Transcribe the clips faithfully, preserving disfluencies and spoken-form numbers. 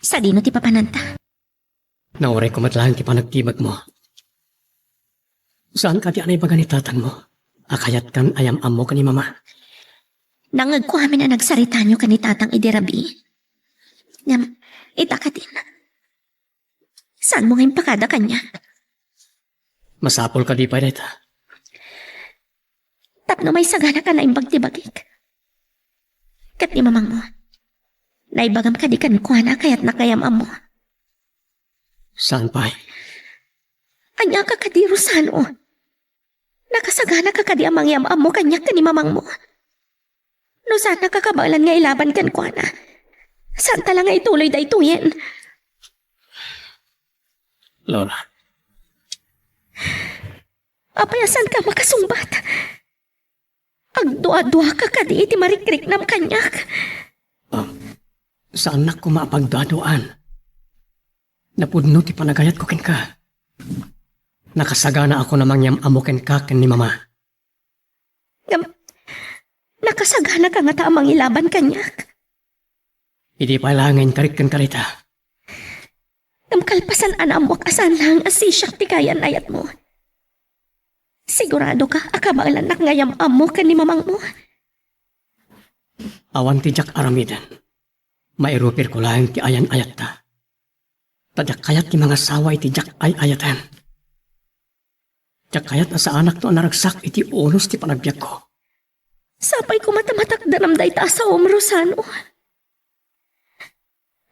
Sadino ti papananta? Naurayko met laeng ti panagtibagmo. Saan kadi a naibaga ni tatangmo a kayatkan a yam-ammo ken ni mama? Nangngegko amin a nagsaritayo ken ni tatang idi rabii. Ngem, ita kadin, saanmo nga impakada kaniak? Masapul kadi pay dayta? Tapno maisagana ka naimbag ti bagik. Ket ni mamangmo, naibagam kadi kenkuana a kayatnak nga yam-ammo? Saan pay? Ania ka kadi, Rosano? Nakasagana ka kadi a mangyam-ammo kaniak ken ni mamangmo? No saan a kakabaelan nga ilaban kenkuana, saanta la nga ituloy daytoyen. Laura. Apay a saanka makasungbat? Agduaduaka kadi iti marikriknam kaniak? Ah, saannak koma a pagduaduaan. Napudno ti panagayatko kenka. Nakasaganaakon a mangyam-ammo kenka ken ni mama. Ngem, nakasaganaka ngata a mangilaban kaniak? Idi pay laeng nga inkarik kenka dayta. Ngem kalpasan a naammoak a saan laeng a sisiak ti kayan-ayatmo, siguradoka a kabaelannak nga yam-ammo ken ni mamangmo? Awan ti diak aramiden. Mairupirko laeng ti ayan-ayatta. Ta diak kayat ti mangasawa iti diak ay-ayaten. Diak kayat a saanakto a naragsak iti unos ti panagbiagko. Sapay koma ta matakderam dayta a saom, Rosano.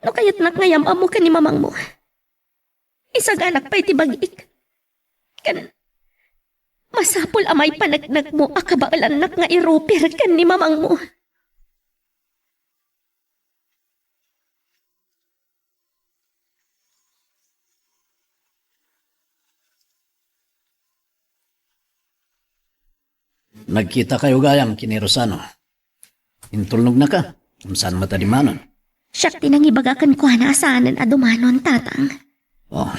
No kayatnak nga yam-ammo ken ni mamangmo, isaganak pay ti bagik. Ken masapul a maipaneknekmo a kabaelannak nga irupir ken ni mamangmo. Nagkitakayo gayam ken ni Rosano. Intulnognaka, ngem saan met a dimanon? Siak ti nangibaga kenkuana a saanen a dumanon, Tatang. Oh.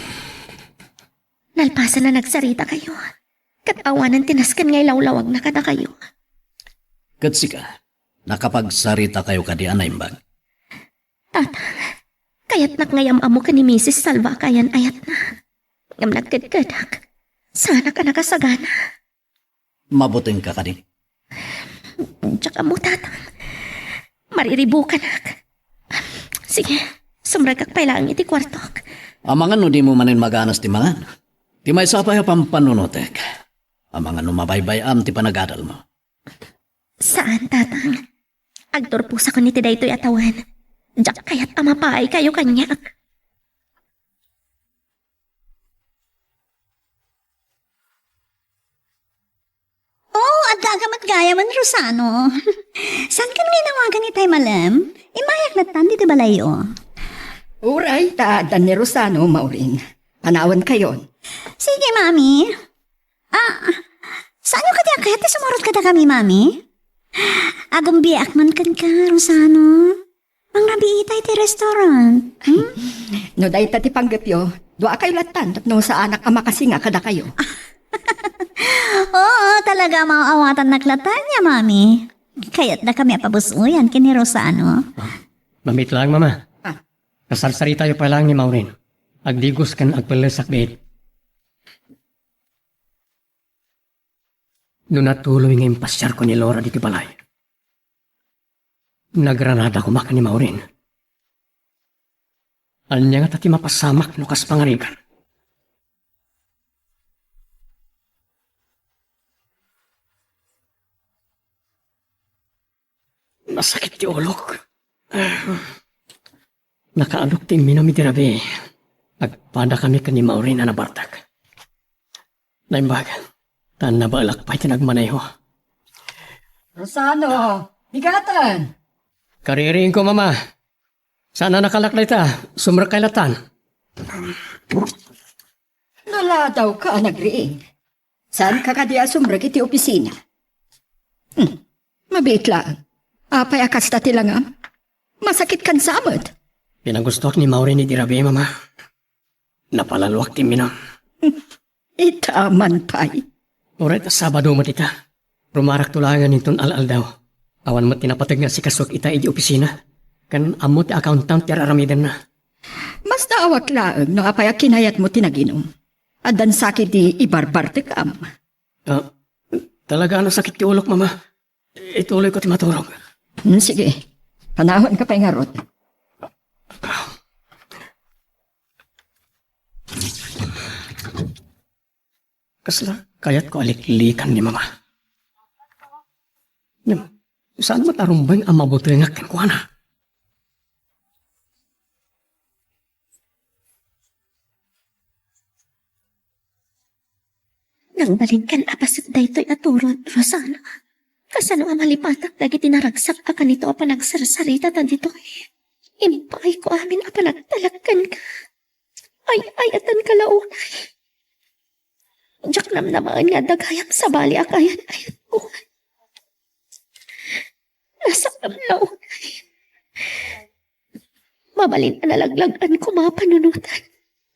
Nalpasan a nagsaritakayo, ket awanen ti nasken nga ilawlawagna kadakayo. Ket sika, nakapagsarita kayo kadi a naimbag? Tatang, kayatnak nga yam-ammo ken ni Misis Salva a kayan-ayatna. Ngem nagkedkedak. Saanak a nakasagana. Mabutengka kadi? Diak ammo, Tatang. Mariribukanak. Sige, sumrekak pay laeng iti kuartok. Amangan no dimo manen maganas ti mangan. Ti maysa pay a pampanunotek. Amangan no mabaybay-am ti panagadalmo. Saan, Tatang. Agturposakon iti daytoy a tawen. Diak kayat a mapaaykayo kaniak. Oh, adda agamet gayamen, Rosano. Saan kan nga inawagan itay malem? Immayak lattan ditoy balayyo. Uray, ta addan ni Rosano, Maureen. Panawankayon. Sige, Mami. Ah, saanyo kadi a kayat ti sumurot kadakami, Mami? Agumbiak man kenka, Rosano. Mangrabii ita iti restaurant. Hmm? No dayta ti panggepyo, duakayo lattan tapno saanak a makasinga kadakayo. Oo, talaga a maawatannak lattan ya, Mami. Kayatdakami a pabusuyan ken ni Rosano. Ah, mamit laeng, Mama. Ah. Kasarsaritayo pay laeng ni Maureen. Agdigos ken agpellesak biit. No natuloy nga impasiarko ni Laura ditoy balay, nagranada koma ken ni Maureen. Ania ngata ti mapasamak no kas pangarigan? Nasakit ti ulok. Nakaadok ti imminum iti rabii. Agpadakami ken ni Maureen a nabartek. Naimbag, ta nabaelak pay ti nagmaneho. Rosano, bigaten! Kaririingko, Mama. Saan a nakalak dayta. Sumrekkay lattan. Naladawka a nagriing. Saanka kadi a sumrek iti opisina? Hmm. Mabiit laeng. Apay a kasta ti langam? Masakitkan sa met. Pinagustoak ni Maureen iti rabii, Mama. Napalaluak ti imminum. Ita man pay. Uray ta Sabado met ita. Rumarakto laengen inton al-aldaw. Awan met ti napateg nga asikasuek ita idi opisina. Ken ammo ti accountant ti ar-aramidenna. Kasta awak laeng no apay a kinayatmo ti naginum. Addan sakit ti ibarbartekam. Ah, talaga a nasakit ti ulok, Mama. Ituloyko ti maturog. Hmm, sige. Panawanka pay ngarud. Kasla kayatko a liklikan ni Mama. Ngem, saan met a rumbeng a mabutengak kenkuana? Nangbalinkan a paset daytoy a turod, Rosana. Kasano a malipatak dagiti naragsak a kanito a panagsarsarita ta ditoy? Impaayko amin a panagtalek kenka. Ay-ayatenka la unay. Diak namnamaen nga adda gayam sabali a kaayan-ayatko. Nasakam la unay. Mabalin a nalaglag-an koma a panunotan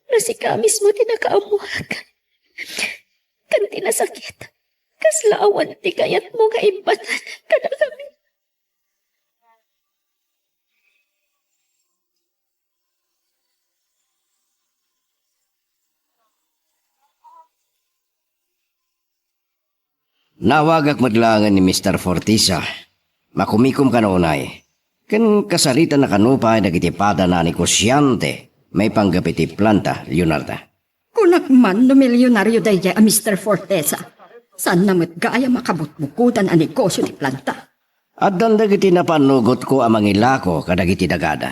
no sika mismo ti nakaammoak. Ken ti nasakit, kasla awan ti kayatmo nga imbatan kadakami. Naawagak met laengen ni Mister Fortesa. Makumikom kano unay. Ken kasaritanna kano pay dagiti pada a negosiante maipanggep iti planta, Leonarda. Kunak man no milionario daydiay a Mister Fortesa. Saanna met gayam a kabutbukodan a negosio ti planta. Addan dagiti napannugotko a mangilako kadagiti dagada.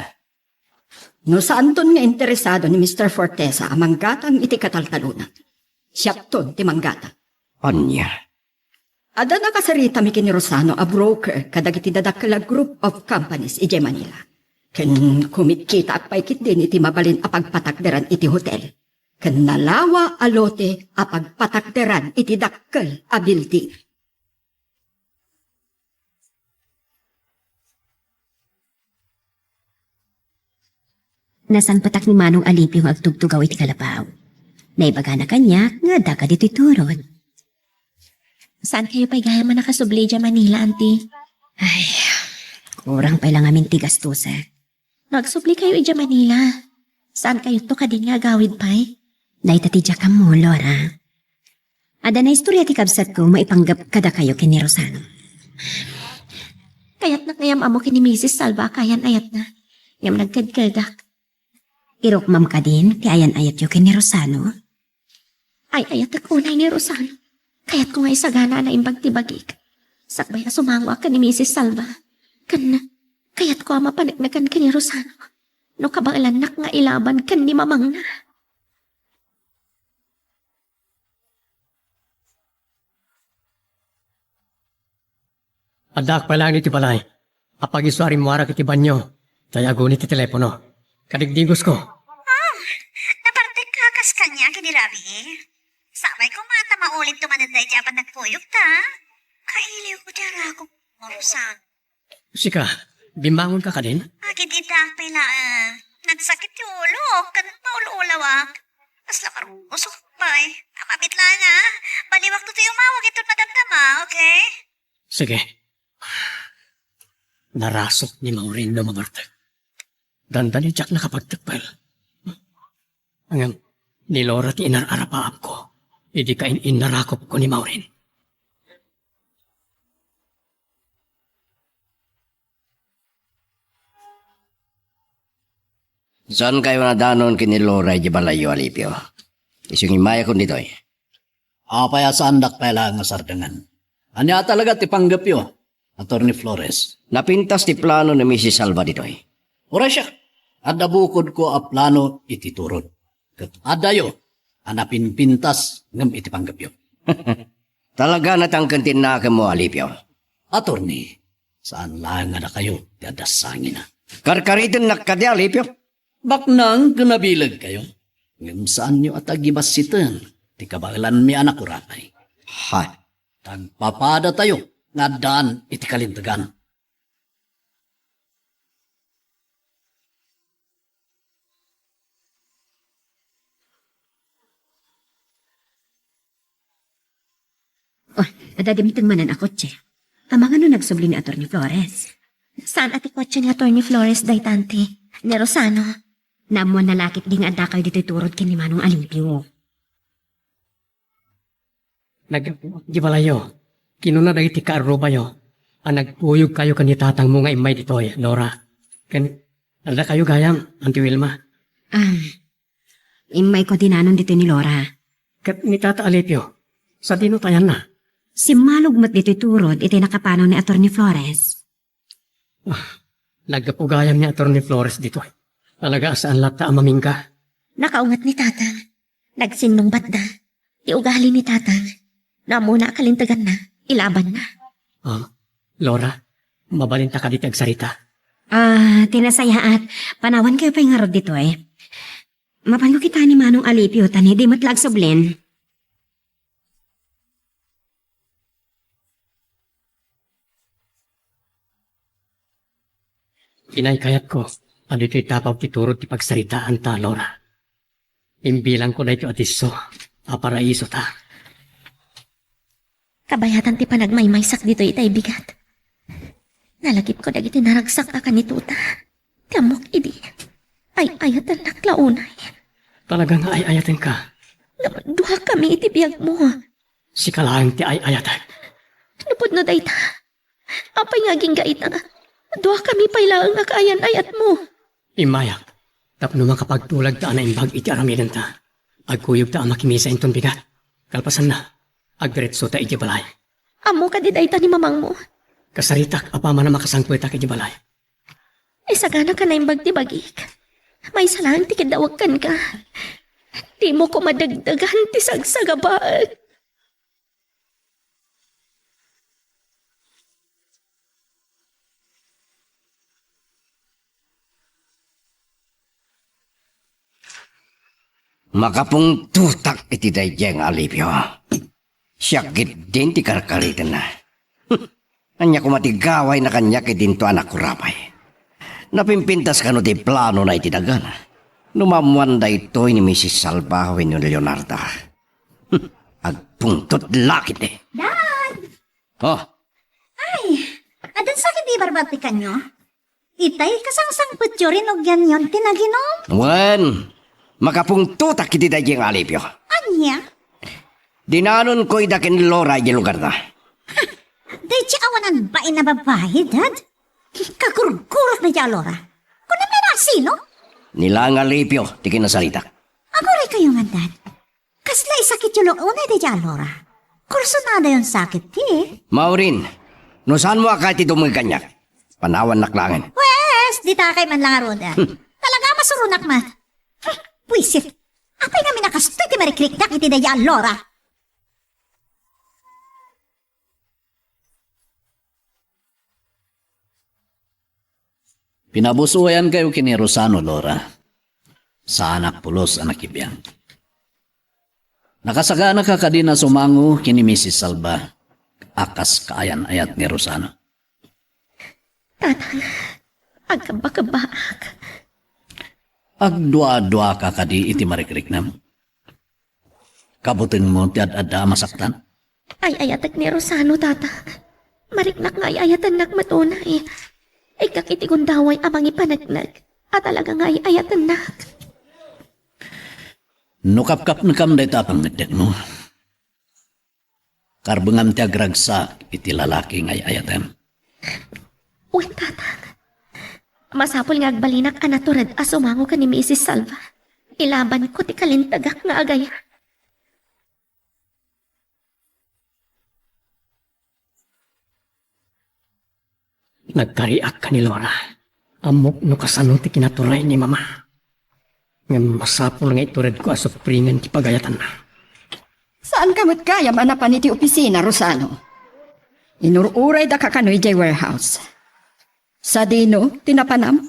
No saanton nga interesado ni Mister Fortesa a manggatang iti kataltalona, siakton ti manggatang. Ania? Adda nakasaritami ken ni Rosano a broker kadagiti dadakkel a group of companies idiay Manila. Ken kumitkitaak pay ketdin iti mabalin a pagpatakderan iti hotel ken nalawa a lote a pagpatakderan iti dakkel a building. Nasangpetak ni Manong Alipio nga agtugtugaw iti kalapaw. Naibagana kaniak nga adda kaditoy turod. Saankayo pay gayam a nakasubli idiay Manila, Auntie? Ay, kurang pay la ngamin ti gastos, eh. No agsublikayo idiay Manila, saankayonto kadin nga agawid pay? Dayta ti diak ammo, Laura. Adda naistorya ti kabsatko maipanggep kadakayo ken ni Rosano. Kayatnak nga ammok ken ni Misis Salva a kaayan-ayatna. Ngem nagkedkedak. Irukmam kadin ti ayan-ayatyo ken ni Rosano? Ay-ayatek unay ni Rosano. Kayatko nga isagana a naimbag ti bagik. Sakbay a sumangoak ken ni Misis Salva. Ken kayatko a mapaneknekan ken ni Rosano. No kabaelannak nga ilaban ken ni mamangna. Addaak pay laeng iti balay. Apag-isu a rimmuarak iti banio, tay aguni ti telepono. Kadigdigosko. Ah, napartek ka kas kaniak idi rabii? Sakbay koma ta maulidto manen daydi a panagkuyogta. Kailiwko ti arakok, Rosano. Sika, bimmangonka kadin? Agid-iddaak pay laeng. Nagsakit ti ulok, ken maul-ulawak. Kasla marungosok pay. Amabit laeng, a. Baliwakto ti umawag inton madamdama, okay? Sige. Narasuk ni Maureen no mamartek. Dandani diak nakapagtekpel. Ngem, ni Laura ti inar-arapaapko idi kain-innarakupko ni Maureen. Saankayo a nadanon ken ni Laura idiay balayyo, Alipio? Isu nga immayakon ditoy. Apay a saandak pay laeng a sardengen? Ania talaga ti panggepyo, Attorney Flores? Napintas ti plano ni Misis Salva ditoy. Uray siak, adda bukodko a plano iti turod. Ket addayo a napinpintas ngem iti panggepyo. Talaga natangken ti innakemmo, Alipio. Attorney, saan laeng a dakayo ti adda sangina. Karkaritennak kadi, Alipio? Baknang ken nabilegkayo, ngem saanyo a tagibassiten ti kabaelanmi a nakurapay. Ha? Tagpapadatayo nga addaan iti kalintegan. Oh, adda dimteng manen a kotse. Amangan no nagsubli ni Attorney Flores. Saan a ti kotse ni Attorney Flores dayta, Auntie? Ni Rosano. Naammoanna la ketdi nga addakayo ditoy turod ken ni Manong Alipio. Naggapu idiay balayyo. Kinuna dagiti kaarrubayo a nagkuyogkayo ken ni tatangmo nga immay ditoy, Lora. Ken addakayo gayam, Auntie Wilma. Ah, immayko dinanon ditoy ni Lora. Ket ni Tata Alipio, sadino ti ayanna? Simmalog met ditoy turod iti nakapanang ni Attorney Flores. Ah, naggapu gayam ni Attorney Flores ditoy. Talaga a saan latta a mamingga. Nakaunget ni Tatang. Nagsinnungbatda. Ti ugali ni Tatang. No ammona a kalinteganna, ilabanna. Ah, Lora, mabalinta kadi ti agsarita? Ah, ti nasayaat, panawankayo pay ngarud ditoy. Mapanko kitaen ni Manong Alipio, ta ni di met la agsublen. Inaykayatko a ditoy tapaw ti turod ti pagsaritaanta, Lora. Imbilangko daytoy a disso a paraisota. Kabayatan ti panagmaymaysak ditoy itay bigat. Nalagipko dagiti naragsak a kanituta. Ti ammok idi, ay-ayatennak la unay. Talaga nga ay-ayatenka? Ngem duakami iti biagmo. Sika laeng ti ay-ayatek. Nupudno dayta, apay nga agingga ita? Duakami pay laeng a kaayan-ayatmo. Immayak, tapno makapagtulagta a naimbag iti aramidenta. Agkuyogta a makimisa inton bigat. Kalpasanna, agdiretsota idiay balay. Ammo kadi dayta ni mamangmo? Kasaritak apaman a makasangpetak idiay balay. Isaganaka naimbag ti bagik. Maysa laeng ti kiddawek kenka. Dimo koma dagdagan ti sagsagabaek. Makapungtotak iti daydiay nga alibio. Siak ketdin ti karkaritenna. Ania koma ti gawayna kaniak idinto a nakurapay? Napimpintas kano ti planona iti dagana? No maammoan daytoy ni Misis Salva wenno ni Leonarda, agpungtot la ketdi. Dad! Oh. Ay, addan sakit ti barbartikanyo? Itay kasangsangpetyo, rinugianyon ti naginum? Wen, makapungtotak iti daydiay nga alibio. Ania? Dinanonko ida ken Lora idiay lugarda. Ha! Daydiay awanan bain a babai, Dad? Kagurgurak daydiay a Lora. Kunam la no asino? Ni la nga alibio ti kinasaritak. Aguraykayo ngarud, Dad. Kasla isakityo la unay daydiay a Lora? Kursunadayon sakit ti. Maureen, no saanmo a kayat ti dumngeg kaniak, panawannak laengen. Wes, ditakay man la ngarud. Hmm. Talaga a masuronak met. Hmm, buisit. Apay ngamin a kastoy ti marikriknak iti daydiay a Lora? Pinabusuayankayo ken ni Rosano, Lora. Saanak pulos a nakibiang. Nakasaganaka kadin a sumango ken ni Misis Salva a kas kaayan-ayat ni Rosano? Tatang, agkabakabbaak. Agdua-duaka kadi iti marikriknam? Kabutengmo ti ad-adda a masaktan? Ay-ayatek ni Rosano, Tata. Mariknak nga ay-ayatennak met unay. Ikkak iti gundaway a mangipaneknek a talaga nga ay-ayatennak. No kapkapnekam dayta a pangneknekmo, karbengam ti agragsak iti lalaki nga ay-ayatem. Wen, Tatang. Masapul nga agbalinak a natured a sumango ken ni Misis Salva. Ilabanko ti kalintegak nga agayat. Nagkariak ken ni Lora. Ammok no kasano ti kinaturay ni Mama. Ngem masapul nga ituredko a supringen ti pagayatanna. Saanka met gayam a napan iti opisina, Rosano? Inur-uraydaka kano idiay warehouse. Sadino ti napanam?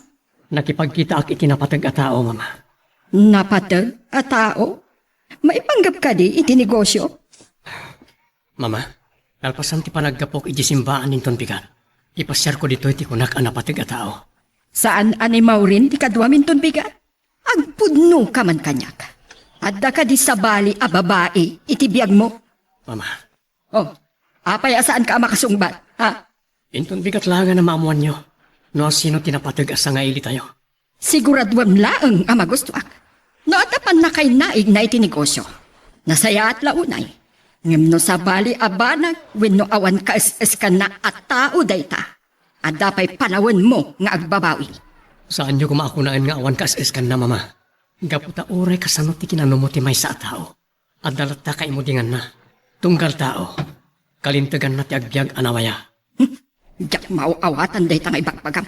Nakipagkitaak iti napateg a tao, Mama. Napateg a tao? Maipanggep kadi iti negosio? Mama, kalpasan ti panaggapok idiay simbaan inton bigat, ipasiarko ditoy ti kunak a napateg a tao. Saan a ni Maureen ti kaduam inton bigat? Agpudnoka man kaniak. Adda kadi sabali a babai iti biagmo? Mama. Oh, apay a saanka a makasungbat, ha? Inton bigat laengen a maammoanyo no asino ti napateg a sangailitayo. Siguraduem laeng a magustoak. No adda pannakainaigna iti negosio, nasayaat la unay. Ngem no sabali a banag wenno awan kaes-eskanna a tao dayta, adda pay panawenmo nga agbabawi. Saanyo koma a kunaen nga awan kaes-eskanna, Mama. Gapu ta uray kasano ti kinanumo ti maysa a tao, adda latta kaimudinganna. Tunggal tao, kalinteganna ti agbiag a nawaya. Diak maaw-awatan dayta nga ibagbagam.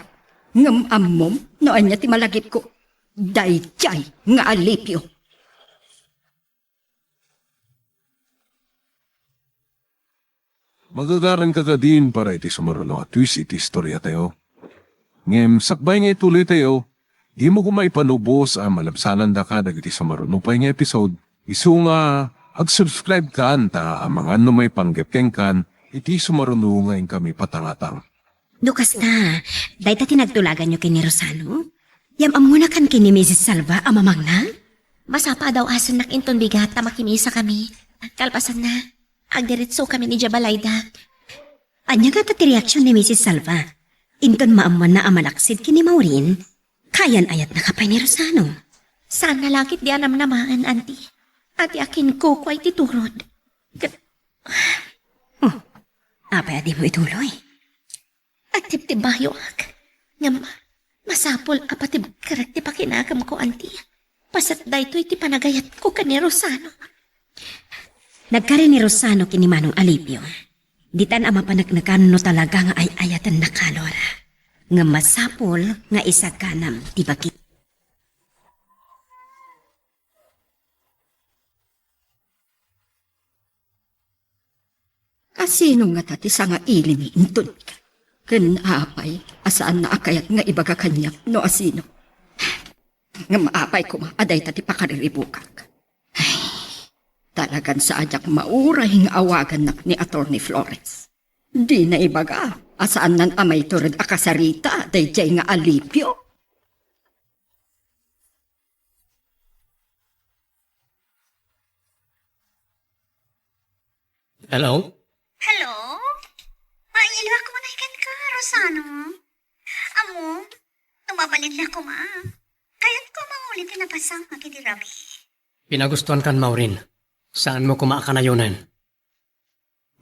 Ngem ammom no ania ti malagipko? Daydiay nga alipio. Magagaranka kadin para iti sumaruno a twist iti istoriatayo. Ngem sakbay nga ituloytayo, dimo koma ipalubos a malabsanandaka dagiti sumaruno pay nga episode. Isu nga, ag-subscribe kan ta amangan no maipanggep kenkan iti sumaruno nga inkami patangatang. No kasta, dayta ti nagtulaganyo ken ni Rosano? Yam-ammonakan ken ni Misis Salva a mamangna? Masapa a daw-asennak inton bigat ta makimisakami. Kalpasanna, agdiretsokami idiay balayda. Ania ngata ti reaksion ni Misis Salva? Inton maammoanna a malaksid ken ni Maureen, kayan-ayatnaka pay ni Rosano. Saanna la ketdi a namnamaen, Auntie. Ati a kinkukua iti turod. Ket Oh, apay a dimo ituloy? Agtibtibbayoak. Ngem masapul a patibkerek ti pakinakemko, Auntie. Paset daytoy ti panagayatko ken ni Rosano. Nagkari ni Rosano ken ni Manong Alipio. Ditan a mapaneknekan no talaga nga ay-ayatennaka, Laura. Ngem masapul nga isaganam ti bagi. Asino ngata ti sangailimi inton? Ken apay a saanna a kayat nga ibaga kaniak no asino? Ngem apay koma a dayta ti pakariribukak? Ay, talagan saadiak mauray nga awagannak ni Attorney Flores. Dina ibaga a saannan a maitured a kasarita daydiay nga alipio. Hello? Hello? Mailiwak ko na ikan ka, Rosano. Amo, no mabalin la koma. Kayat ko manguli ti napasang nga kiti rabi. Pinagustuan kan Maureen. Saan mo koma a kanayonan?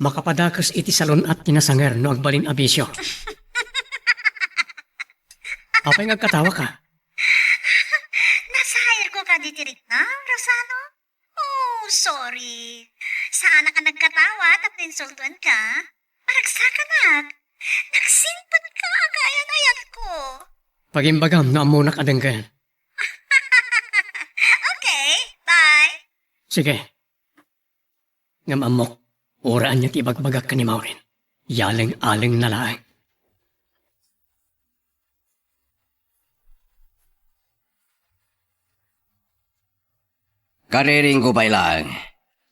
Makapadakes iti salun-at ti nasanger no agbalin a bisio. Apay nga agkatawa ka? Nasayerko kadi ti riknam, Rosano? Oh, sorry. Saanak a nagkatawa tapno insultuan ka. Maragsakanak. Nagsingpet ka agayan-ayatko. Pagimbagam no ammonak a denggen. Okay, bye. Sige. Ngem ammok, uray ania ti ibagbagak ken ni Maureen. Yaleng-alengna laeng. Kariringko pay laeng.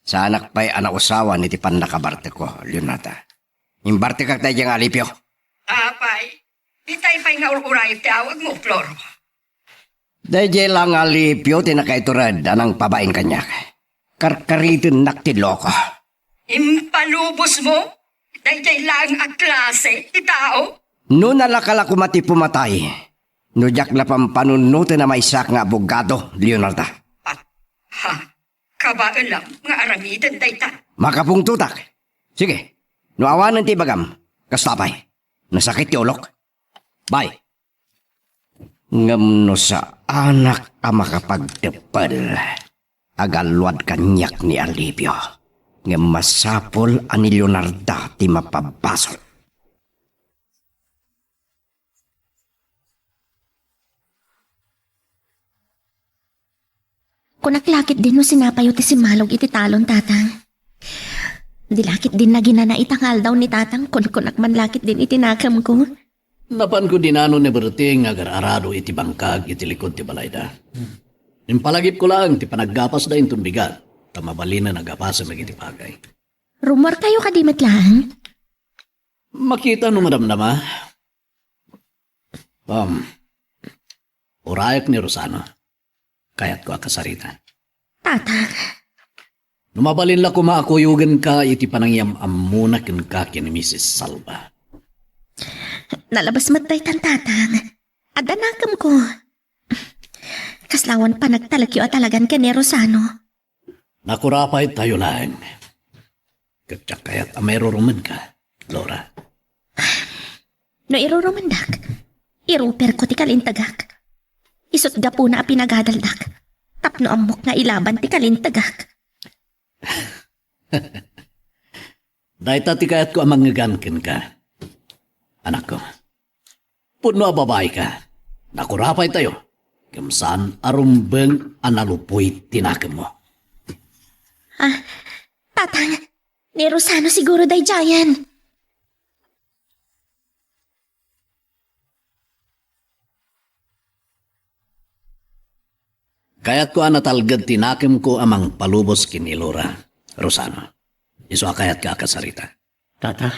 Saanak pay a nausawan iti pannakabartekko, Leonarda. Imbartekak daydiay nga alipio. Apay, itay pay nga ur-urayek ti awagmo, Floro. Daydiay la nga alipio ti nakaitured a nangpabain kaniak. Karkaritennak ti loko. Impalubosmo? Daydiay laeng a klase ti tao? No nalaka la koma ti pumatay, no diak la pampanunoten a maysak nga abogado, Leonarda. Ah, ha, kabaelam nga aramiden dayta. Makapungtotak. Sige, no awanen ti ibagam, kasta pay. Nasakit ti ulok. Bye. Ngem no saanak a makapagteppel, agalluad kaniak ni Alipio. Ngem masapul a ni Leonarda ti mapabasol. Kunak la ketdi no sinapayo ti simmalog iti talon, Tatang. Di la ketdi naginana ita nga aldaw ni Tatang, kunkunak man la ketdi iti nakemko. Napanko dinano ni Berting nga agar-arado iti bangkag iti likud ti balayda. Impalagipko laeng ti panaggapasda inton bigat, ta mabalinen a gapasen dagiti pagay. Rummuartayo kadi met laeng? Makita no madamdama. Um, urayek ni Rosana. Kayatko a kasarita. Tatang. No mabalin la koma a kuyogenka iti panangiyam-ammona kenka ken ni Misis Salva. Nalabas met daytan, Tatang. Adda nakemko. Kaslawan panagtalekyo a talagan ken ni Rosano. Nakurapay tayo laeng. Ket diak kayat a mairurumedka, Laura. No irurumendak, iruperko ti kalintagak. Isut' gapuna a pinagadaldak, tapno ammok nga ilaban ti kalintagak. Dayta ti kayatko a mangngegan kenka, anakko. Pudno a babaika, nakurapay tayo, ngem saan a rumbeng a nalupoy ti nakemmo. Ah, Tatang, ni Rosano siguro daydiayen. Kayatko a natalged ti nakemko a mangpalubos ken ni Laura, Rosano. Isu a kayatka a kasarita. Tata.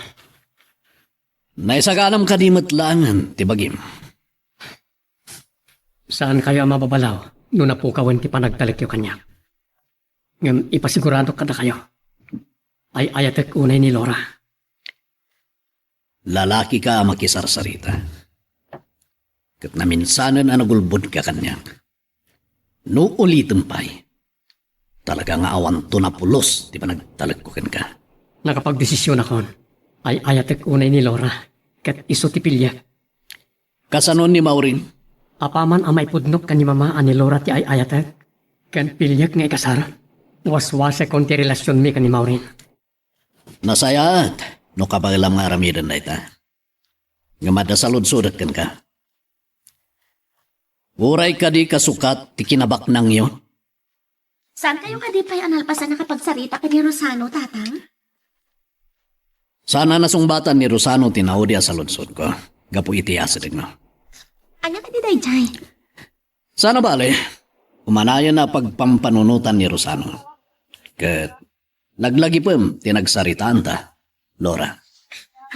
Naisaganam kadi met laengen ti bagim? Saankayo a mababalaw no napukawen ti panagtalekyo kaniak. Ngem ipasiguradok kadakayo, ay-ayatek unay ni Laura. Lalakika a makisarsarita. Ket naminsanen a nagulbodka kaniak. No ulitem pay, talaga nga awanto napulos ti panagtalekko kenka. Nakapagdesisionakon. Ay-ayatek unay ni Laura, ket isu ti piliek. Kasano ni Maureen? Apaman a maipudnok ken ni Mama a ni Laura ti ay-ayatek, ken piliek nga ikasar, waswasekon ti relasionmi ken ni Maureen. Nasayaat no kabaelam nga aramiden dayta. Ngem adda saludsodek kenka. Uray kadi kasukat ti kinabaknangyo? Saankayo kadi pay a nalpasan a nakapagsarita ken ni Rosano, Tatang? Saan a nasungbatan ni Rosano ti naudi a saludsodko gapu iti asidegna. Ania kadi daydiay? Sana bale, umanayon a pagpampanunotan ni Rosano. Ket naglagipem ti nagsaritaanta, Laura.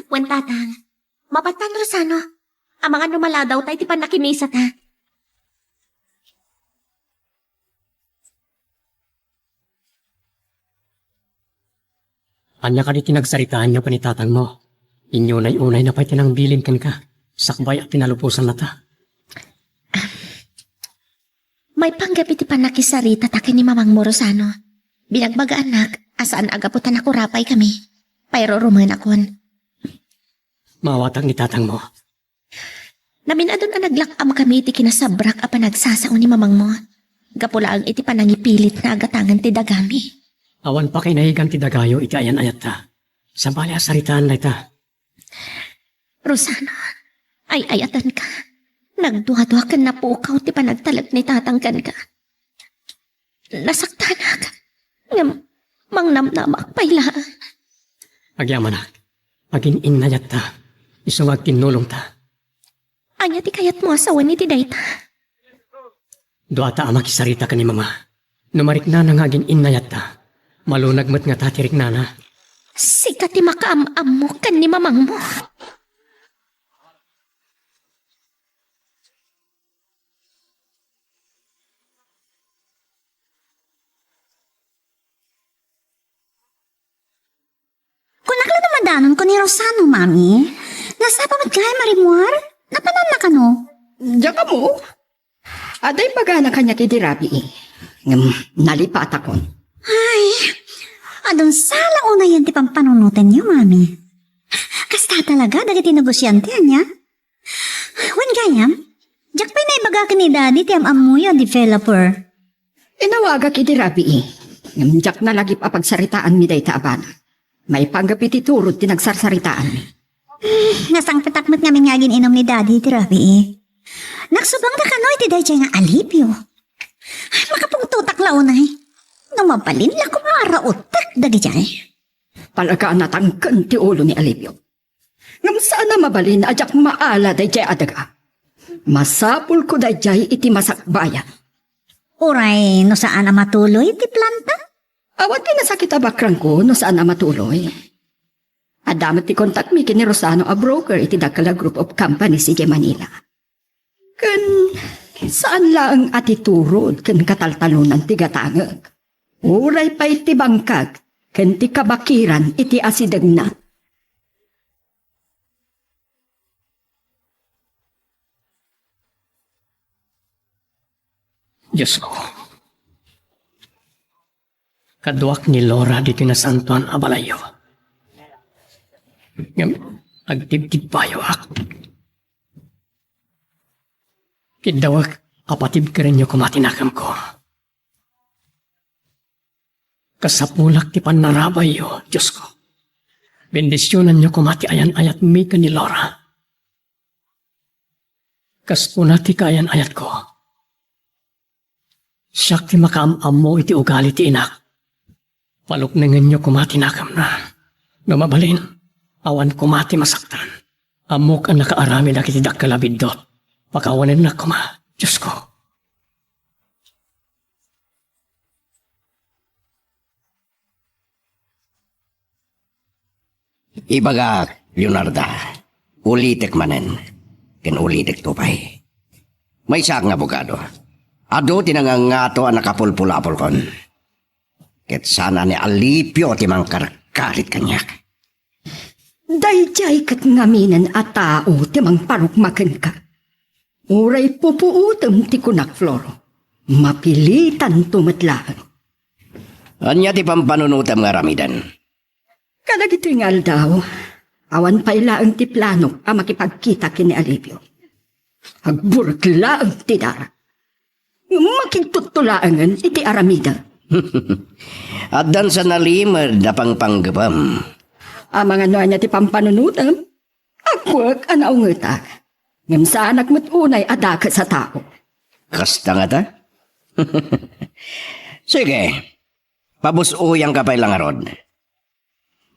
Wen, Tatang, mapattan, Rosano. Amangan no maladaw tay ti pannakimisata. Ania kadi ti nagsaritaanyo ken ni tatangmo? Inunay-unayna pay ti nangbilin kenka, sakbay a pinalubosannata. Maipanggep iti pannakisaritata ken ni mamangmo, Rosano. Binagbagaannak a saan a gapu ta nakurapaykami. Pairurumenakon. Maawatak ni tatangmo. Namin-adun a naglak-amkami iti kinasabrak a panagsasao ni mamangmo. Gapu laeng iti panangipilitna a gatangen ti dagami. Awan pakinahigan ti dagayo iti ayan-ayatta. Sabali a saritaan dayta. Rosano, ay-ayatenka. Nagduadua ken napukaw ti panagtalek ni tatang kenka. Nasaktanak, ngem mangnamnamak pay laeng. Agyamanak, agin-innayatta, isu nga agtinnulongta. Ania ti kayatmo a sawen iti dayta? Duata a makisarita ken ni Mama. No mariknana nga agin-innayatta, malunag met ngata ti riknana. Sika ti makaam-ammo ken ni mamangmo. Kunak la no madanonko ni Rosano, Mami. Nasapa met ngay, Marimar? Napananna kano? Diak ammo. Adda imbagana kaniak idi rabii, ngem nalipatakon. Ay, adun sala unayen ti pampanunotenyo, Mami. Kasta talaga dagiti negosiante, ania? Wen gayam, diak pay naibaga ken ni Daddy ti am-ammoyo a developer. Inawagak idi rabii, ngem diak nalagip a pagsaritaanmi dayta a banag. Maipanggep iti turod ti nagsarsaritaanmi. Hmm, nasangpetak met ngamin nga agin-inum ni Daddy iti rabii. Nagsubangda kano iti daydiay nga alibio. Ay, makapungtotak la unay. No mabalin la koma a rauttak dagidiay. Talaga a natangken ti ulo ni Alibio. Ngem saan a mabalin a diak maala daydiay a daga. Masapulko daydiay iti masakbayan. Uray no saan a matuloy ti planta? Awan ti nasakit a bakrangko no saan a matuloy. Adda met ti kontakmi ken ni Rosano a broker iti dakkel a group of companies idiay Manila. Ken saan laeng a ti turod ken kataltalonan ti gatangek. Uray pay ti bangkag ken ti kabakiran iti asidegna. Diosko, kaduak ni Laura ditoy nasantoan a balayyo. Ngem agtibtibbayoak. Kiddawek a patibkerenyo koma ti nakemko. Kasapulak ti pannarabayyo, Diosko. Bendisionanyo koma ti ayan-ayatmi ken ni Laura. Kas kuna ti kaayan-ayatko, siak ti makaam-ammo iti ugali ti inak. Paluknengenyo koma ti nakemna. No mabalin, awan koma ti masaktan. Ammok a nakaaramid dagiti dakkel a biddut. Pakawanennak koma, Diosko. Ibagak, Leonarda, ulitek manen, ken ulitek to pay. Maysaak nga abogado. Adu ti nangangato a nakapulpulapolkon. Ket saan a ni Alipio ti mangkarkarit kaniak. Daydiay ket ngaminen a tao ti mangparukma kenka. Uray pupuotem ti kunak, Floro, mapilitanto met laeng. Ania ti pampanunotem nga aramiden? Kadagitoy nga aldaw, awan pay laeng ti planok a makipagkita ken ni Alipio. Agburek laeng ti dara. Ngem makigtutto laengen iti aramidek. Addan sa nalimed a pangpanggepem. Amangan no ania ti pampanunotem, agkuek a naungetak. Ngem saanak met unay a dakes a tao. Kasta ngata? Sige, pabus-oyanka pay la ngarud.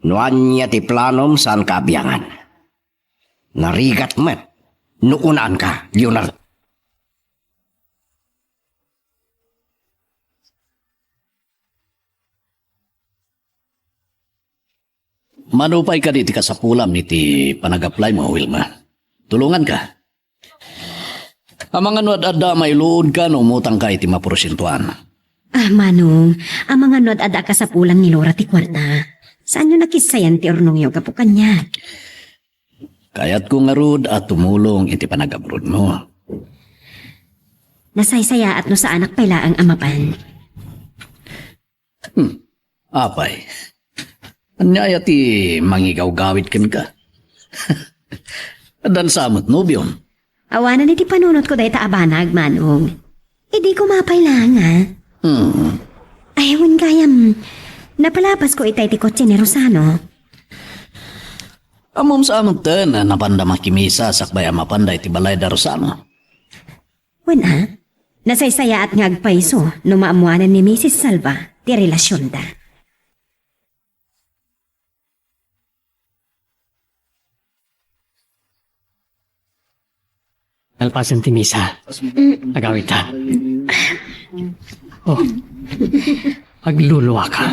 No ania ti planom, saanka a biangan. Narigat met no unaanka, Leonardo. Mano pay kadi ti kasapulam iti panag-apply mo, Wilma? Tulonganka. Amangan no ad-adda a mailuodka no umutangka iti maporsentuan. Ah, Manong, amangan no ad-adda a kasapulan ni Laura ti kuarta. Saanyo nakissayan ti urnongyo gapu kaniak? Kayatko ngarud a tumulong iti panag-abroad mo. Nasaysayaat no saanak pay laeng a mapan. Hmm. Apay, ania aya ti mangigawgawid kenka? Addan sa met nobiom? Awanen iti panunotko dayta a banag, Manong. Idi koma pay laeng, a. Hmm. Ay, wen gayam, napalapasko itay ti kotse ni Rosano. Ammom sa metten a napanda makimisa sakbay a mapanda iti balay da Rosano. Wen a, nasaysayaat nga agpayso no maammoanan ni Misis Salva ti relasionda. Nalpasen ti misa. Agawidta. Oh, agluluaka.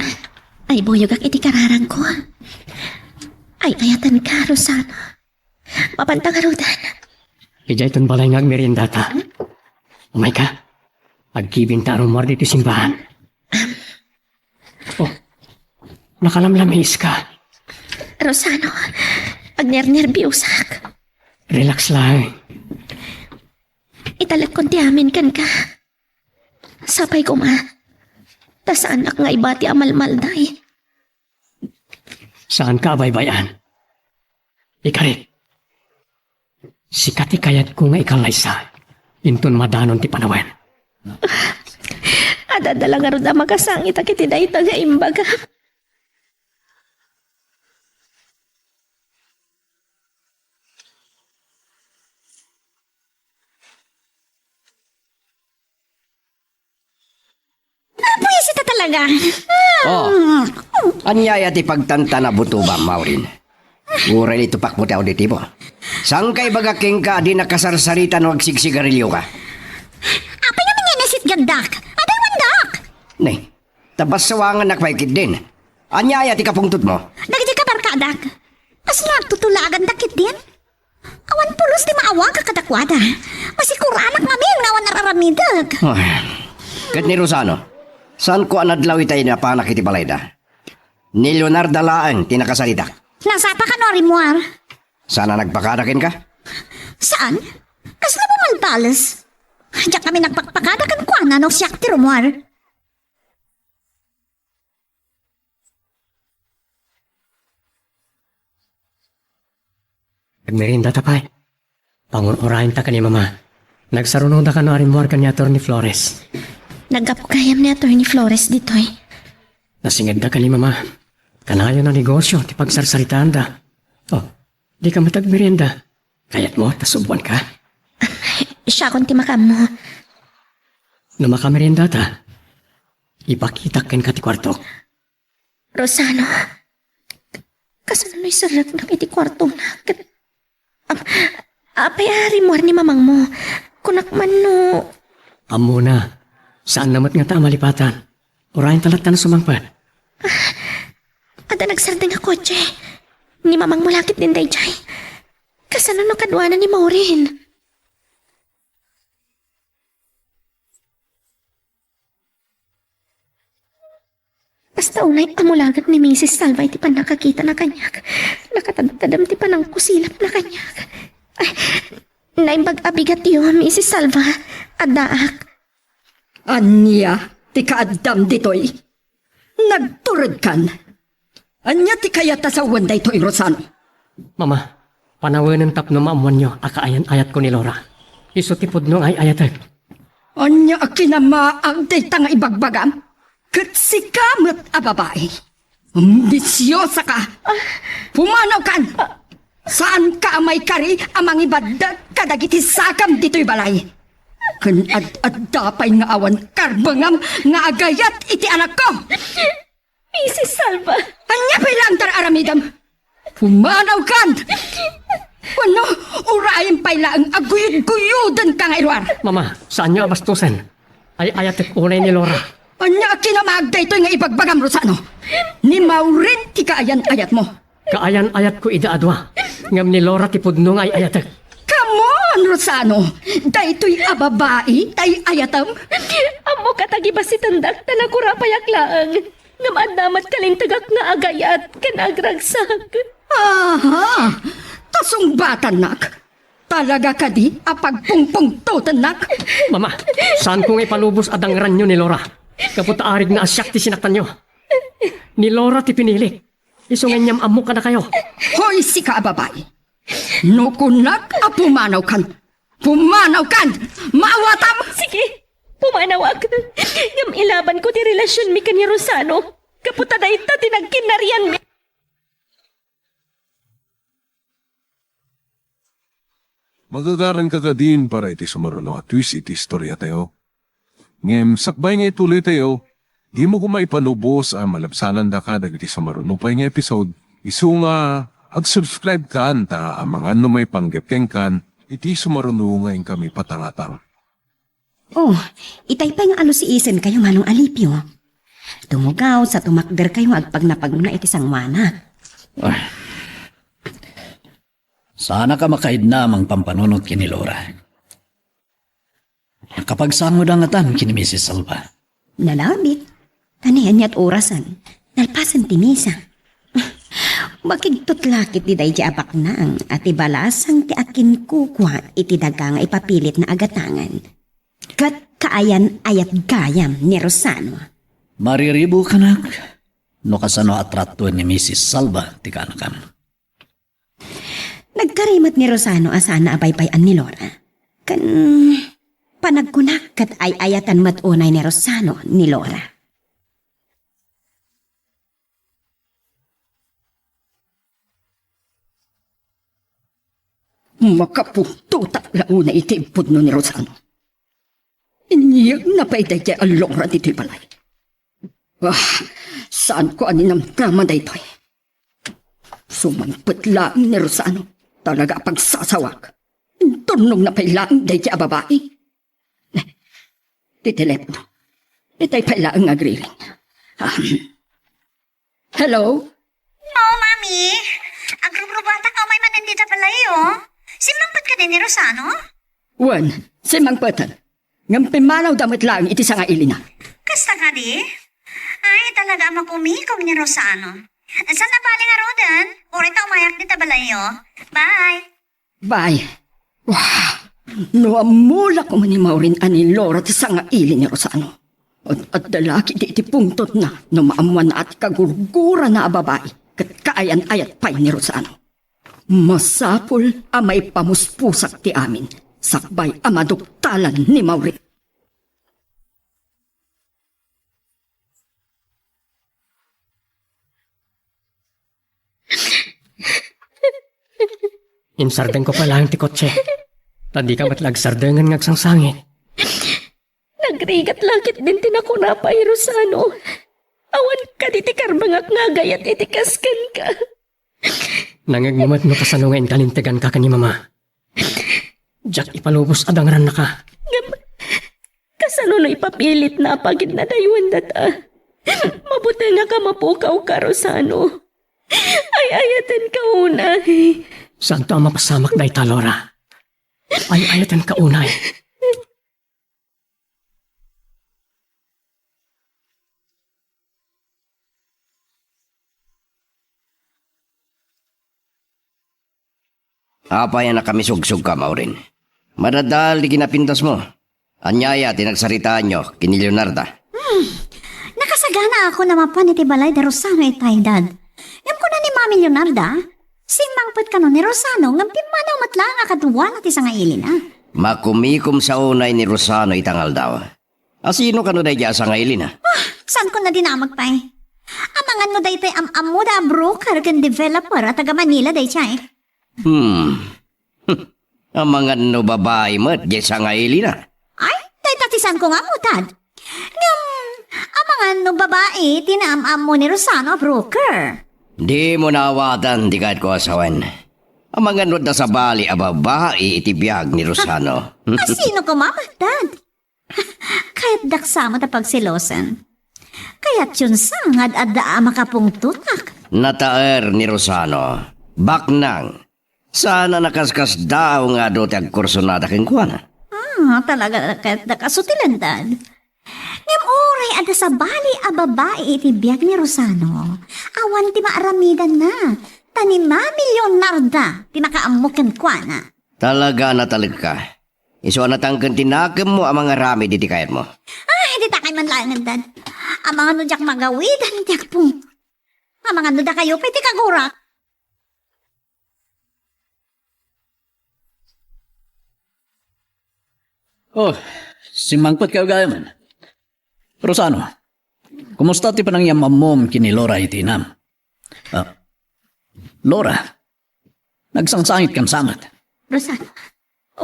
Ay, buyogak iti kararangko. Ay, ayatenka, Rosana. Mapanta ngaruden. Idiay ton balay nga agmeriendata. Umayka. Agkibinta a rummuar ditoy simbahan. Oh, nakalamlamiska. Rosano, agnernerbiosak. Relax lang. Italekkon ti amin kenka. Sapay koma, ta saanak nga ibati a malmalday. Saanka a baybay-an. Ikarik, sika ti kayatko nga ikallaysa inton madanon ti panawen. Ad-adda la ngarud a makasangitak iti dayta nga imbagam. Apo, isita talaga. Oh. Ania aya ti pagtantan a butobam, Maureen? Uray itupak mo ti auditibo. Saan ka ibagak kenka a di nakasarsarita no agsigsigarilyo ka? Apay nga manginisitgandak? Adaywandak! Ne, ta bassuangannak pay ketdin. Ania aya ti kapungtotmo? Dagiti kabarkadak, kasla agtutulagandak ketdin? Awan pulos ti maawagak kadakuada. Masikuranak ngamin nga awan ar-aramidek. Ay, ket ni Rosano, saanko a nadlaw itay napanak iti balayda. Ni Leonarda laeng ti nakasaritak. Nasapa kano a rimmuar? Saan a nagpakada kenka? Saan? Kasla bumalbales? Diak kami nagpakpakada kenkuana no siak ti rummuar. Agmeriendata pay. Pangur-urayenta ken ni Mama. Nagsarunoda kano a rimmuar ken ni Attorney Flores. Naggapu gayam ni Attorney Flores ditoy. Nasingedda ken ni Mama. Kanayon a negosio ti pagsarsaritaanda. Oh, dika met agmerienda. Kayatmo ta suboanka? Siakon ti makaammo. No makameriendata, ipakitak kenka ti kuartok. Rosano, kasano no iserreknak iti kuartona ket ap-, apay a rimmuar ni mamangmo? Kunak man no... Ammona, saanna met ngata a malipatan. Urayenta latta no sumangpet. Adda nagsardeng a kotse. Ni mamangmo la ketdin daydiay. Kasano no kaduana ni Maureen? Basta unay a mulaget ni Misis Salva iti pannakakitana kaniak, nakatadtadem ti panangkusilapna kaniak. Ay, naimbag a bigatyo, Misis Salva. Addaak. Ania ti kaaddam ditoy? Nagturedkan. Ania ti kayat a sawen daytoy, Rosano? Mama, panawenem tapno maammoanyo a kaayan-ayatko ni Laura. Isu ti pudno nga ay-ayatek. Ania a kinamaag dayta nga ibagbagam? Ket sika met a babai. Ambisiosaka! Pumanawkan! Saanka a maikari a mangibaddeg kadagiti sakam ditoy balay. Ken ad-adda pay nga awan karbengam nga agayat iti anakko! Misis Salva! Ania pay laeng ti ar-aramidem? Pumanawkan! Wenno, urayem pay laeng a guyod-guyodenka nga iruar! Mama, saanyo a bastosen. Ay-ayatek unay ni Laura. Ania a kinamaag daytoy nga ibagbagam, Rosano? Ni Maureen ti kaayan-ayatmo. Kaayan-ayatko ida a dua, ngem ni Laura ti pudno nga ay-ayatek. Come on, Rosano! Daytoy a babai tay ayatem? Ammoka ta gibasitendak ta nakurapayak laeng. Ngem adda met kalintegak nga agayat ken agragsak. Aha! Ta sungbatannak? Talaga kadi a pagpungpungtotennak? Mama, saanko nga ipalubos a dangranyo ni Laura. Gapu ta arigna a siak ti sinaktanyo. Ni Laura ti pinilik. Isu nga aniam-ammok kadakayo. Hoy, sika a babai! No kunak a pumanawkan, pumanawkan! Maawatam! Sige, pumanawak. Ngem ilabanko ti relasionmi ken ni Rosano. Gapu ta dayta ti nagkinnarianmi. Magagaranka kadin para iti sumaruno a twist iti istoriatayo. Ngem sakbay nga ituloytayo, dimo koma ipalubos a malabsanandaka dagiti sumaruno pay nga episode, isu nga ag-subscribe kan ta amangan no maipanggep kenkan iti sumaruno nga inkami patangatang. Oh, itay pay nga alusiisenkayo, Manong Alipio. Tumugaw sa tumakderkayo nga agpagnapagna iti sangoanak. Ah. Saanak a makaidna a mangpampanunot ken ni Laura. Nakapagsangoda ngatan ken ni Misis Salva. Nalabit. Ania, aniat orasen? Nalpasen ti misa. Makigtutla ketdi daydi a baknang a ti balasang ti akinkukua iti daga nga ipapilitna a gatangen. Ket kaayan-ayat gayam ni Rosano. Mariribu kanak no kasano a tratoen ni Misis Salva ti kaanakam. Nagkari met ni Rosano a saan a baybay-an ni Laura. Ken panagkunak ket ay-ayatan met unay ni Rosano ni Laura. Makaputotak la unay iti impudno ni Rosano. Inyegna pay daydiay a Laura ditoy balay. Ah, saanko a ninamnama daytoy. Sumangpet laeng ni Rosano, talaga a pagsasawak. Inturnongna pay laeng daydiay a babai. Ti telepono. Itay pay laeng nga agriring. Ahem. Hello? Hello, Mami. Agrubrubuatak a umay manen dita balay, oh. Simmangpet kadi ni Rosano? Wen, simmangpeten. Ngem pimmanawda met laeng iti sangailina. Kasta kadi? Ay, talaga a makumikog ni Rosano. Saan a bale ngaruden? Uray ta umayak dita balay, oh. Bye. Bye. Wah! No ammo la koma ni Maureen a ni Laura ti sangaili ni Rosano, ad-adda la ketdi iti pungtotna no maammoanna a ti kagurgurana a babai ket kaayan-ayat pay ni Rosano. Masapul a maipamuspusak ti amin sakbay a maduktalan ni Maureen. Insardengko pay laeng ti kotse. Ta dika met la agsardengen nga agsangsangit. Nagrigat la ketdin ti nakunapa, Rosano. Awan kadi ti karbengak nga agayat iti kas kenka. Nangngegmo met no kasano nga inkalinteganka ken ni Mama. Diak ipalubos a dangrannaka. Ngem, kasano no ipapilitna a pagidnadaywan data? Mabutengak a mapukawka, Rosano. Ay-ayatenka unay. Saanto a mapasamak dayta, Laura. Ay-ayatenka unay. Apay a nakamisugsoka, Maureen? Madadal ti kinapintasmo. Ania aya ti nagsaritaanyo ken ni Leonarda? Hmm. Nakasaganaakon a mapan iti balay da Rosano ita, Dad. Ngem kuna ni Mami Leonarda, simmangpet kano ni Rosano ngem pimmanaw met laeng a kaduana ti sangailina. Makumikomsa unay ni Rosano ita nga aldaw. Asino kano daydiay a sangailina? Ah, saanko a dinamag pay. Amangan no daytoy am-ammoda a broker ken developer a taga Manila daydiay. Hmm. Amangan no babai met diay sangailina. Ay, dayta ti saanko nga ammo, Dad. Ngem, amangan no babai ti naam-ammo ni Rosano a broker. Dimo naawatan ti kayatko a sawen. Amangan no adda sabali a babai iti biag ni Rosano. Asino koma, Dad? Kayatdak sa met a pagselosen. Kayatyon sa nga ad-adda a makapungtotak. Nataer ni Rosano. Baknang. Saan a nakaskasdaaw nga adu ti agkursunada kenkuana. Ah, talaga kayatdak a sutilen, Dad. Ngem uray adda sabali a babai iti biag ni Rosano, awan ti maaramidanna. Ta ni Mami Leonarda ti makaammo kenkuana. Talaga a natalekka. Isu a natangken ti nakemmo a mangaramid iti kayatmo. Ay, ditakay man laengen, Dad. Amangan no diak magawidan ti agpung. Amangan no dakayo pay ti kagurak. Oh, simmangpet kayo gayam. Rosano, kumusta ti panangyam-ammom ken ni Laura iti inam? Ah, Laura, nagsangsangit kan samet. Rosano,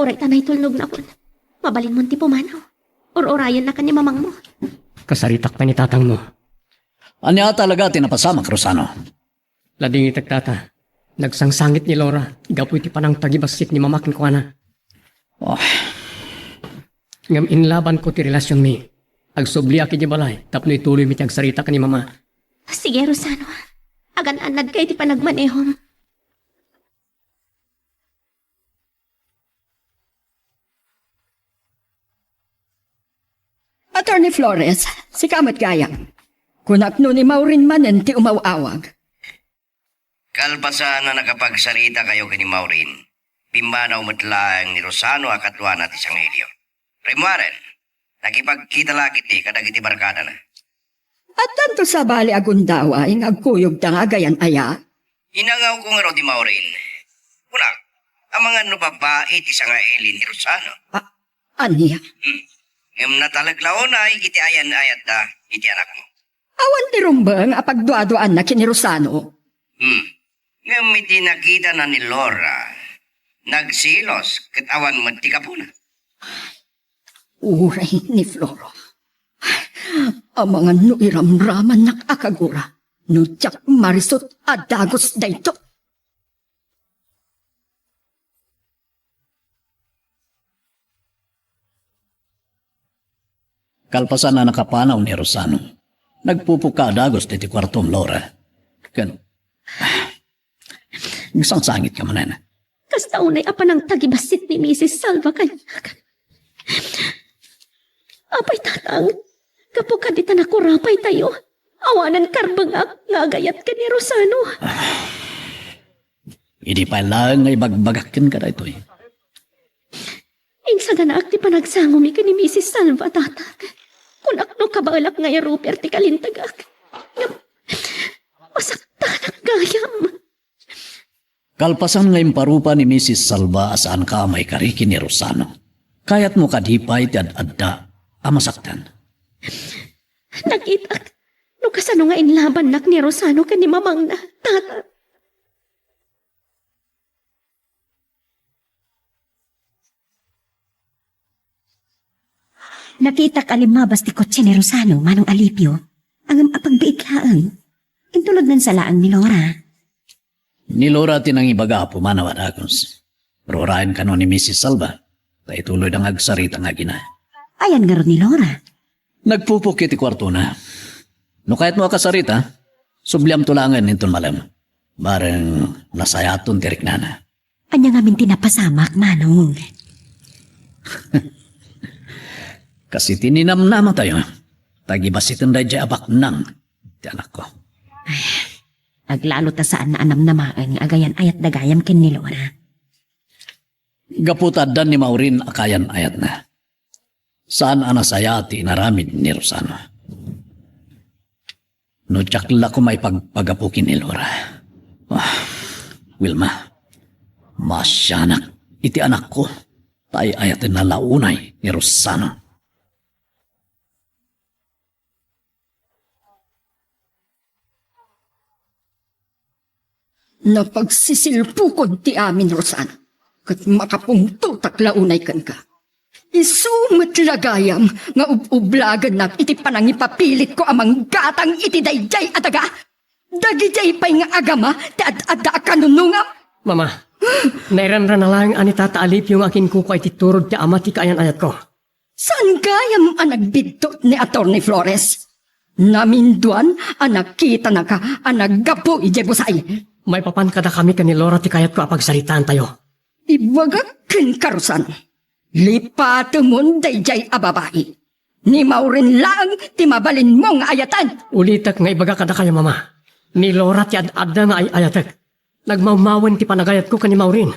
uray ta naitulnog nakon. Mabalinmon ti pumanaw. Ur-urayennakan ni mamangmo. Kasaritak pay ni tatangmo. Ania talaga ti napasamak, Rosano? Ladingitek, Tata. Nagsangsangit ni Laura gapu iti panangtagibassit ni Mama kenkuana. Oh. Ngem inlabanko ti relasionmi. Agsubliak idiay balay tapno ituloymi ti agsarita ken ni Mama. Sige, Rosano. Agan-annadka iti panagmanehom. Attorney Flores, sika met gayam. Kunak no ni Maureen manen ti umaw-awag. Kalpasan a nakapagsarita kayo ken ni Maureen, pimmanaw met laeng ni Rosano a kaduana ti sangailiyo. Rimmuaren, nakipagkita la ketdi kadagiti barkadana. Addanto sabali a gundaway nga agkuyogda nga agayan aya? Inangawko ngarud ni Maureen. Kunak, amangan no babai ti sangaili ni Rosano. A-, ania? Hmm. Ngem natalek la unay iti ayan-ayatda iti anakmo. Awan ti rumbeng a pagduaduaanna ken ni Rosano. Hmm. Ngem iti nakitana ni Laura, nagselos ket awan met ti gapuna. Uray ni Flora. Amangan no iramramannak a kagura no diak marisut a dagus daytoy. Kalpasan a nakapanaw ni Rosano, nagpupukka a dagus ditoy kuartom, Laura. Ken, nagsangsangitka manen. Kasta unay a panangtagibassit ni Misis Salva kaniak. Apay, Tatang, gapu kadi ta nakurapay tayo, awanen karbengak nga agayat ken ni Rosano. Idi pay laeng nga ibagbagak kenka daytoy. Kaganaak ti panagsangomi ken ni Misis Salva, tatak. Kunak no kabaelak nga i-Ruper ti kalintagak. Ngem masaktanak gayam. Kalpasan nga imparupa ni Misis Salva a saanka a maikari ken ni Rosano, kayatmo kadi pay ti ad-adda a masaktan? Nakitak no kasano nga inlabannak ni Rosano ken ni mamangna, tatak. Nakitak a limmabas ti kotse ni Rosano, Manong Alipio. Ngem apagbiit laeng. Intulodnansa laeng ni Laura. Ni Laura ti nangibaga a pumanaw a dagus. Rurayen kano ni Misis Salva, ta ituloyda nga agsarita nga agina. Ayan ngarud ni Laura? Nagpupok iti kuartona. No kayatmo a kasarita, subliamto laengen inton malem. Bareng nasayaton ti riknana. Ania ngamin ti napasamak, Manong? Kas iti ninamnamatayo, ta agibasiten daydiay a baknang ti anakko. Ay, aglalo ta saanna a namnamaen nga agayan-ayatda gayam ken ni Laura. Gapu ta addan ni Maureen a kayan-ayatna. Saan a nasayaat ti inaramid ni Rosano. No diak la koma ipagpagapu ken ni Laura. Ah, Wilma, maasianak iti anakko, ta ay-ayatenna la unay ni Rosano. Napagsisilpukon ti amin, Rosano, ket makapungtotak la unay kenka. Isu met la gayam nga ub-ublagennak iti panangipapilitko a manggatang iti daydiay a daga. Dagidiay pay nga agama ti ad-adda a kanunongam. Mama, nairanrana laeng a ni Tata Alipio nga akinkukua iti turod ti ama ti kaayan-ayatko. Saan gayam a nagbiddut ni Attorney Flores? Naminduan a nakitanaka a naggapu idiay busay. Maipapan kadakami ken ni Laura ti kayatko a pagsaritaantayo. Ibagak kenka, Rosano, lipatemon daydiay a babai. Ni Maureen laeng ti mabalinmo nga ayaten. Ulitek nga ibaga kadakayo, Mama. Ni Laura ti ad-adda nga ay-ayatek. Nagmawmawen ti panagayatko ken ni Maureen.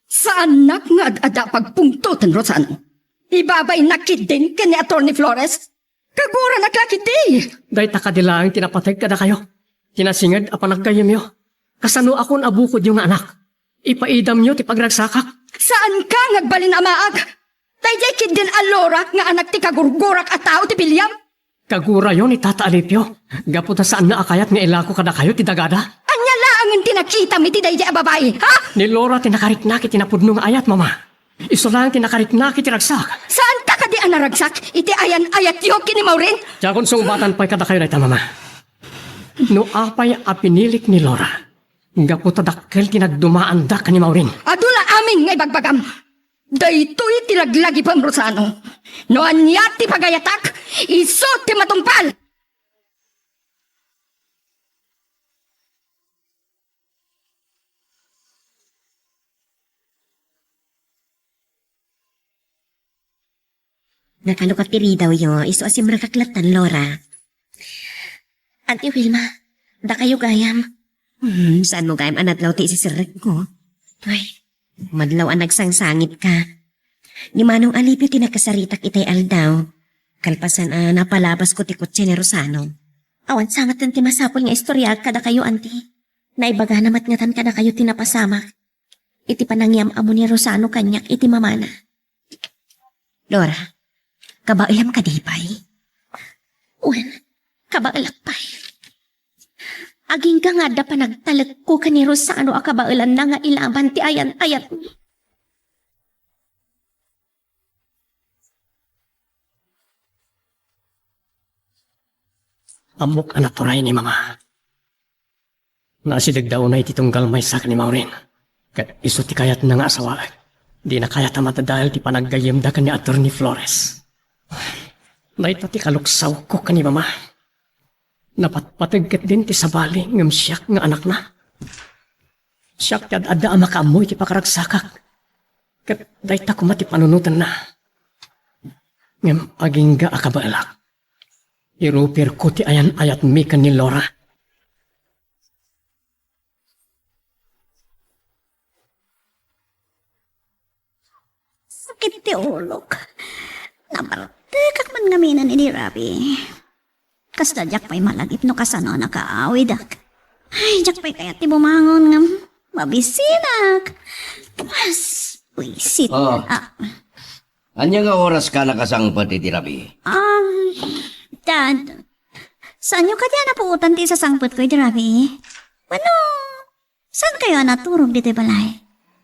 Saannak nga ad-adda a pagpungtoten, Rosano. Ibabay na ketdin ken ni Attorney Flores. Kaguranak la ketdi. Dayta kadi laeng ti napateg kadakayo. Ti nasinged a panaggayyemyo. Kasanoakon a bukodyo nga anak? Ipaidamyo ti pagragsakak. Saanka nga agbalin a maag? Daydiay ketdin a Laura nga anak ti kagurgurak a tao ti biliam. Kagurayo ni Tata Alipio, gapu ta saanna a kayat nga ilako kadakayo ti dagada. Ania laengen ti nakitam iti daydiay a babai, ha? Ni Laura ti nakariknak iti napudno nga ayat, Mama. Isu laeng ti nakariknak iti ragsak. Saanka kadi a naragsak iti ayan-ayatyo ken ni Maureen? Diakon sungbatan pay kadakayo dayta, Mama. No apay a pinilik ni Laura, gapu ta dakkel ti nagdumaanda ken ni Maureen. Adu la amin nga ibagbagam. Daytoy ti laglagipem, Rosano. No ania ti pagayatak, isu ti matungpal. Nakalukak ti ridawyo, isu a simrekak lattan, Laura. Auntie Wilma, dakayo gayam. Hmm, saanmo gayam a nadlaw ti isisirrekko? Ay, madlaw a nagsangsangitka. Ni Manong Alipio ti nakasaritak itay aldaw. Kalpasan a napalabasko ti kotse ni Rosano. Awan sa ngaten ti masapul nga istoryaak kadakayo, Auntie. Naibagana met ngaten kadakayo ti napasamak iti panangyam-ammo ni Rosano kaniak iti mamana. Laura, kabaelam kadi pay? Wen, kabaelak pay. Agingga nga adda panagtalekko ken ni Rosano a kabaelanna nga ilaban ti ayan-ayatmi. Ammok a naturay ni Mama. Naasidegda unay ti tunggal maysa ken ni Maureen. Ket isu ti kayatna nga asawaek. Dina kayat a madadael ti panaggayyemda ken ni Attorney Flores. Dayta ti kaluksawko ken ni Mama. Napatpateg ketdin ti sabali ngem siak nga anakna. Siak ti ad-adda a makaammo iti pakaragsakak. Ket dayta koma ti panunotenna. Ngem agingga a kabaelak. Iruperko ti ayan-ayatmi ken ni Laura. iti ulok. Nabartekak man ngaminen idi rabii. Kasla diak pay malagip no kasano a nakaawidek. Ay, diak pay kayat ti bumangon ngem mabisinak. Puas! Buisit. Ah. Ah. Ania nga oras ka nakasangpet iti rabii? Ah, Dad, saanyo kadi a napuotan ti isasangpetko iti rabii? Wenno, saan kayo a naturog ditoy balay?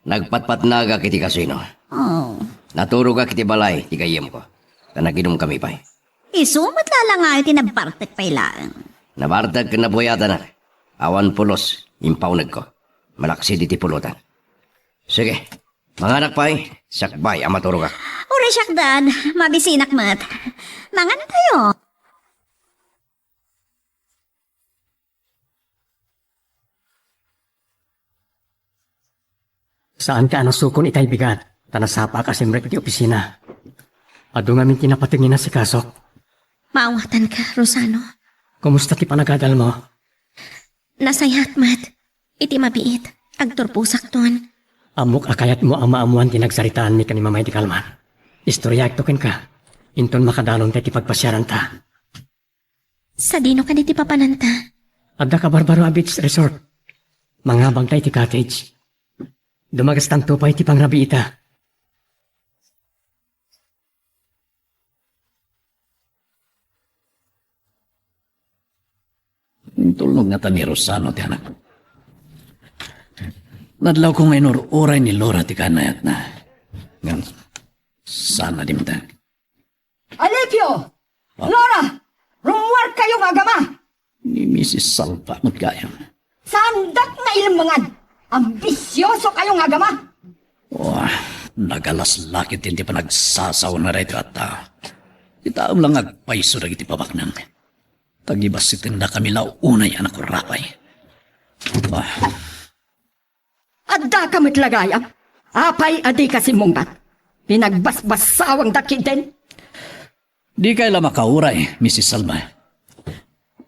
Nagpatpatnagak iti kasino. Oh. Naturogak iti balay ti gayyemko. Ta nagidumkami pay. Isu met lalangayo ti nabartek pay laeng. Nabartek ken nabuyatenak. Awan pulos, impaunegko. Malaksid iti pulotan. Sige, manganak pay, sakbay a maturogak. Uray siak, Dad. Mabisinak met. Mangan tayo. Saan ka a nasukon itay bigat, ta nasapaak a simrek iti opisina. Adu ngamin ti napateg nga inasikasok. Maawatanka, Rosano. Kumusta ti panagadalmo? Nasayaat met. Iti mabiit, agturposakton. Ammok a kayatmo a maammoan ti nagsaritaanmi ken ni Mama idi kalman. Istoriaekto kenka. Inton makadalonta iti pagpasiaranta. Sadino kadi ti papananta? Adda ka Barbaro a beach resort. Mangabangta iti cottage. Dumagastanto pay ti pangrabiita. Intulnog ngata ni Rosano ti anak. Nadlawko nga inur-uray ni Laura ti kanayatna. Ngem, saan a dimteng. Alipio! Ah. Laura! Rummuar kayo nga agama! Ni Misis Salva met gayam. Saandak nga ilemmengan! Ambisioso kayo nga agama! Wah, nagalas la ketdi ti panagsasaona daytoy a tao. Ti taem la nga agpayso dagiti pabaknang. Tagibassitenda kami la unay a nakurapay. Wah. Addaka met la gayam. Apay a dika simmungbat? Pinagbasbasawangda ketdin. Dikay la makauray, Misis Salva.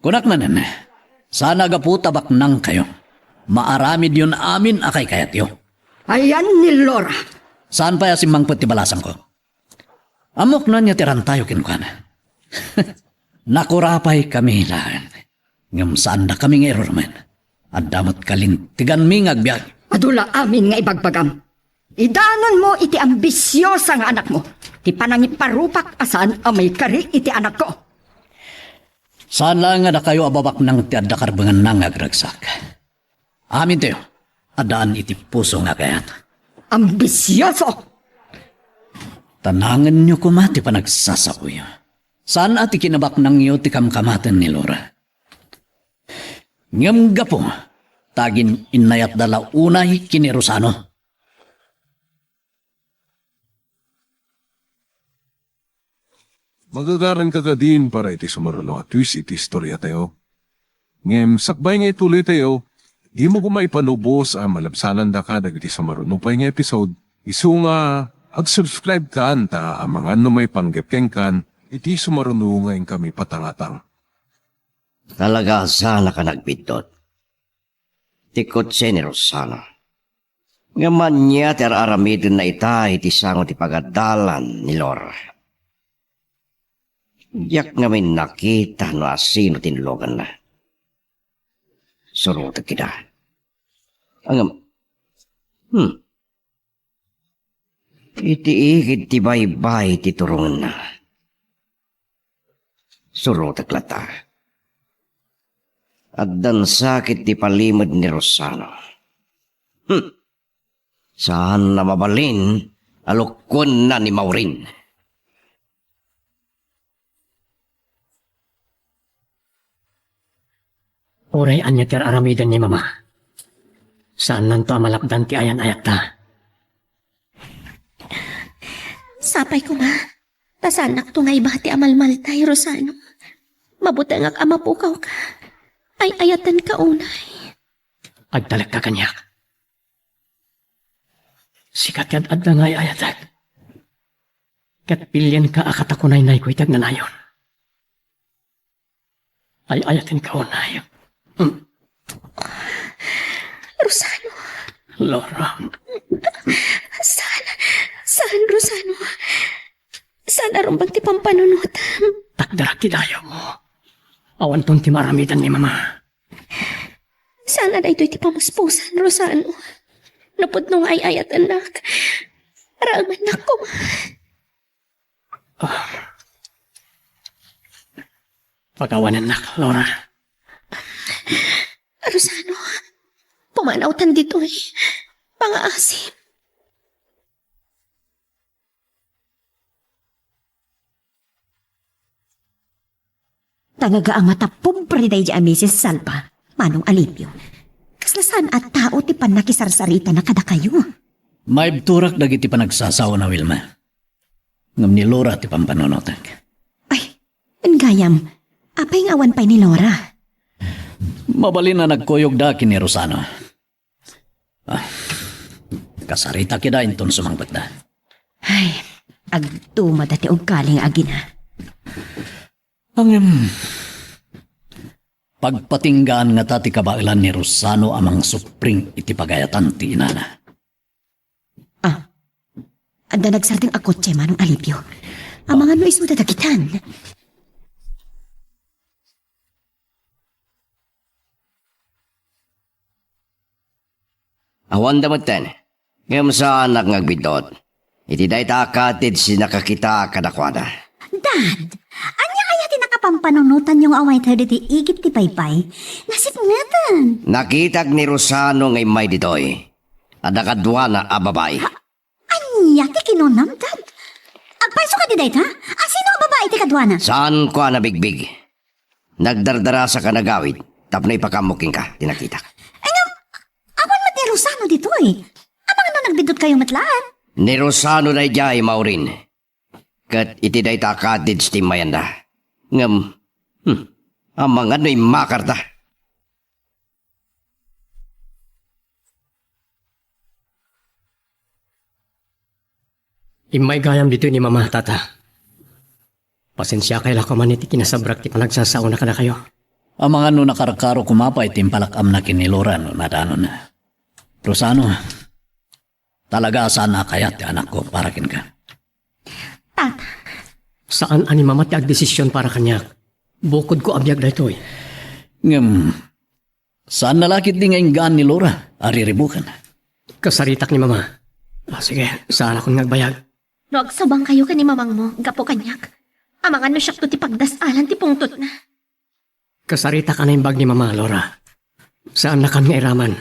Kunak manen, saan a gapu ta baknangkayo. Maaramidyon amin a kaykayatyo. Ayan ni Laura. Saan pay a simmangpet ti balasangko? Ammok no ania ti rantayo kenkuana. Nakurapay kami laeng. Ngem saandakami nga irurumen. Adda met kalinteganmi nga agbiag. Adu la amin nga ibagbagam. Idanonmo iti ambisiosa nga anakmo ti panangiparupak a saan a maikari iti anakko. Saan laeng a dakayo a babaknang ti adda karbenganna nga agragsak. Amintayo, addaan iti puso nga kayat. Ambisioso! Tanangenyo koma ti panagsasaoyo. Saan a ti kinabaknangyo ti kamkamaten ni Laura. Ngem gapu ta agin-innayatda la unay ken ni Rosano. Magagaranka kadin para iti sumaruno a twist iti istoriatayo. Ngem sakbay nga ituloytayo, dimo koma ipalubos a malabsanandaka dagiti sumaruno pay nga episode, isu nga ag-subscribe kan ta amangan no maipanggep kenkan iti sumaruno nga inkami patangatang. Talaga a saan a nagbiddut ti kotse ni Rosano. Ngem ania ti ar-aramidenna ita iti sango ti pagadalan ni Laura? Diak ngamin nakita no asino ti inluganna. Surotek ida. Ngem, hmm. Iti igid ti baybay ti turongenna. Surotek latta. Addan sakit ti palimed ni Rosano. Hmm. Saan a mabalin a lukkuenna ni Maureen. Uray ania ti ar-aramiden ni Mama, saannanto a malapdan ti ayan-ayatta. Sapay koma, ta saannakto nga ibati a malmaltay, Rosano. Mabutengak a mapukawka. Ay-ayatenka unay. Agtalekka kaniak. Sika ti ad-adda nga ay-ayatek. Ket pilienka a katakunaynayko iti agnanayon. Ay-ayatenka unay. Hmm. Rosano. Laura. Saan? Saan, Rosano? Sano? Saan a rumbeng ti pampanunotam? Takderak ti dayawmo. Awanton ti maaramidan ni Mama. Saan a daytoy ti pamuspusan, Rosano. Napudno nga ay-ayatennak. Raamannak koma. Ah. Pagawanennak, Laura. Rosano, pumanawtan ditoy. Pangaasim. Talaga a matapobre daydi a Misis Salva, Manong Alipio. Kasla saan a tao ti pannakisarsaritana kadakayo. Maibturak dagiti panagsasaona, Wilma. Ngem ni Laura ti pampanunotak. Ay, gayam, apay nga awan pay ni Laura? Mabalin a nagkuyogda ken ni Rosano. Ah, kasaritak ida inton sumangbetda. Ay, agtumada ti uggali nga agina. Ngem, pagpatinggaan ngata ti kabaelan ni Rosano a mangsupring iti pagayatan ti inana. Ah, adda nagsardeng a kotse, Manong Alipio. Amangan no isuda dagitan. Awanda metten, ngem saanak nga agbiddut. Iti dayta a cottage ti nakakitaak kadakuada. Dad, ania aya ti nakapampanunotanyo nga umaytayo ditoy igid ti baybay? Nasipngetan. Nakitak ni Rosano nga immay ditoy. Adda kaduana a babai. Ha? Ania ti kinunam, Dad? Agpayso kadi dayta? Asino a babai ti kaduana? Saanko a nabigbig. Nagdardarasak a nagawid tapno ipakaammo kenka ti nakitak. Ay, ngem, awan met ni Rosano ditoy. Amangan no nagbiddutkayo met laeng? Ni Rosano daydiay, Maureen. Ket iti dayta a cottage ti immayanda. Ngem, hmm, amangan no immakarda. Immay gayam ditoy ni Mama, Tata. Pasensiakay la koma iti kinasabrak ti panagsasaona kadakayo. Amangan no nakarkaro koma pay ti impalak-amna ken ni Laura no nadanonna. Rosano, talaga a saan a kayat ti anakko para kenka. Tata. Saan a ni Mama ti agdesision para kaniak. Bukodko a biag daytoy. Ngem, saanna la ketdi nga inggaan ni Laura a riribukan. Kasaritak ni Mama. Ah, sige, saanakon nga agbayag. No agsubangkayo ken ni mamangmo gapu kaniak, amangan no siakto ti pagdas-alan ti pungtotna. Kasaritak a naimbag ni Mama, Laura. Saannakan nga iraman.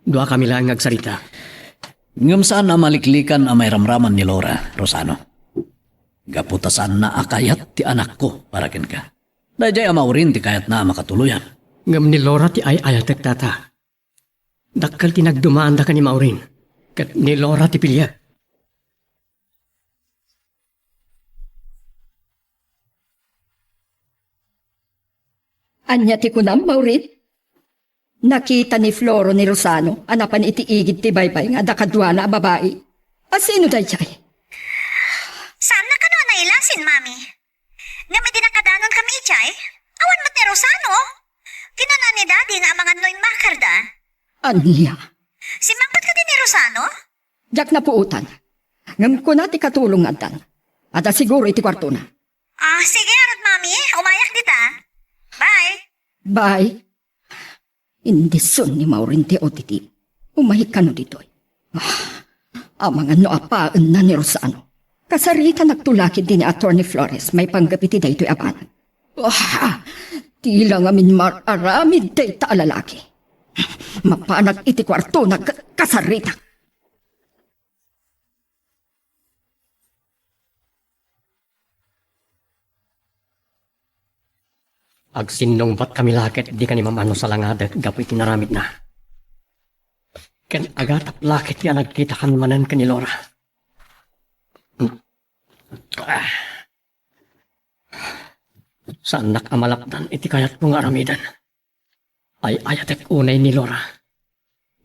Duakami laeng nga agsarita. Ngem saan a maliklikan a mairamraman ni Laura, Rosano. Gapu ta saanna a kayat ti anakko para kenka. Daydiay a Maureen ti kayatna a makatuloyan. Ngem ni Laura ti ay-ayatek, Tata. Dakkel ti nagdumaanda ken ni Maureen, ket ni Laura ti piliek. Ania ti kunam, Maureen? Nakita ni Floro ni Rosano a napan iti igid ti baybay nga adda kaduana a babai. Asino daydiay? Saanna kano a nailasin, Mami. Ngem idi nakadanonkami idiay, awan met ni Rosano. Kinuna ni Daddy nga amangan no immakarda. Ania? Simmangpet kadi ni Rosano? Diak napuotan. Ngem kuna ti katulong nga addan. Adda siguro iti kuartona. Ah, sige, ngarud, Mami. Umayak dita. Bye. Bye. Indison ni Maureen ti auditive. Umayka no ditoy. Ah, amangan no apaenna ni Rosano. Kasaritanak to la ketdi ni Attorney Flores maipanggep iti daytoy a banag. Ah, dila ngamin mar-aramid dayta a lalaki. Mapanak iti kuartona ket kasaritak. Agsinnungbatkami la ketdi ken ni Mama no salangadek gapu iti naramidna. Ken agatap la ketdi a nagkitakan manen ken ni Laura. Ah. Saannak a malapdan iti kayatko nga aramiden. Ay-ayatek unay ni Laura.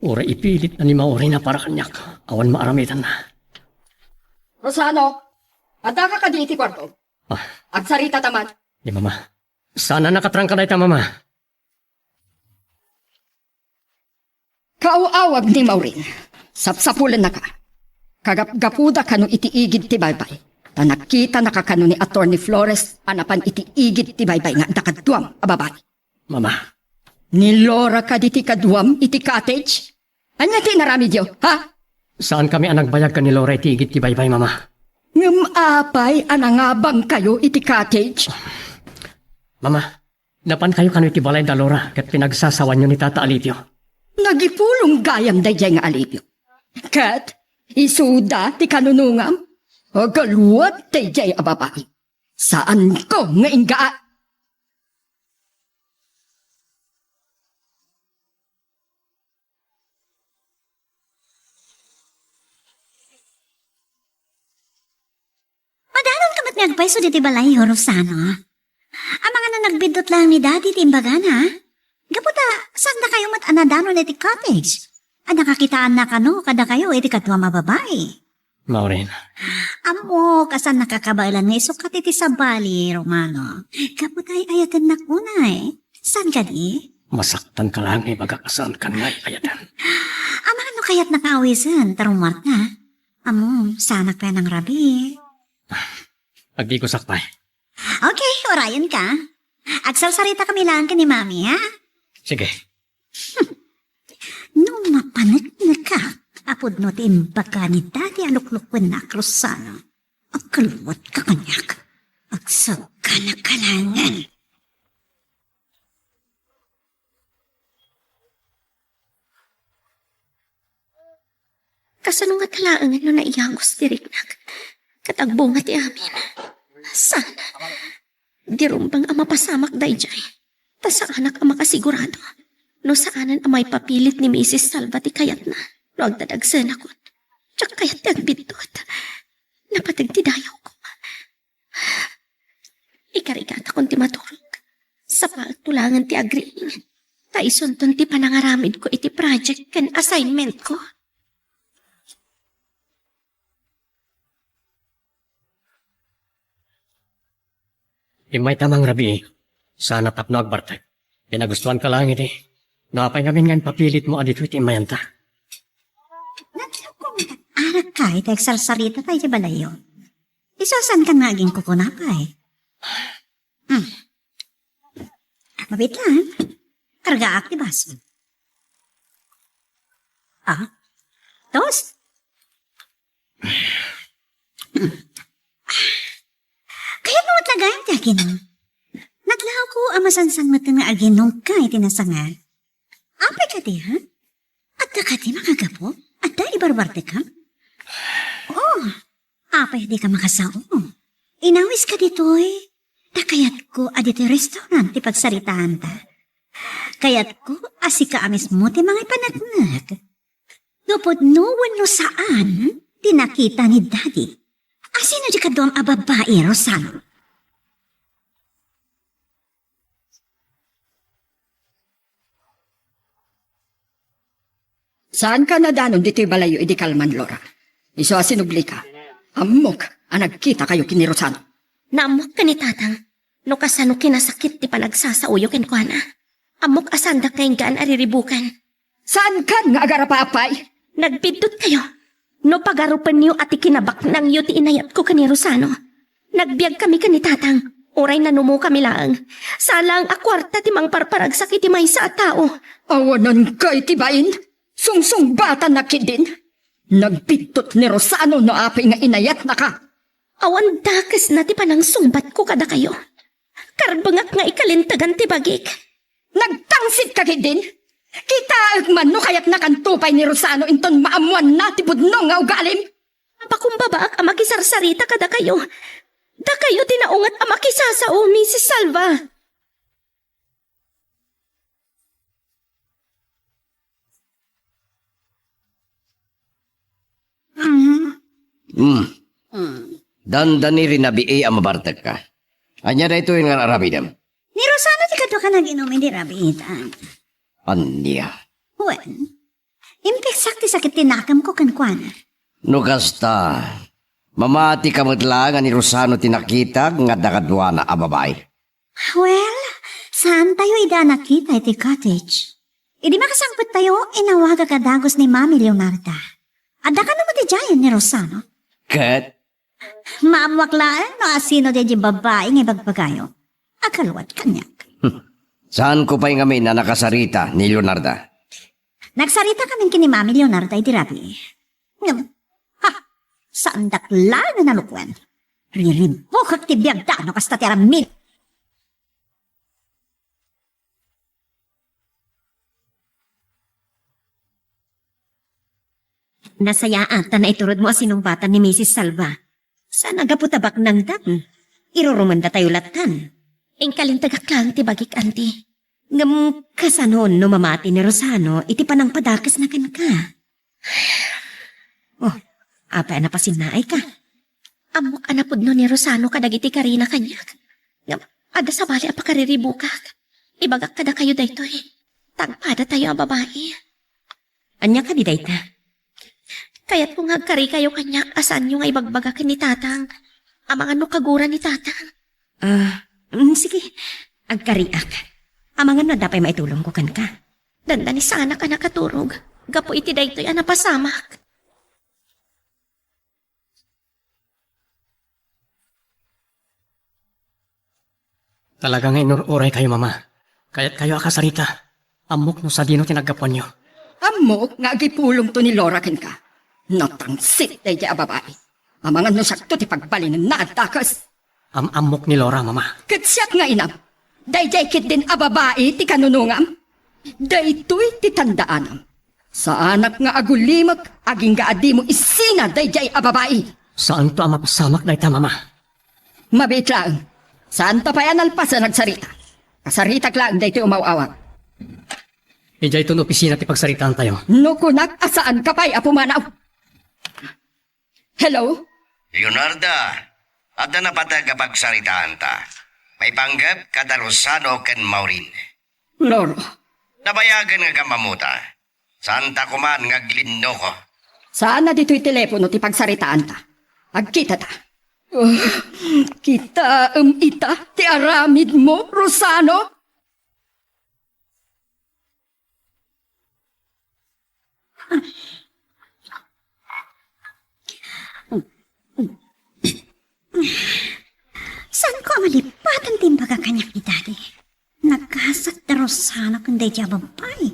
Uray ipilitna ni Maureen a para kaniak, awan maaramidenna. Rosano, addaka kadi iti kuarto? Ah. Agsarita ta man. Ni Mama. Saan a nakatrangka dayta, Mama. Kaaw-awag ni Maureen. Sapsapulennaka. Kagapgapuda kano iti igid ti baybay. Ta nakitanaka kano ni Attorney Flores a napan iti igid ti baybay nga adda kaduam a babai. Mama. Ni Laura kadi ti kaduam iti cottage? Ania ti inaramidyo, ha? Saan kami a nagbayag ken ni Laura iti igid ti baybay, Mama. Ngem apay a nangabangkayo iti cottage? Mama, napankayo kano iti balay da Laura ket pinagsasawanyo ni Tata Alipio. Nagipulong gayam daydiay nga Alipio. Ket isuda ti kanunongam. Agaluat daydiay a babai. Saanko nga inggaan. Madanon ka met nga agpayso diti balay, Rosano. Amangan a nagbiddut laeng ni Daddy ti imbagana. Gapu ta, saan dakayo met a nadanon iti cottage? A nakakitaanna kano kadakayo iti kaduam a babai? Maureen. Ammok a saan nakakabaelan nga isukat iti sabali, Romano. Gapu ta ay-ayatennak unay. Saan kadi? Masaktanka laeng nga ibagak a saankan nga ay-ayaten. Amangan no kayatnak nga awisen, ta rummuarka. Ammom, saanak pay a nangrabii. Agdigusak pay. Okay, urayenka. Agsarsaritakami laeng ken ni Mami, ha? Sige. No mapaneknekak a pudno ti imbaga ni Daddy a luklukuennak, Rosano, agkaluatka kaniak. Agsagana ka laengen. Kasano ngata laengen no naiyagos ti riknak? Ket agbunga ti amin. Saan? Di rumbeng a mapasamak daydiay. Ta saanak a makasigurado no saanen a maipapilit ni Misis Salva ti kayatna no agdadagsenakon. Diak kayat ti agbiddut. Napateg ti dayawko. Ikarigatakon ti maturog. Sapaekto laengen ti agriing. Ta isunton ti panangaramidko iti project ken assignmentko. Immayta mangrabii. Saan a tapno agbartek. Pinagustuanka laeng idi. No apay ngamin nga impapilitmo a ditoy ti immayanta? Nadlawko nga arak ka iti agsarsarita tayo ti balayo. Isu a saankan nga agingkukuna pay. Hmm. Mabiit laeng. Kargaak ti baso. Ah? Tos? Kayatmo met la gayam ti aginom. Nadlawko a masansan met nga aginomka iti nasanga. Apay kadi, ha? Adda kadi makagapu? Adda ibarbartekam? Oh, apay dika makasao? Inawiska ditoy. Ta kayatko a ditoy restaurant ti pagsaritaanta. Kayatko a sika a mismo ti mangipaneknek. No pudno wenno saan ti nakita ni Daddy. Asino di kaduam a babbai, Rosano? Saanka nadanon ditoy balayyo idi kalman, Laura. Isu a sinublika. Ammok a nagkitakayo ken ni Rosano. Naammok ken ni Tatang no kasano kinasakit ti panagsasaoyo kenkuana. Ammok a saandak nga inggaan a riribukan. Saankan nga agarapa, apay? Nagbiddutkayo no pagarupenyo a ti kinabaknangyo ti inayatko ken ni Rosano. Nagbiagkami ken ni Tatang, uray nanumokami laeng. Saan laeng a kuarta ti mangparparagsak iti maysa a tao. Awananka iti bain? Sungsungbatannak ketdin? Nagbiddut ni Rosano no apay nga inayatnaka. Awan dakesna ti panangsungbatko kadakayo. Karbengak nga ikalintegan ti bagik. Nagtangsit ka ketdin? Kitaek man no kayatnakanto pay ni Rosano inton maammoanna ti pudno nga ugalim. Pakumbabaak a makisarsarita kadakayo. Dakayo ti naunget a makisasao, Misis Salva. Mm. Mm. Mm. Dandani rinabii a mabartekka. Ania daytoy nga aramidem? Ni Rosano ti kaduak a nag-inum idi rabiitan. Ania? Wen, impigsak ti sakit ti nakemko kenkuana. No kasta, mamatika met laeng a ni Rosano ti nakitak nga adda kaduana a babai. Well, saantayo idi a nakita iti cottage. Idi makasangpettayo, inawagak a dagus ni Mami Leonarda. Adda kano madidiayen ni Rosano? Ket? Maammoak laeng no asino daydi babai nga ibagbagayo. Agkaluat kaniak. Saanko pay ngamin a nakasarita ni Leonarda? Nagsarita kamin ken ni Mami Leonarda idi rabii. Ngem, ha, saandak laeng a nalukwen. Riribukek ti biagda no kasta ti aramid. Nasayaat ta naiturodmo a sinungbatan ni Misis Salva. Saan a gapu ta baknangdan. Irurumendatayo lattan. Inkalintagak laeng ti bagik, Auntie. Ngem kasano no mamati ni Rosano iti panangpadakesna kenka? Oh, apay a napasinnaayka? Ammok a napudno ni Rosano kadagiti karina kaniak. Ngem adda sabali a pakariribukak. Ibagak kadakayo daytoy. Ta agpadatayo a babai. Ania kadi dayta? Kayatko nga agkarikayo kaniak a saanyo nga ibagbaga ken ni Tatang. Amangan no kagura ni Tatang. Ah, mm, sige. Agkariak. Amangan no adda pay maitulongko kenka. Dandani saanak a nakaturog gapu iti daytoy a napasamak. Talaga nga inur-uraykayo, Mama. Kayatkayo a kasarita. Ammok no sadino ti naggapuanyo. Ammok nga agipulongto ni Laura kenka. Natangsit daydi a babai. Amangan no siakto ti pagbalinenna a dakes. Am-ammok ni Laura, Mama. Ket siak nga inam. Daydiay ketdin a babai ti kanunongam. Daytoy ti tandaanam. Saanak nga agulimek agingga a dimo isina daydiay a babai. Saanto a mapasamak dayta, Mama. Mabiit laeng. Saanta pay a nalpas a nagsarita. Kasaritak laeng daytoy umaw-awag. Idiayton opisina ti pagsaritaantayo. No kunak a saanka pay a pumanaw. Hello? Leonarda, adda napateg a pagsaritaanta. Maipanggep kada Rosano ken Maureen. Loro. Nabayagen nga agam-ammota. Saanta koman nga aglinnoko. Saan a ditoy telepono ti pagsaritaanta. Agkitata. Ah, kitaem ita ti aramidmo, Rosano? Saanko a malipatan ti imbaga kaniak ni Daddy. Nagkasat da Rosano ken daydi a babbai.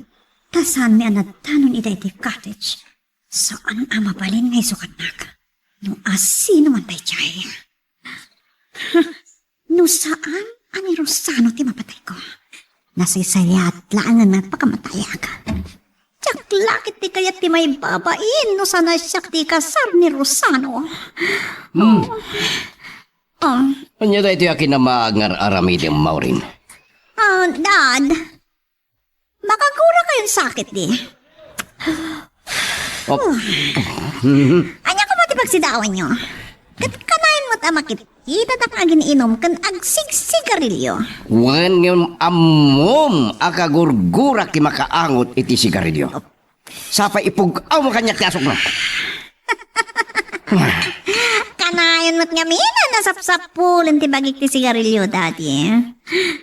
Ta saanmi a nadanon ida iti cottage. Saan a mabalin nga isukatnak. No asino man daydiay. No saan a ni Rosano ti mapatayko, nasaysayaat laengen nga agpakamatayak. Diak la ket ti kayat ti maibabain no saan a siak ti ikasar ni Rosano. Hmm. Oh. Oh. Ania daytoy a kinamaag nga ar-aramidem, Maureen? Ah, Dad. Makagura kayon sakit, di? Oh. Ania koma ti pagsidawanyo? Ket kanayon met a makit-kitadak nga agin-inum ken agsigsigarilyo. Wen ngem ammom a kagurgurak ti makaangot iti sigarilyo. Sapay ipug-awmo kaniak ti asukmo. Kanayon met ngamin a nasapsapulen ti bagik ti sigarilyo, Daddy.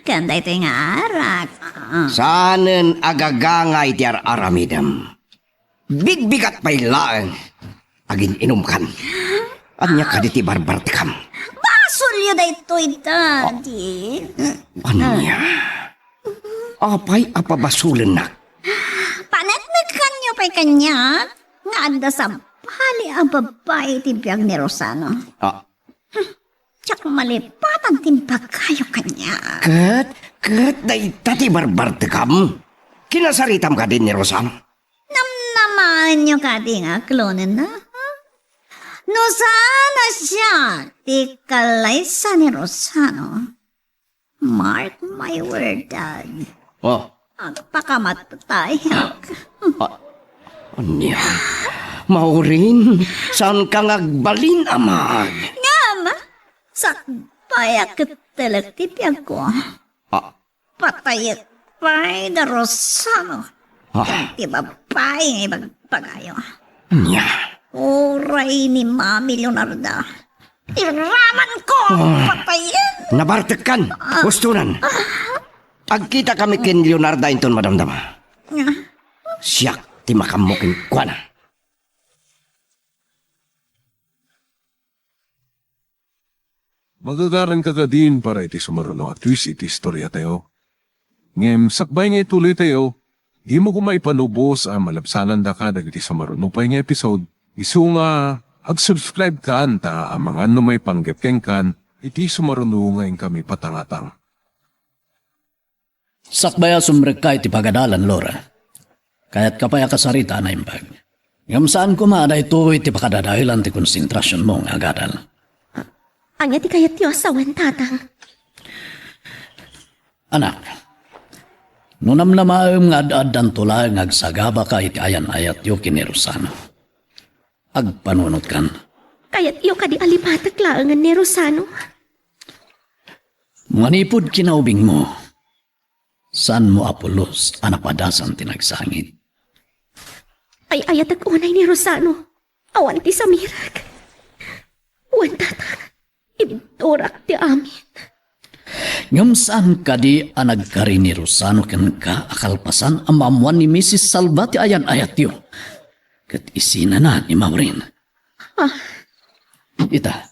Ken daytoy nga arak. Ah. Saanen a gagangay ti ar-aramidem. Bigbigat pay laeng. Agin-inumkan. Ania kadi ti barbartekam? Basolyo daytoy, Daddy. Ania? Apay a pabasolennak? Paneknekkanyo pay kaniak nga adda sabali a babbai ti biag ni Rosano. Ah. Diak malipatan ti imbagayo kaniak. Ket, ket dayta ti barbartekam? Kinasaritam kadi ni Rosano? Namnamaenyo kadi nga aklonenna, ha? No saan a siak ti kalaysa ni Rosano, mark my word, Dad. Oh. Agpakamatatayak. Ah, ania? Maureen, saanka nga agbalin a maag? Ngem, sakbay a kettelek ti biagko. Ah, patayek pay da Rosano. Ah. Ti babbai nga ibagbagayo. Ania? Uray ni Mami Leonarda. Iramanko! Ah. Patayen! Nabartekkan! Ah. Ustonan! Agkita kami ken Leonarda inton madamdama. Ah. Siak ti makammo kenkuana. Magagaranka kadin para iti sumaruno a twist iti istoriatayo. Ngem sakbay nga ituloytayo, dimo koma ipalubos a malabsanandaka dagiti sumaruno pay nga episode. Isu nga ag-subscribe kan ta amangan no maipanggep kenkan iti sumaruno nga inkami patangatang. Sakbay a sumrekka iti pagadalan, Laura. Kayatka pay a kasarita a naimbag. Ngem saan koma a daytoy ti pakadadaelan ti konsentrasionmo nga agadal. Ania ti kayatyo a sawen, Tatang? Anak, no namnamaem nga ad-addanto laeng nga agsagabaka iti ayan-ayatyo ken ni Rosano, agpanunotkan. Kayatyo kadi a lipatek laengen ni Rosano? Manipud kinaubingmo, saanmo a pulos a napadasan ti nagsangit. Ay-ayatek unay ni Rosano. Awan ti samirek. Wen, Tatang, ibturak ti amin. Ngem saan kadi a nagkari ni Rosano kenka a kalpasan a maammuan ni Misis Salva ti ayan-ayatyo? Ket isinana ni Maureen. Ah. Ita,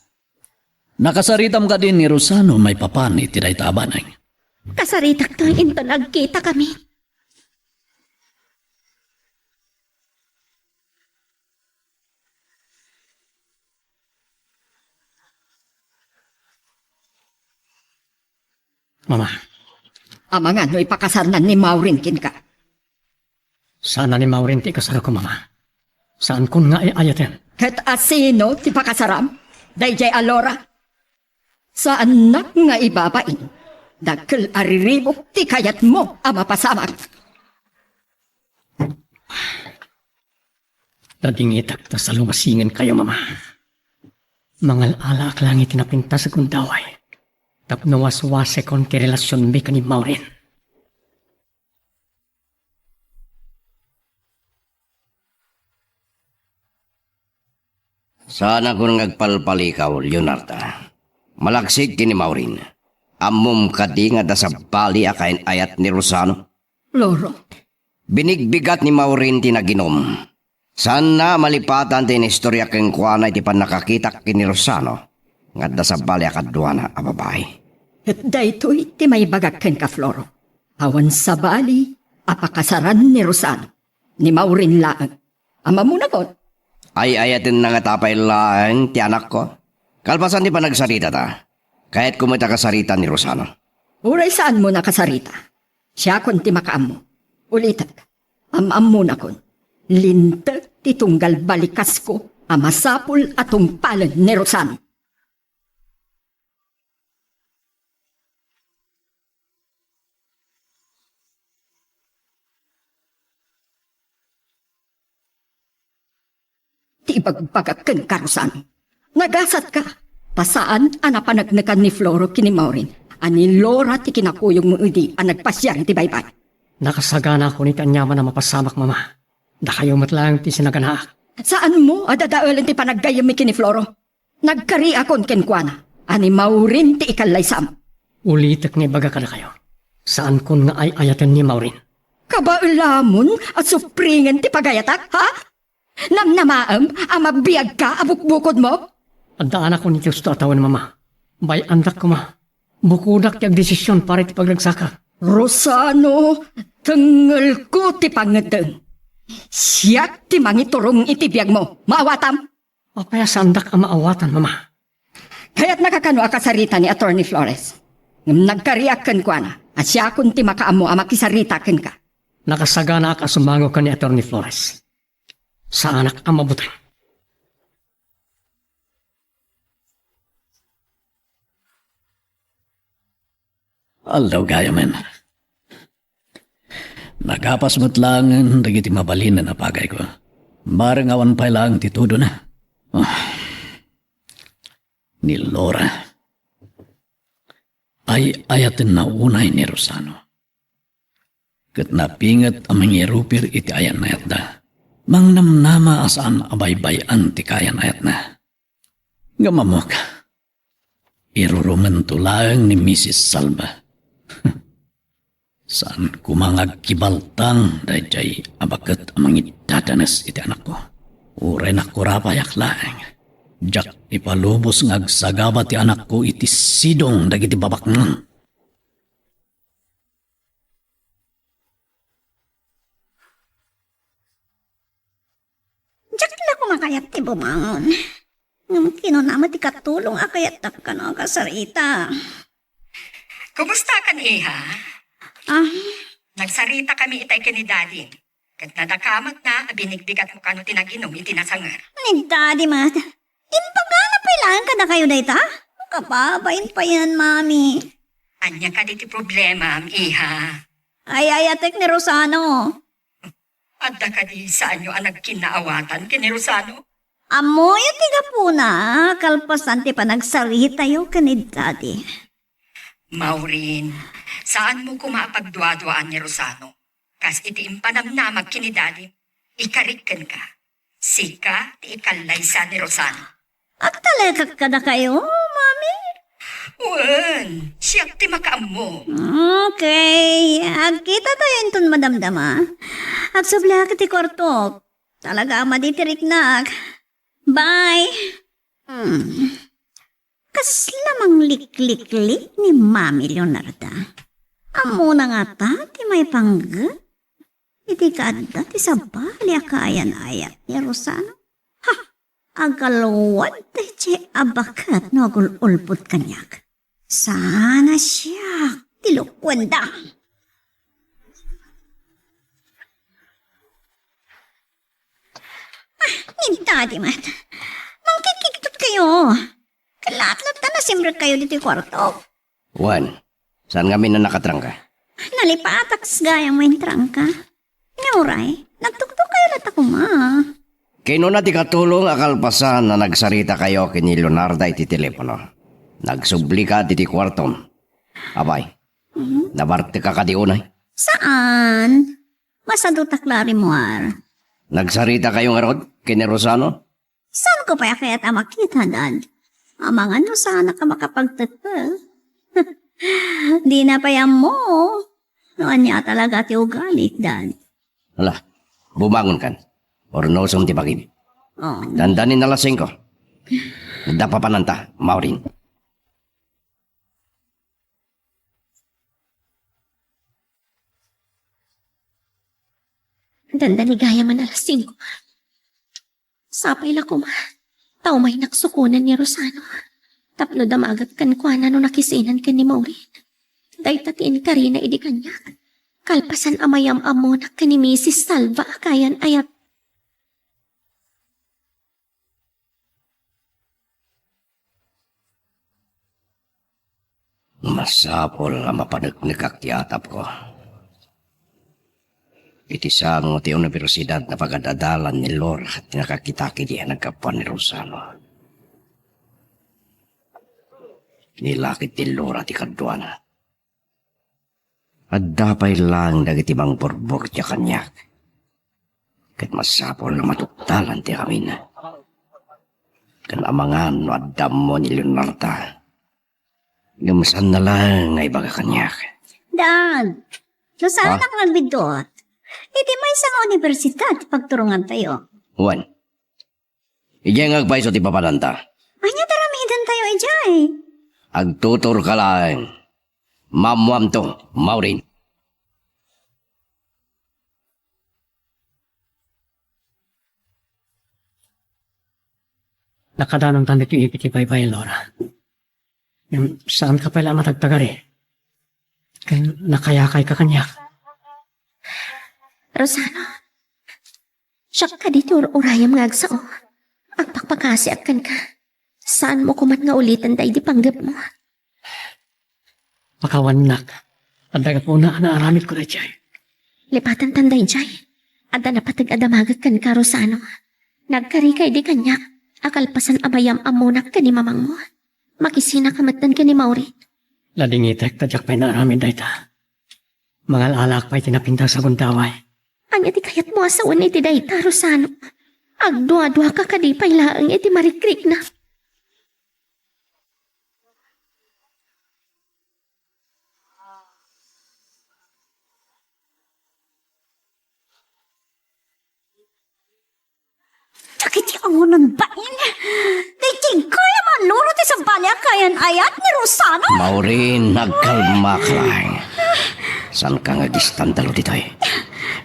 nakasaritam kadi ni Rosano maipapan iti dayta a banag? Kasaritakto inton agkitakami. Mama. Amangan no ipakasarnan ni Maureen kenka? Saan a ni Maureen ti ikasarko, Mama. Saankon nga ay-ayaten. Ket asino ti pakasaram? Daydiay a Laura? Saannak nga ibabain. Dakkel a riribuk ti kayatmo a mapasamak. Nadingitak ta salungasingenkayo, Mama. Mangal-alaak laeng iti napintas a gundaway tapno waswasekon ti relasionmi ken ni Maureen. Saanakon nga agpalpalikaw, Leonarda. Malaksid ken ni Maureen, ammom kadi nga adda sabali a kayan-ayat ni Rosano? Loro. Binigbigat ni Maureen ti naginom. Saanna a malipatan ti inistorya kenkuana iti pannakakitak ken ni Rosano nga adda sabali a kaduana a babai. Ket daytoy ti maibagak kenka, Floro. Awan sabali a pakasaran ni Rosano. Ni Maureen laeng. Amammunakon? Ay-ayatenna ngata pay laeng ti anakko. Kalpasan ti panagsaritata, kayatko met a kasarita ni Rosano. Uray saanmo a kasarita, siakon ti makaammo. Ulitek, am-ammonakon. Linteg ti tunggal balikasko a masapul a tungpalen ni Rosano. Ti ibagbagak kenka, Rosano. Nagasatka, ta saan a napaneknekan ni Floro ken ni Maureen a ni Lora ti kinakuyogmo idi a nagpasiar iti baybay. Nakasaganaakon iti aniaman a mapasamak, Mama. Dakayo met laeng ti sinaganaak. Saanmo a dadaelen ti panaggayyemmi ken ni Floro? Nagkariakon kenkuana a ni Maureen ti ikallaysam. Ulitek nga ibaga kadakayo, saankon nga ay-ayaten ni Maureen. Kabaelamon a supringen ti pagayatak, ha? Namnamaem a mabiagka a bukbukodmo? Addaanakon iti husto a tawen, Mama. Bay-andak koma. Bukodak ti agdesision para iti paglagsakak. Rosano, tengngelko ti pangngeddeng. Siak ti mangiturong iti biagmo. Maawatam? Apay a saandak a maawatan, Mama? Kayatnaka kano a kasarita ni Attorney Flores? Ngem nagkariak kenkuana a siakon ti makaammo a makisarita kenka. Nakasaganaak a sumango ken ni Attorney Flores. Saanak a mabuteng. Aldaw gayamen. Nagapas met laengen dagiti mabalinen a pagayko. Bareng awan pay laeng ti tudona. Ah. Ni Lora. Ay-ayatenna unay ni Rosano. Ket napinget a mangirupir iti ayan-ayatda. Mangnamnama a saan a baybay-an ti kayan-ayatna. Ngem ammok, irurumento laeng ni Misis Salva. Saan koma nga agkibaltang daydiay a baket a mangiddadanes iti anakko. Uray nakurapayak laeng. Diak ipalubos nga agsagaba ti anakko iti sidong dagiti babaknang. Diak la koma kayat ti bumangon. Ngem kinuna met ti katulong a kayatdak kano a kasarita. Kumusta kan, iha? Ah. Nagsarita kami itay ken ni Daddy. Ket nadakamatna a binigbigatmo kano ti naginum iti nasanger. Ni Daddy met. Imbagana pay laeng kadakayo dayta? Kababain payen, Mami. Ania kadi ti problema, iha? Ay-ayatek ni Rosano. Adda kadi saanyo a nagkinnaawatan ken ni Rosano? Ammoyo ti gapuna, kalpasan ti panagsaritayo ken ni Daddy. Maureen, saanmo koma a pagduaduaan ni Rosano. Kas iti impanamnamag ken ni Daddy, ikarik kenka. Sika ti ikallaysa ni Rosano. Agtalekak kadakayo, Mami? Wen, siak ti makaammo. Okay, agkitatayo inton madamdama. Agsubliak iti kuartok. Talaga a madi ti riknak. Bye. Hmm. Kasla manglikliklik ni Mami Leonarda. Ammona ngata ti maipanggep iti kaadda ti sabali a kaayan-ayat ni Rosano. Ha! Agalwad daydiay a baket no agul-ulbod kaniak. Saan a siak ti lukuenda. Ah, ni Daddy met. Mangkikigtot kayo. Kalatlat ta nasimrek kayo ditoy kuarto. Wen, saan ngamin a nakatrangka? Nalipatak gayam wen trangka. Nya uray, nagtuktok kayo latta koma. Kinuna ti katulong a kalpasan a nagsarita kayo ken ni Leonarda iti telepono. Nagsublika ditoy kuartom. Apay, Mhm. Nabartek ka kadi unay? Saan? Masadutak la a rimmuar. Nagsarita kayo ngarud ken ni Rosano? Saanko pay a kayat a makita, Dad? Amangan no saanak a makapagtektek. Dina pay ammo no ania talaga ti ugalik, Dad. Hala, bumangon kan. Urnosom ti bagim. Oh. Dandanin alas singko. Adda papananta, Maureen. Dandani gayam a alas singko. Sapay la koma ta umaynak sukonen ni Rosano tapno damagak kenkuana no nakisinan ken ni Maureen. Dayta ti inkarina idi kaniak. Kalpasan a mayam-ammonak ken ni Misis Salva a kayan-ayat. Masapul a mapaneknekak ti atapko. Iti sango ti universidad, napagadadalan ni Laura ti nakakitak idi a naggapuan ni Rosano. Nilakid ti Laura ti kaduana. Adda pay laeng dagiti mangburbur ti kaniak. Ket masapul a matuktalan ti amin. Ken amangan no adda ammo ni Leonarda. Ngem saanna laeng nga ibaga kaniak. Dad, no saanak nga agbiddut, iti maysa nga universidad ti pagturongantayo. Wen, idiay nga agpayso ti papananta. Ania ti aramidentayo idiay? Agtuturka laeng. Maammoamto, Maureen. Nakadanontan ditoy ipit ti baybay, Laura. Ngem saanka pay la a matagtagari. Ken nakayakayka kaniak. Rosano, siak kadi ti ur-urayam nga agsao. Agpakpakasiak kenka. Saanmo koman nga uliten daydi panggepmo. Pakawannak. Adda gapuna a naaramidko daydiay. Lipatantan daydiay. Adda napateg a damagek kenka, Rosano. Nagkarika idi kaniak a kalpasan a mayam-ammonak ken ni mamangmo. Makisinaka metten ken ni Maureen. Ladingitek ta diak pay naaramid dayta. Mangal-alaak pay ti napintas a gundaway. Ania ti kayatmo a sawen iti dayta, Rosano? Agduaduaka kadi pay laeng iti marikrikna? Dagiti angunan bain, Inkay a maluro ti sabali a kaayan-ayat ni Rosano? Maureen, agkalmaka laeng. Saanka nga agistandalo ditoy?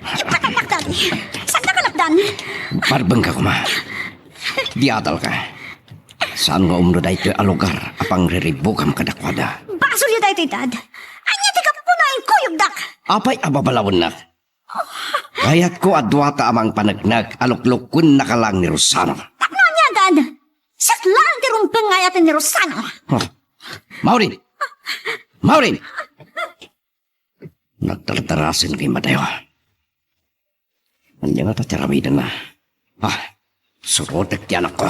Ipatalnak, Daddy. Saanka kalapdan? Parbengka koma. Di adalka. Saan nga umno daytoy a lugar a pangriribukam kadakuada? Basolyo daytoy, Dad. Ania ti gapu no inkuyogdak? Apay a babalawennak? Kayatko a duata a mangpaneknek a luklukennaka laeng ni Rosano. Tapno ania, Dad? Siak laeng ti rumbeng nga ayaten ni Rosano. Oh. Maureen! Maureen! Nagdardarasen nga immadayo. Ania ngata ti aramidenna? Ah, surotek ti anakko.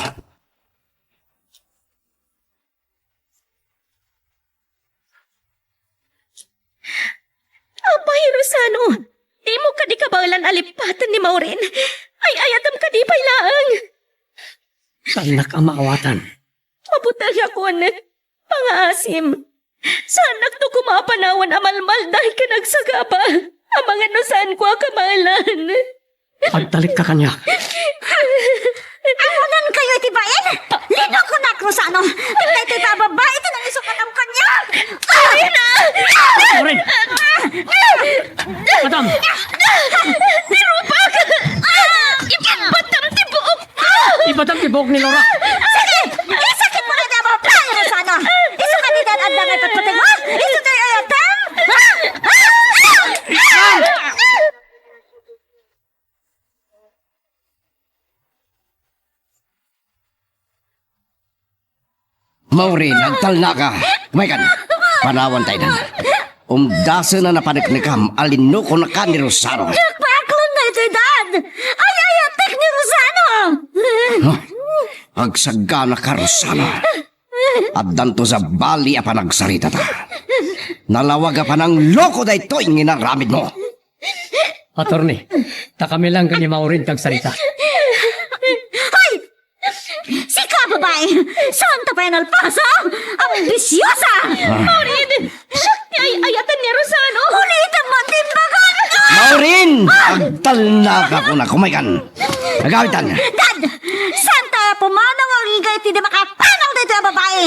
Apay, Rosano, dimo kadi kabaelan a lippaten ni Maureen? Ay-ayatem kadi pay laeng? Saannak a maawatan. Mabutengakon. Pangaasim. Saannakto koma a panawen a malmalday ken agsagaba. Amangan no saanko a kabaelan. Agtalekka kaniak. Awanan kayo iti bain? Linukonak, Rosano. Daytoy a babai ti nangisukatam kaniak. Karina! Maureen! Madam! Ni Rupak! Ipatam ti buok! Ipatam ti buok ni Laura! Sige! Isakit mo na ti babai, Rosano! Isu ka di dan adda nga ipatpatay mo? Isu tayo ayatem? Maureen, agtalnaka. Umaykan. Panawan tayo dan. Umdasen a napaneknekam a linukonaka ni Rosano. Diak pay aklon daytoy, Dad. Ay-ayatek ni Rosano. Huh? Agsagana ka, Rosano. Addanto sabali a panagsaritata. Nalawag a panangloko daytoy nga inaramidmo. Attorney, ta kami lang ken ni Maureen ti agsarita. Hoy! Sika, babai! Saanta pay a nalpaso? Ambisiosa! Maureen! Siak ti ay-ayaten ni Rosano! Ulitem man ti imbagam! Maureen! Agtalnaka, kunak, umaykan! Agawitan! Dad! Saanta a pumanaw agingga iti di makapanaw daytoy a babai!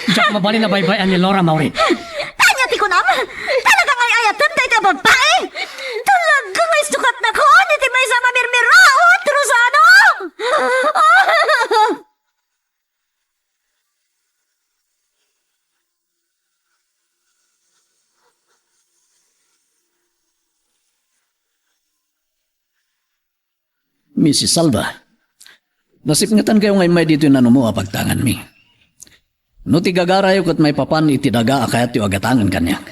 Diak mabalin a baybay-an ni Laura, Maureen. Ania ti kunam? Talaga nga ay-ayatem daytoy a babai? Talaga nga isukatnakon iti maysa a mamirmiraot, Rosano! Missis Salva, nasipngetankayo nga immay ditoy nanumo a pagtanganmi. No ti gagarayo ket maipapan iti daga a kayatyo a gatangen kaniak,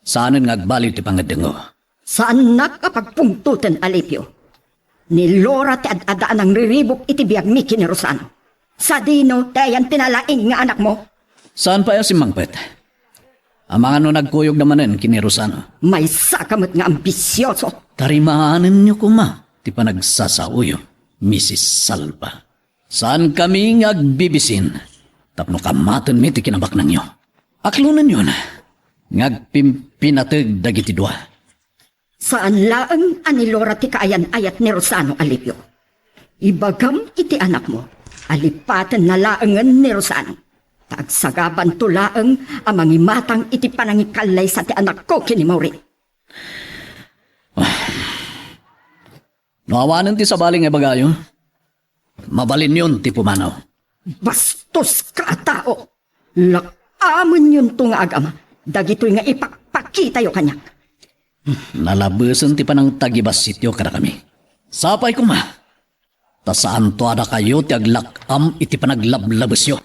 saanen nga agbaliw ti pangngeddengko. Saannak a pagpungtoten, Alipio. Ni Laura ti ad-adda a nangriribuk iti biagmi ken ni Rosano. Sadino ti ayan ti nalaing nga anakmo? Saan pay a simmangpet. Amangan no nagkuyogda manen ken ni Rosano. Maysaka met nga ambisioso. Tarimaanenyo koma ti panagsasaoyo, Missis Salva. Saankami nga agbibisin tapno kamatenmi ti kinabaknangyo. Aklonenyon nga agpimpinateg dagiti dua. Saan laeng a ni Laura ti kaayan-ayat ni Rosano, Alipio. Ibagam iti anakmo a lipatenna laengen ni Rosano, ta agsagabanto laeng a mangimatang iti panangikallaysa ti anakko ken ni Maureen. No awanen ti sabali nga ibagayo, mabalinyon ti pumanaw. Bastoska a tao! Lak-amenyonto nga agama dagitoy nga ipakpakitayo kaniak. Nalabesen ti panangtagibassityo kadakami. Sapay koma, ta saanto a dakayo ti aglak-am iti panaglablabesyo.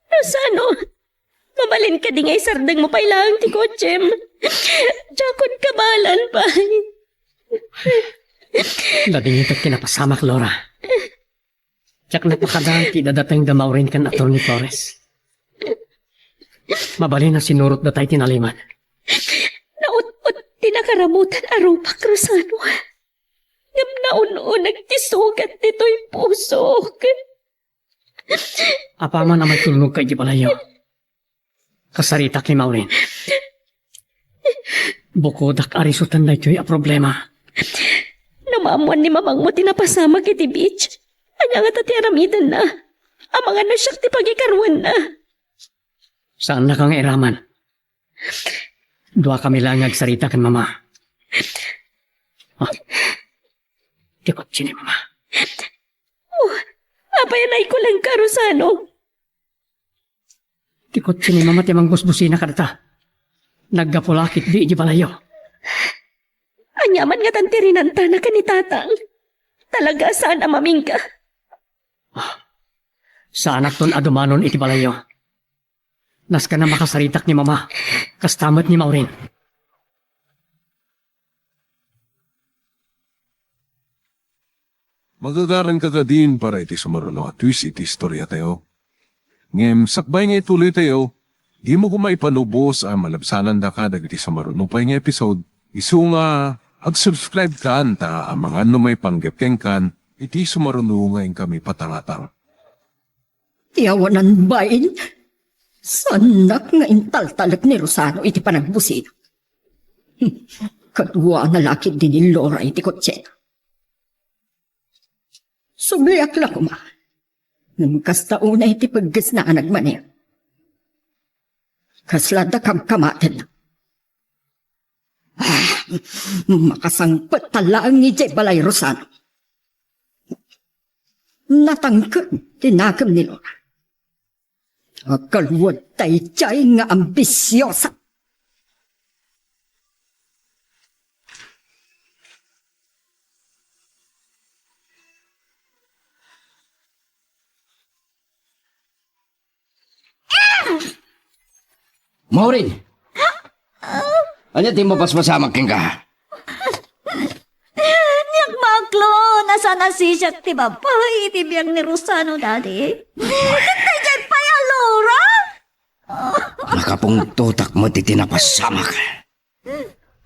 Rosano, mabalin kadi nga isardengmo pay laeng ti kotsem? Diakon kabaelan pay. Nadingitek ti napasamak, Laura. Diak napakadaan ti idadateng da Maureen ken Attorney Flores. Mabalin a sinurotda tay tinaliman. Naut-ot ti nakaramutan a rupak, Rosano. Ngem naun-uneg ti sugat ditoy pusok. Apaman a maitulnogka iti balayyo, kasaritak ni Maureen. Bukodak a risoten daytoy a problema. No maammoan ni mamangmo ti napasamak iti beach, ania ngata ti aramidenna? Amangan no siak ti pagikaruenna. Saannaka nga iraman. Duakami laeng nga agsarita ken mama. Ah, ti kotse ni mama. Oh, apay a naikulenka, Rosano? Ti kotse ni mama ti mangbusbusina kadata. Naggapu la ketdi iti balayyo. Ania man ngatan ti rinantanaka ni tatang? Talaga a saan a mamingga. Ah, saanakton a dumanon iti balayyo. Nasken a makasaritak ni mama, kasta met ni Maureen. Magagaranka kadin para iti sumaruno a twist iti istoriatayo. Ngem sakbay nga ituloytayo, dimo koma ipalubos a malabsanandaka dagiti sumaruno pay nga episode. Isu nga, ag-subscribe kan ta amangan no maipanggep kenkan iti sumaruno nga inkami patangatang. Ti awanan bain, saannak nga intaltalek ni Rosano iti panagbusina. Kaduana la ketdi ni Laura iti kotsena. Subliak la koma. Ngem kasta unay ti peggesna a nagmaneho. Kasla adda kamkamatenna. Ah, makasangpet ta laeng idiay balay, Rosano. Natangken ti nakem ni Laura. Agkalwad daydiay nga ambisiosa. Maureen! Ania ti mapaspasamak kenka? Ni Akmaklo, nasaan a sisiak ti babai iti biag ni Rosano, Daddy? Ket daydiay pay a Laura? Makapungtotak met iti napasamak.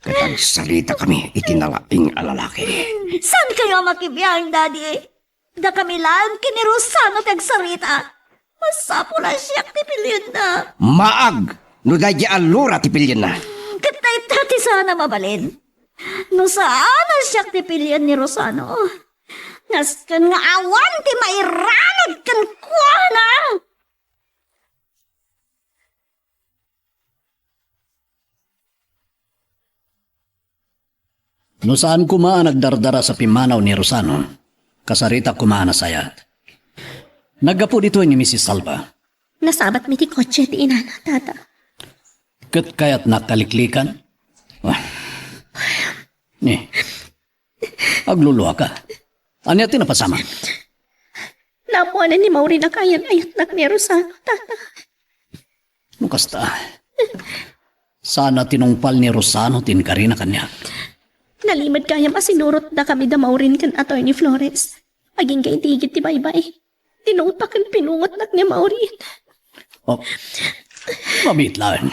Ket agsaritakami iti nalaing a lalaki. Saankayo a makibiang, Daddy? Dakami laeng ken ni Rosano ti agsarita. Masapul a siak ti pilienna. Maag no daydiay a Laura ti pilienna. Ket dayta ti saan a mabalin. No saan a siak ti pilien ni Rosano, nasken nga awan ti mairanag kenkuana. No saan koma a nagdardaras a pimmanaw ni Rosano, kasaritak koma a nasayaat. Naggapu ditoy ni Missus Salva. Nasabatmi ti kotse ti inana, Tata. Ket kayatnak a liklikan? Ah. Ni, agluluaka. Ania ti napasamak? Naammoanan ni Maureen a kayan-ayatnak ni Rosano, Tata. No kasta, saan a tinungpal ni Rosano ti inkarina kaniak. Nalimed gayam a sinurotdakami da Maureen ken Attorney Flores. Agingga iti igid ti baybay, tinungpak ken pinungotnak ni Maureen. Oh, mabiit laeng.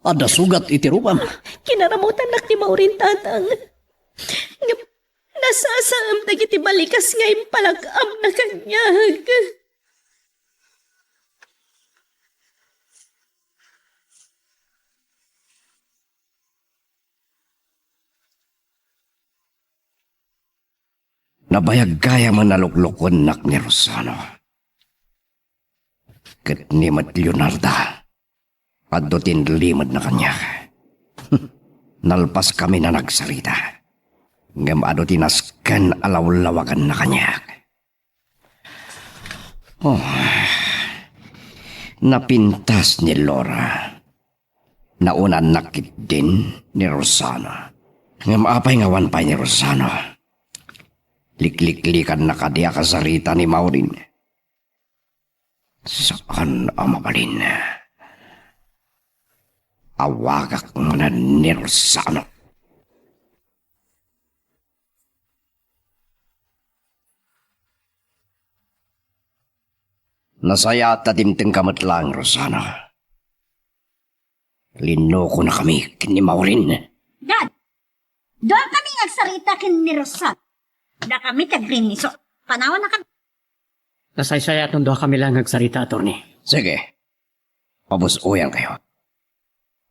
Adda sugat iti rupam. Kinaramutannak ni Maureen, Tatang. Ngem nasasaem dagiti balikas nga impalag-amna kaniak. Nabayag gayamen a luklukuennak ni Rosano. Ket ni met Leonarda, adu ti inlimedna kaniak. Nalpaskami a nagsarita, ngem adu ti nasken a lawlawaganna kaniak. Oh, napintas ni Laura. Naunannak ketdin ni Rosano. Ngem apay nga awan pay ni Rosano? Likliklikanna kadi a kasarita ni Maureen? Saan a mabalin. Awagak manen ni Rosano. Nasayaat ta dimtengka met laeng, Rosano. Linnukonakami ken ni Maureen. Dad, duakami nga agsarita ken ni Rosano. Dakami ti agrinniso. Panawanakami. Nasaysayaaton duakami laeng nga agsarita, Attorney. Sige. Pabus-oyankayo.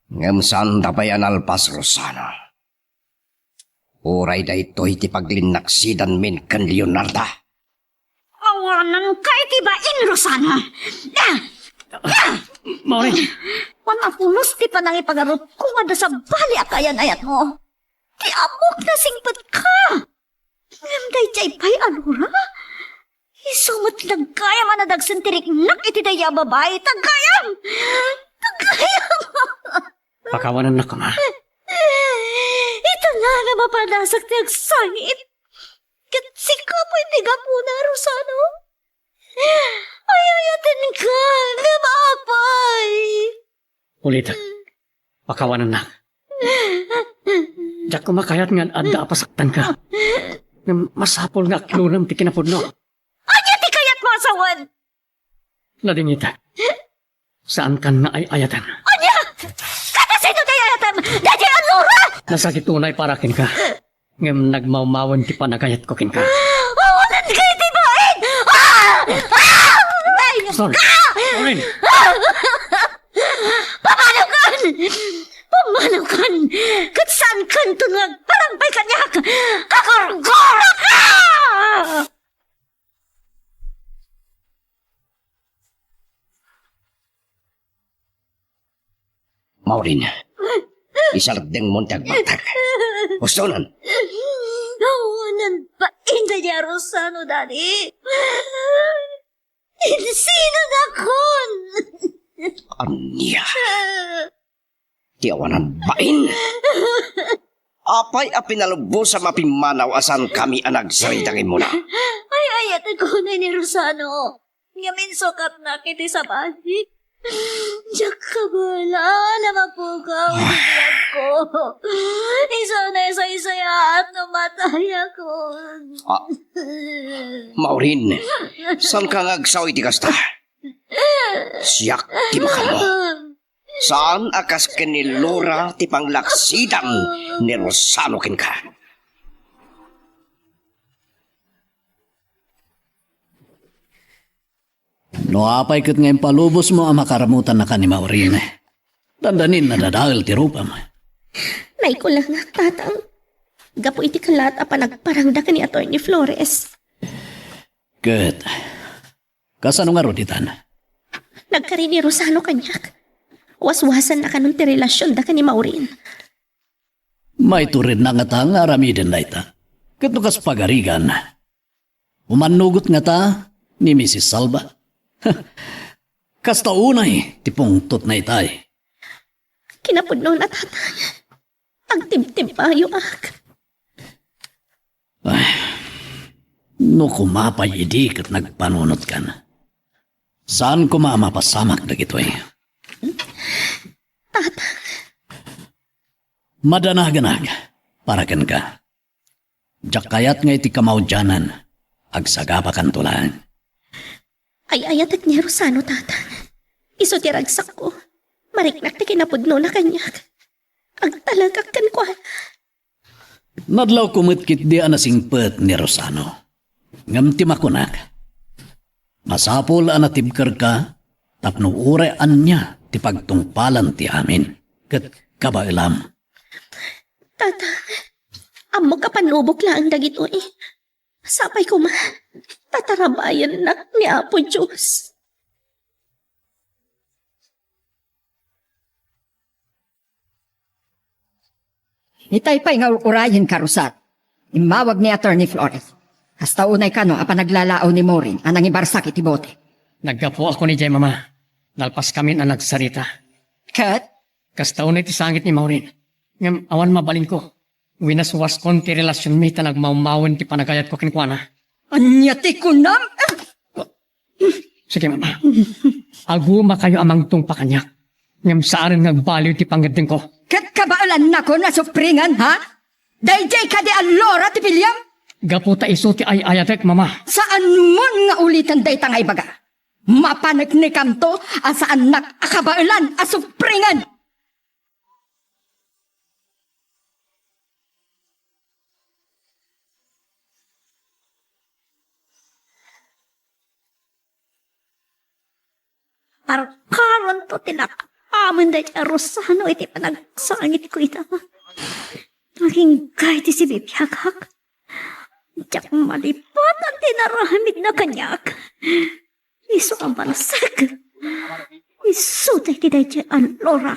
Ngem saanda pay a nalpas, Rosana. Uray daytoy ti paglinnaksidanmin ken Leonarda. Awananka iti bain, Rosana. Ah! Ah! Maureen! Manapulos ti panangipagarupko nga adda sabali a kaayan-ayatmo. Ti ammok nasingpetka. Ngem daydiay pay a Lora? Isu met la gayam a nadagsen ti riknak iti daydiay a babai. Tagayam! Tagayam! Pakawanennak koma. Ita nga a mapadasak ti agsangit. Ket sika pay ti gapuna, Rosano. Ay-ayatenka, ngem apay. Ulitek, pakawanennak. Diak koma kayat nga adda a pasaktanka. Ngem masapul nga aklonem ti kinapudno. Ania ti kayatmo a sawen? Nadingitek. Saankan nga ay-ayaten. Ania? Kadasino ti ay-ayatem? Daydiay a Lora! Nasakit unay para kenka. Ngem nagmawmawen ti panagayatko kenka. Awanenka iti bain! Ah! Ah! Ay, Sol, ah! Maureen! Ah! Pamanakan! Pamanakan! Ket saankanto nga agpanagbay kaniak! Kagurguraka! Maureen, isardengmon ti agbatak. Ustonan! Awanan bain daydiay a Rosano, Daddy. Insinanakon! Ania? Ti awanan bain? Apay a pinalubosam a pimmanaw a saankami a nagsarita nga immuna? Ay-ayatek unay ni Rosano. Ngem insukatnak iti sabali. Diak kabaelan a mapukaw iti biagko. Isu a naisaysayaat no matayakon. Ah, Maureen, saanka nga agsaw iti kasta? Siak ti makammo. Saan a kas ken ni Lora ti panglaksidan ni Rosano kenka. No apay ket nga impalubosmo a makaramutannaka ni Maureen, dandanin nadadael ti rupam. Naikulangak, Tatang, gapu iti kalaat a panagparangda ken ni Attorney Flores. Ket kasano ngarud itan? Nagkari ni Rosano kaniak. Waswasanna kanon ti relasionda ken ni Maureen. Maituredna ngata nga aramiden dayta. Ket no kas pagarigan, umannugot ngata ni Misis Salva. Kasta unay ti pungtotna itay. Kinapudnona, Tatang. Agtibtibbayoak. Ay, no koma pay idi ket nagpanunotkan, saan koma a mapasamak dagitoy. Tatang. Madanaganak para kenka. Diak kayat nga iti kamaudianan, agsagabakanto laeng. Ay-ayatek ni Rosano, Tatang. Isu ti ragsakko. Mariknak ti kinapudnona kaniak. Agtalekak kenkuana. Nadlawko met ketdi a nasingpet ni Rosano. Ngem ti makunak, masapul a natibkerka tapno uray ania ti pagtungpalan ti amin ket kabaelam. Tatang, ammok a pannubok laeng dagitoy. Sapay koma, tatarabayannak ni Apo Dios. Itay pay nga ur-urayenka, Rosat. Immawag ni Attorney Flores. Kasta unay kano a panaglalaaw ni Maureen a nangibarsak iti bote. Naggapuakon idiay, Mama. Nalpaskamin a nagsarita. Ket? Kasta unay ti sangit ni Maureen. Ngem awan mabalinko. Winaswaskon ti relasionmi ta nagmawmawen ti panagayatko kenkuana. Ania ti kunam? Sige, Mama. Agumakayo a mangtungpa kaniak. Ngem saanen nga agbaliw ti pangngeddengko. Ket kabaelannakon a supringen, ha? Daydiay kadi a Lora ti piliam? Gapu ta isu ti ay-ayatek, Mama. Saanmon nga uliten dayta nga ibaga. Mapaneknekamto a saannak a kabaelan a supringen. Parkaronto ti nak-, amin dayta Rosano iti panagsangitko ita. Agingga iti sibibiagak. Diak malipatan ti inaramidna kaniak. Isu a balsek. Isu daydi daydiay a Laura.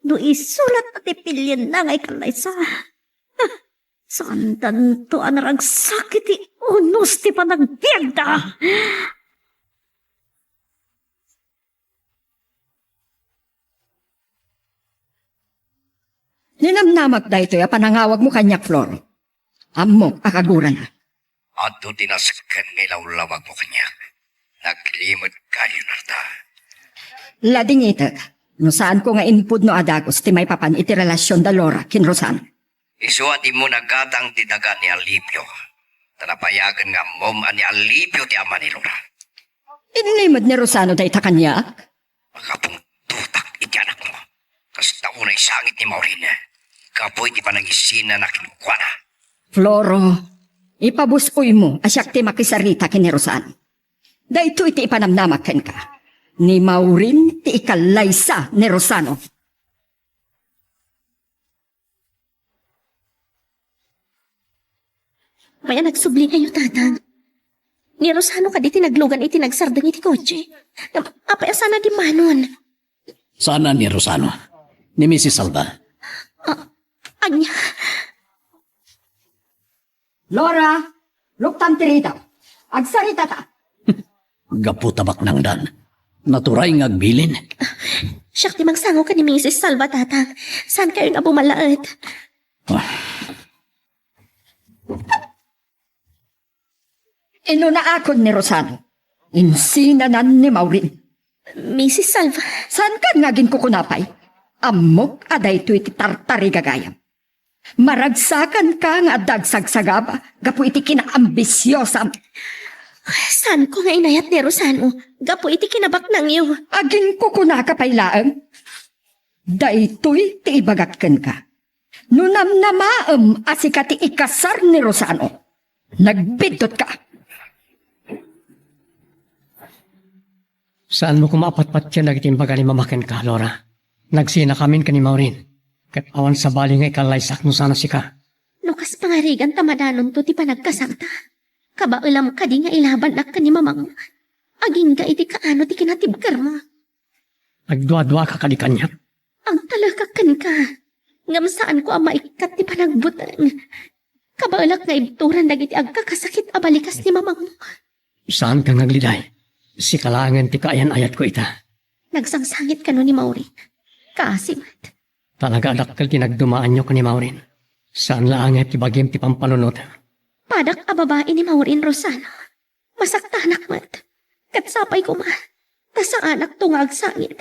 No isu latta ti pilienna nga ikallaysa, saandanto a naragsak iti unos ti panagbiagda. Ninamnamak daytoy a panangawagmo kaniak, Flor. Ammok a kagurana. Adu ti nasken nga ilawlawagmo kaniak. Naglimed kayo, Narda. Ladingitek, no saanko nga impudno a dagus ti maipapan iti relasion da Laura ken Rosan. Isu a dimo nagatang ti daga ni Alipio, ta napayagen nga ammom a ni Alipio ti ama ni Laura. Inlimed ni Rosano dayta kaniak? Makapungtotak iti anakmo. Kasta unay sangit ni Maureen, gapu iti panangisina na kenkuana. Floro, ipabus-oymo a siak ti makisarita ken ni Rosano. Daytoy ti ipanamnamak kenka. Ni Maureen ti ikallaysa ni Rosano. Apay a nagsublikayo, Tatang? Ni Rosano kadi ti naglugan iti nagsardeng iti kotse. Ngem apay a saan a dimmanon? Saan a ni Rosano? Ni Misis Salva. Ah, ania? Laura, luktam ti ridaw. Agsaritata. Gapu ta baknangdan. Naturay nga agbilin. Siak ti mangsango ken ni Misis Salva, Tatang. Saankayon a bumalaet? Ah. Inunaakon ni Rosano. Insinanan ni Maureen. Misis Salva. Saankan nga aginkukuna pay? Ammok a daytoy ti tartarigagayam. Maragsakanka nga adda agsagsagaba gapu iti kinaambisiosam. Saanko nga inayat ni Rosano gapu iti kinabaknangyo. Aginkukunaka pay laeng? Daytoy ti ibagak kenka. No namnamaem a sika ti ikasar ni Rosano, nagbiddutka. Saanmo koma a patpatien dagiti imbaga ni Mama kenka, Laura. Nagsinakamin ken ni Maureen, ket awan sabali nga ikallaysak no saan a sika. No kas pangarigan ta madanonto ti panagkasarta, kabaelam kadi nga ilabannak ken ni Mamang? Agingga iti kaano ti kinatibkermo. Agduaduaka kadi kaniak? Agtalekak kenka, ngem saanko a maikkat ti panagbuteng. Kabaelak nga ibturan dagiti agkakasakit a balikas ni Mamangmo. Saanka nga agliday. Sika laengen ti kaayan-ayatko ita. Nagsangsangit kano ni Maureen? Kaasi met. Talaga a dakkel ti nagdumaanyo ken ni Maureen. Saan laengen ti bagim ti pampanunotem. Padak a babai ni Maureen, Rosano. Masaktanak met. Ket sapay koma, ta saanakto nga agsangit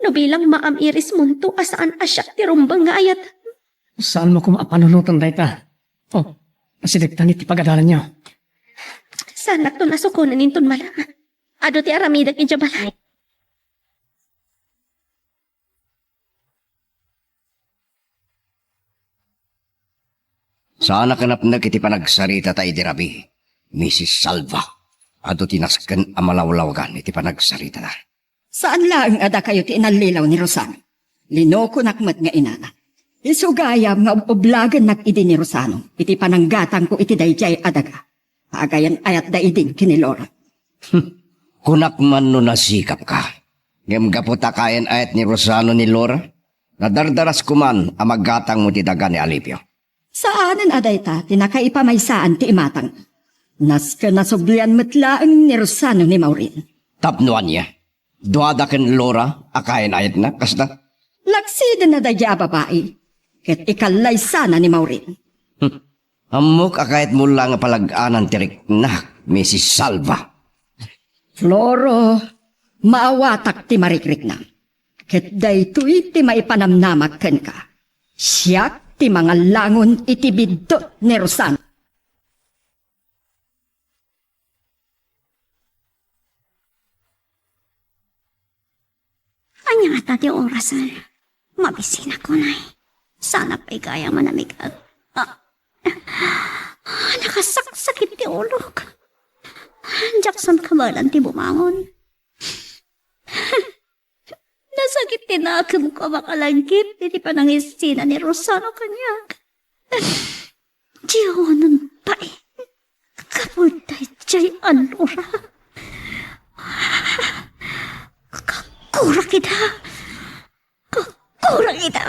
no bilang maam-irismonto a saan a siak ti rumbeng nga ayat. Saanmo koma a panunoten dayta? Oh, asidegtan iti pagadalanyo. Saannakto a sukonen inton malem. Adu ti aramidek idiay balay. Saanak a napnek iti panagsaritata idi rabii, Misis Salva. Adu ti nasken a malawlawagan iti panagsaritana. Saan laeng a dakayo ti inallilaw ni Rosana. Linokonak met nga inana. Isu gayam nga ub-ublagennak idi ni Rosano iti pananggatangko iti daydiay a daga. Agayan-ayatda idin ken ni Laura. Kunak man no nasikapka. Ngem gapu ta kaayan-ayat ni Rosano ni Laura, nadardaras koman a magatangmo ti daga ni Alipio. Saanen a dayta ti nakaipamaysaan ti imatang. Nasken a sublian met laeng ni Rosano ni Maureen. Tapno ania? Duada ken Laura a kaayan-ayatna, kasta? Nagsiden a daydiay a babai, ket ikallaysana ni Maureen. Hmm. Ammok a kayatmo la nga palag-anan ti riknak, Misis Salva. Floro, maawatak ti marikriknam. Ket daytoy ti maipanamnamak kenka. Siak ti mangallangon iti biddut ni Rosana. Ania ngata ti orasen? Mabisinak unay. Saan a pay gayam a namig-at. Ah. Nakasaksakit ti ulok. Diak saan kabaelan ti bumangon. Nasakit ti nakemko a makalangip iti panangisina ni Rosano kaniak. Diyonon pay, gapu daydiay a lura. Kakurak ida. Kakurak ida.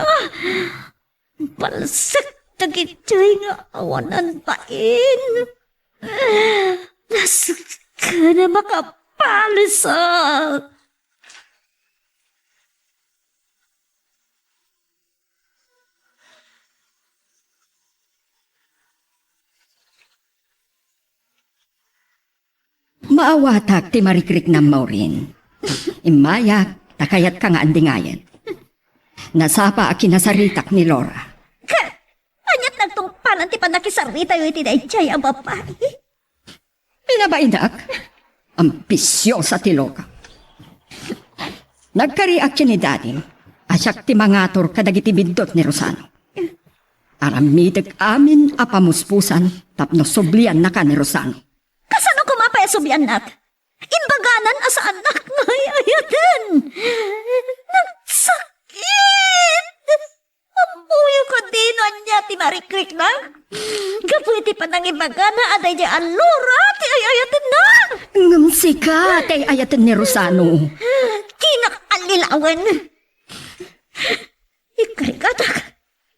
Balsek dagitoy nga awanan bain. Nasken a makapalisak. Maawatak ti marikriknam, Maureen. Immayak, ta kayatka nga andingayen. Nasapa a kinasaritak ni Laura. Ka, aniat nagtungpalan ti pannakisaritayo iti daydiay a babai? Pinabainak, ambisiosa ti loka. Nagkariak ken ni Dadim a siak ti mangatur kadagiti biddut ni Rosano. Aramidek amin a pamuspusan tapno subliannaka ni Rosano. Kasano koma pay a subliannak? Imbaganan a saannak nga ay-ayaten. Nagsakit! Ammoyo kadi no ania ti marikriknak? Gapu iti panangibagana a daydiay a lura ti ay-ayatenna. Ngem sika ti ay-ayaten ni Rosano. Dinak allilawen. Ikarigatak,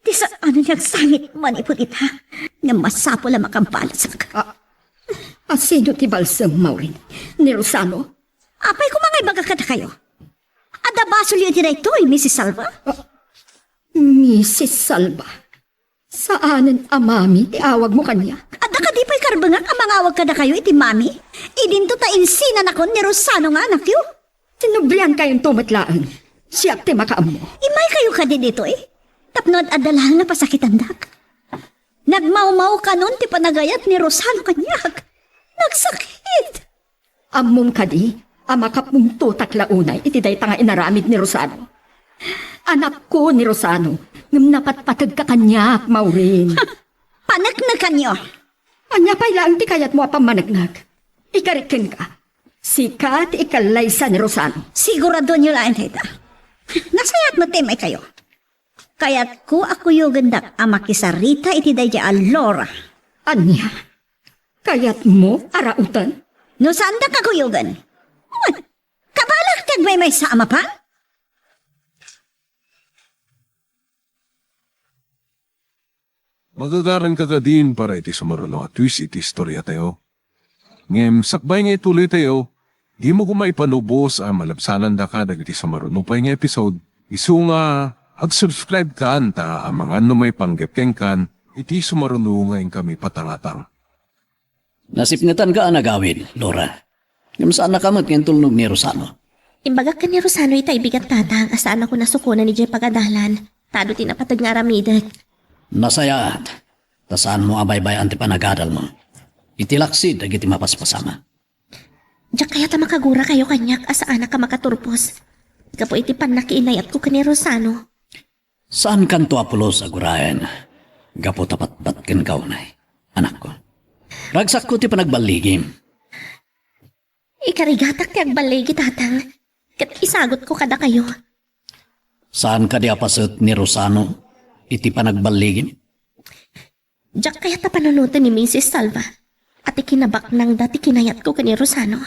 ti saan a nagsangit manipud ita, ngem masapul a makabalasak. A, asino ti balsem, Maureen? Ni Rosano? Apay koma nga ibaga kadakayo? Adda basolyo iti daytoy, Missus Salva? A, Missus Salva? Saanen a mami ti awagmo kaniak? Adda kadi pay karbengak a mangawag kadakayo iti mami? Idinto ta insinanakon ni Rosano nga anakyo. Sinubliankayonto met laeng. Siak ti makaammo. Immaykayo kadi ditoy? Tapno ad-adda laeng a pasakitandak. Nagmawmawkanon ti panagayat ni Rosano kaniak. Nagsakit. Ammom kadi a makapuntotak la unay iti dayta nga inaramid ni Rosano? Anakko ni Rosano, ngem napatpategka kaniak, Maureen. Paneknekanyo. Ania pay laeng ti kayatmo a pammaneknek? Ikarit kenka, sika ti ikallaysa ni Rosano. Siguradoenyo laeng dayta. Nasayaat met ti immaykayo. Kayatko a kuyogendak a makisarita iti daydiay a Laura. Ania? Kayatmo a rauten? No saandak a kuyogen, wen, kabalak ti agmaymaysa a mapan? Magagaranka kadin para iti sumaruno a twist iti istoriatayo. Ngem sakbay nga ituloytayo, dimo koma ipalubos a malabsanandaka dagiti sumaruno pay nga episode. Isu nga ag-subscribe kan ta amangan no maipanggep kenkan iti sumaruno nga inkami patangatang. Nasipngetanka a nagawid, Laura. Ngem saannaka met nga intulnog ni Rosano. Imbagak ken ni Rosano itay bigat, Tatang, a saanakon a sukonen idiay pagadalan, ta adu ti napateg nga aramidek. Nasayaat, ta saanmo a baybay-an ti panagadalmo iti laksid dagiti mapaspasamak. Diak kayat a makagurakkayo kaniak a saanak a makaturpos gapu iti pannakiinayatko ken ni Rosano. Saankanto a pulos a guraen gapu ta patpat kenka unay, anakko. Ragsakko ti panagballigim. Ikarigatak ti agballigi, Tatang, ket isagutko kadakayo. Saan kadi a paset ni Rosano iti panagballigim? Diak kayat a panunoten ni Misis Salva a ti kinabaknangda ti kinayatko ken ni Rosano.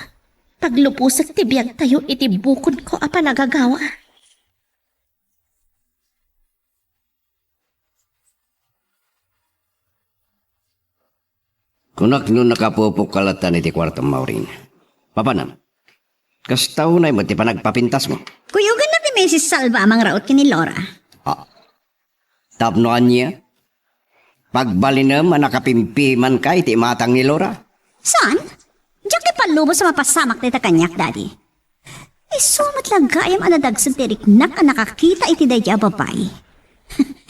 Paglupusek ti biagtayo iti bukodko a panagagawa. Kunak no nakapupok ka latta iti kuartom, Maureen. Papanam, kasta unay met ti panagpapintasmo. Kuyogennak ni Misis Salva a mangraut ken ni Laura. Ah, tapno ania? Pagbalinem a nakapimpimanka iti imatang ni Laura? Saan? Diak ipalubos a mapasamak dayta kaniak, Daddy. Isu met la gayam a nadagsen ti riknak a nakakita iti daydiay a babai.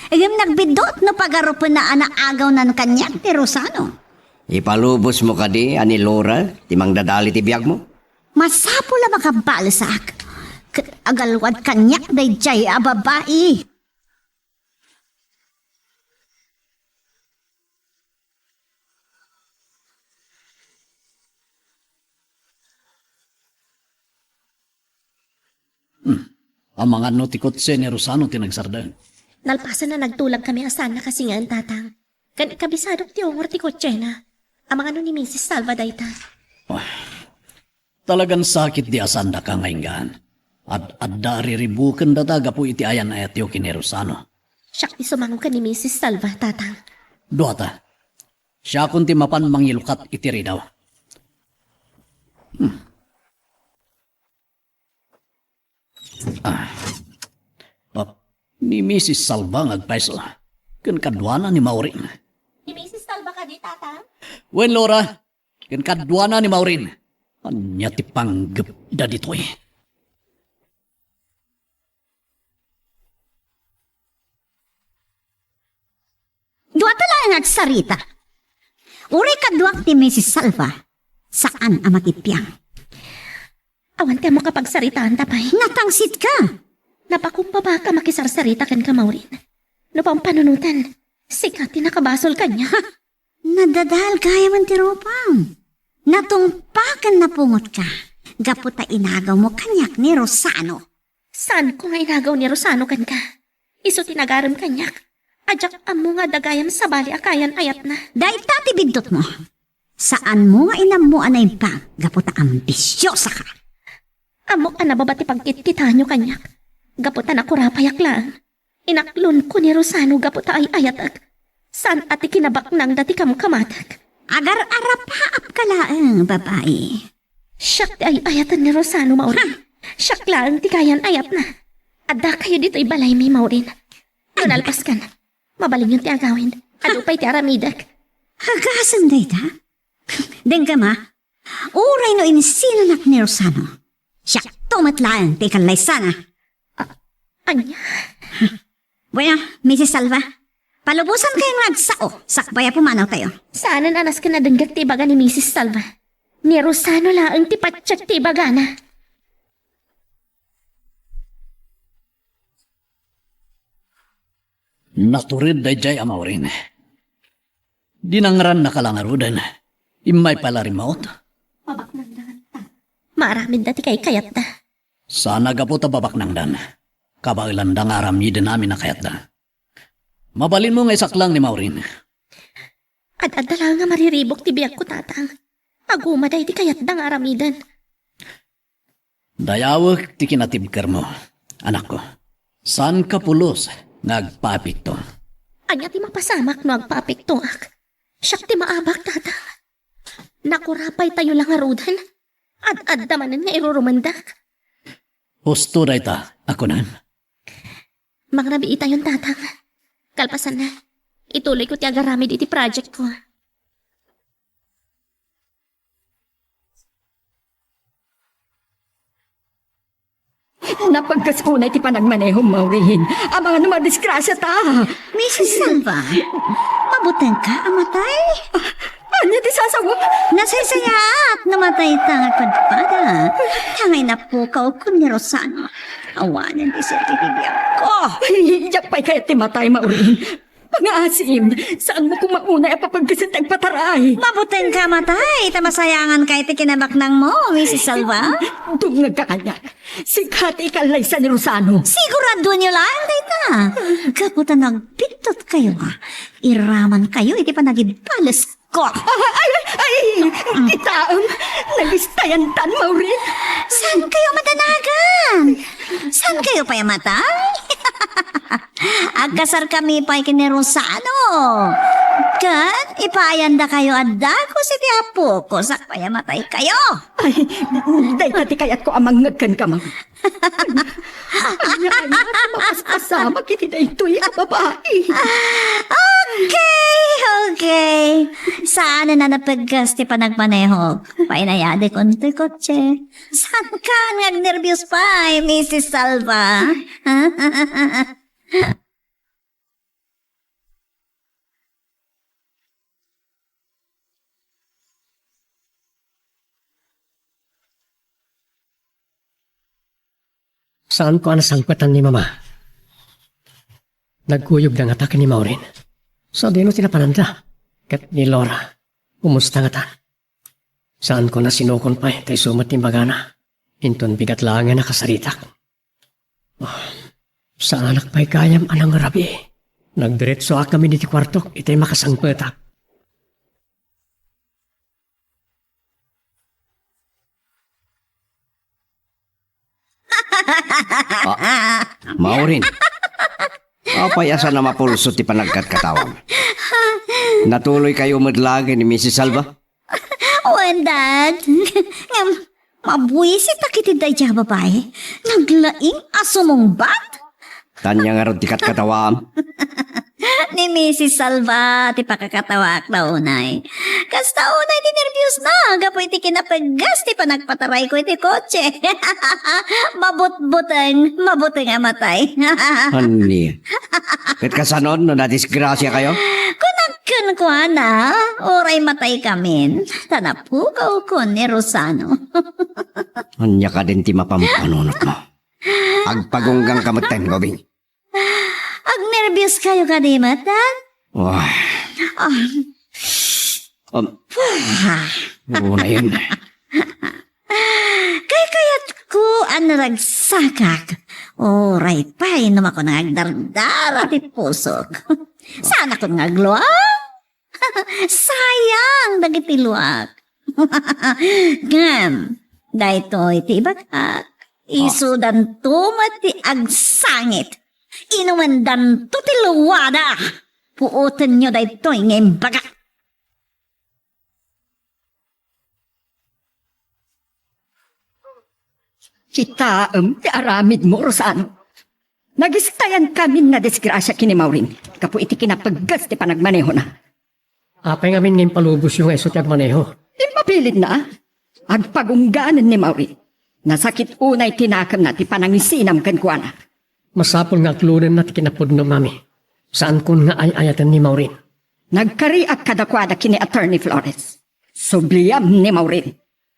Ngem nagbiddut no pagarupenna a naagawnan kaniak ti Rosano. Ipalubosmo kadi a ni Laura ti mangdadal iti biagmo? Masapul a makabalesak ket agalwad kaniak daydiay a babai. Hmm. Amangan no ti kotse ni Rosano ti nagsardeng. Nalpasen a nagtulag kami a saan nakasingaen, Tatang. Ken ikabisadok ti ungor ti kotsena. Amangan no ni Misis Salva dayta. Ah, talagan sakit di asandaka nga inggaan. Ad-adda a riribukendata gapu iti ayan-ayatyo ken ni Rosano. Siak ti sumango ken ni Misis Salva, Tatang. Duata. Siakon ti mapan mangilukat iti ridaw. Hmm. Ah. Ah, ni Misis Salva nga agpayso. Ken kaduana ni Maureen. Ni Misis Salva kadi, Tatang? Wen, Laura. Ken kaduana ni Maureen. Ania ti panggepda ditoy? Duata laeng agsarita. Uray kaduak ti Misis Salva, saan a makippiang. Awan ti ammok a pagsaritaanta pay. Natangsitka! Napakumbabaka makisarsarita kenka, Maureen. No pampanunoten, sika ti nakabasol kaniak. Ha! Nadadael gayamen ti rupam. Natungpa ken napungotka gapu ta inagawmo kaniak ni Rosano. Saanko nga inagaw ni Rosano kenka. Isu ti nagarem kaniak. A diak ammo nga adda gayam sabali a kayan-ayatna. Dayta ti biddutmo. Saanmo nga inammo a naimbag gapu ta ambisiosaka. Ammok a nababa ti pagkitkitaenyo kaniak. Gapu ta nakurapayak laeng. Inaklonko ni Rosano gapu ta ay-ayatek. Saan a ti kinabaknangda ti kamkamatek. Agar-arapaapka laeng, babai. Siak ti ay-ayaten ni Rosano, Maureen. Ha? Siak laeng ti kayan-ayatna. Addakayo ditoy balaymi, Maureen. No nalpaskan, mabalinyon ti agawid. Adu pay ti aramidek. Agasem dayta? Dengngem a, uray no insinonak ni Rosano, siakto met laeng ti ikallaysana. A-, ania? Bueno, Misis Salva, palubosankayo nga agsao sakbay a pumanawtayo. Saanen a nasken a denggek ti ibaga ni Misis Salva. Ni Rosano laeng ti patiek ti ibagana. Natured daydiay a Maureen. Dinangrannaka la ngaruden. Immay pay la rimmaut. Mabaknangda. Maaramidda ti kaykayatda. Saan a gapu ta babaknangdan. Kabaelanda nga aramiden amin a kayatda. Mabalinmo nga isaklang ni Maureen. Ad-adda laeng a mariribuk ti biagko, Tatang. Aguma daydi kayatda nga aramiden. Dayawek ti kinatibkermo, anakko. Saanka pulos nga agpaapekto. Ania ti mapasamak no agpaapektoak? Siak ti maabak, Tatang. Nakurapaytayo la ngaruden. Ad-adda manen nga irurumendak. Husto dayta a kunam. Mangrabiitayon, Tatang. Kalpasanna, ituloyko ti agaramid iti projectko. Napagkas unay ti panagmanehom, Maureen. Amangan no madisgrasiata. Misis Salva, mabutengka a matay? Ania ti sasawa? Nasaysayaat no matayta nga padpada. Tangay napukawko ni Rosano. Awanen ti serbi ti biagko. Ay, diak pay kayat ti matay, Maureen. Pangaasim, saanmo koma unay a papagkasen ti agpataray? Mabutengka a matay, ta masayanganka iti kinabaknangmo, Misis Salva. Dungngegka kaniak. Sika ti ikallaysa ni Rosano. Siguradonyo laeng dayta. Gapu ta nagbiddutkayo, iramankayo iti panagibales ko. Ay, ay, ay, ay, kitaem, nagistayantan, Maureen. Saankayo madanagan? Saankayo pay a matay? Agkasarkami pay ken ni Rosano. Ken ipaayandakayo a dagus iti apoko sakbay a mataykayo. Ay, dayta ti kayatko a mangngeg kenka, Maureen. Ania, ania ti mapaspasamak iti daytoy a babai? Okay, okay. Saanen a napagkas ti panagmanehok. Painayadek untoy kotse. Saanka nga agnerbios pay, Misis Salva? Saanko a nasangpetan ni Mama. Nagkuyogda ngata ken ni Maureen. Sadino ti napananda? Ket ni Laura, kumusta ngata? Saanko nasinukon pay, ta isu met ti imbagana. Inton bigat laeng nga nakasaritak. O, Saanak pay gayam a nangrabii. Nagdiretsoak ngamin iti kuartok iti makasangpetak. Ah, Maureen. Apay a saan a mapulso ti panagkatkatawam? Natuloykayo met laeng ni Missus Salva? Wen, Dad. Ngem, mabuisitak iti daydiay a babai. Naglaing a sumungbat. Ania ngarud ti katkatawaam? Ni Missus Salva ti pakakatawaak ta unay. Kasta unay ti nerbiosna gapu iti kinapiggas ti panagpatarayko iti kotse. Mabutbuteng, mabuteng a matay. Ania? Ket kasanon no nadisgrasiakayo? Kunak kenkuana, uray mataykamin, ta napugawkon ni Rosano. Ania kadin ti mapampanunotmo? Agpagunggangka metten, Gobing. Agnerbios kayo kadi met, Dad? Wah. Ah. Um, Wah. Una yun. Kaykayatko a naragsakak. Uray pay no makunak nga agdardara ti pusok. Saanakon nga agluag? Sayang dagiti luak. Ngem, daytoy ti ibagak, isudanto met ti agsangit. Inumendanto ti luada. Puotenyo daytoy nga imbagak. Kitaem ti aramidmo, Rosano. Nagistayankamin nadisgrasia ken ni Maureen gapu iti kinapiggas ti panagmanehona. Apay ngamin nga impalubosyo nga isu ti agmaneho? Impapilitna. Agpagungganen ni Maureen. Nasakit unay ti nakemna ti panangisinam kenkuana. Masapul nga aklonenna ti kinapudno, Mami. Saankon nga ay-ayaten ni Maureen. Nagkariak kadakuada ken ni Attorney Flores. Subliam ni Maureen.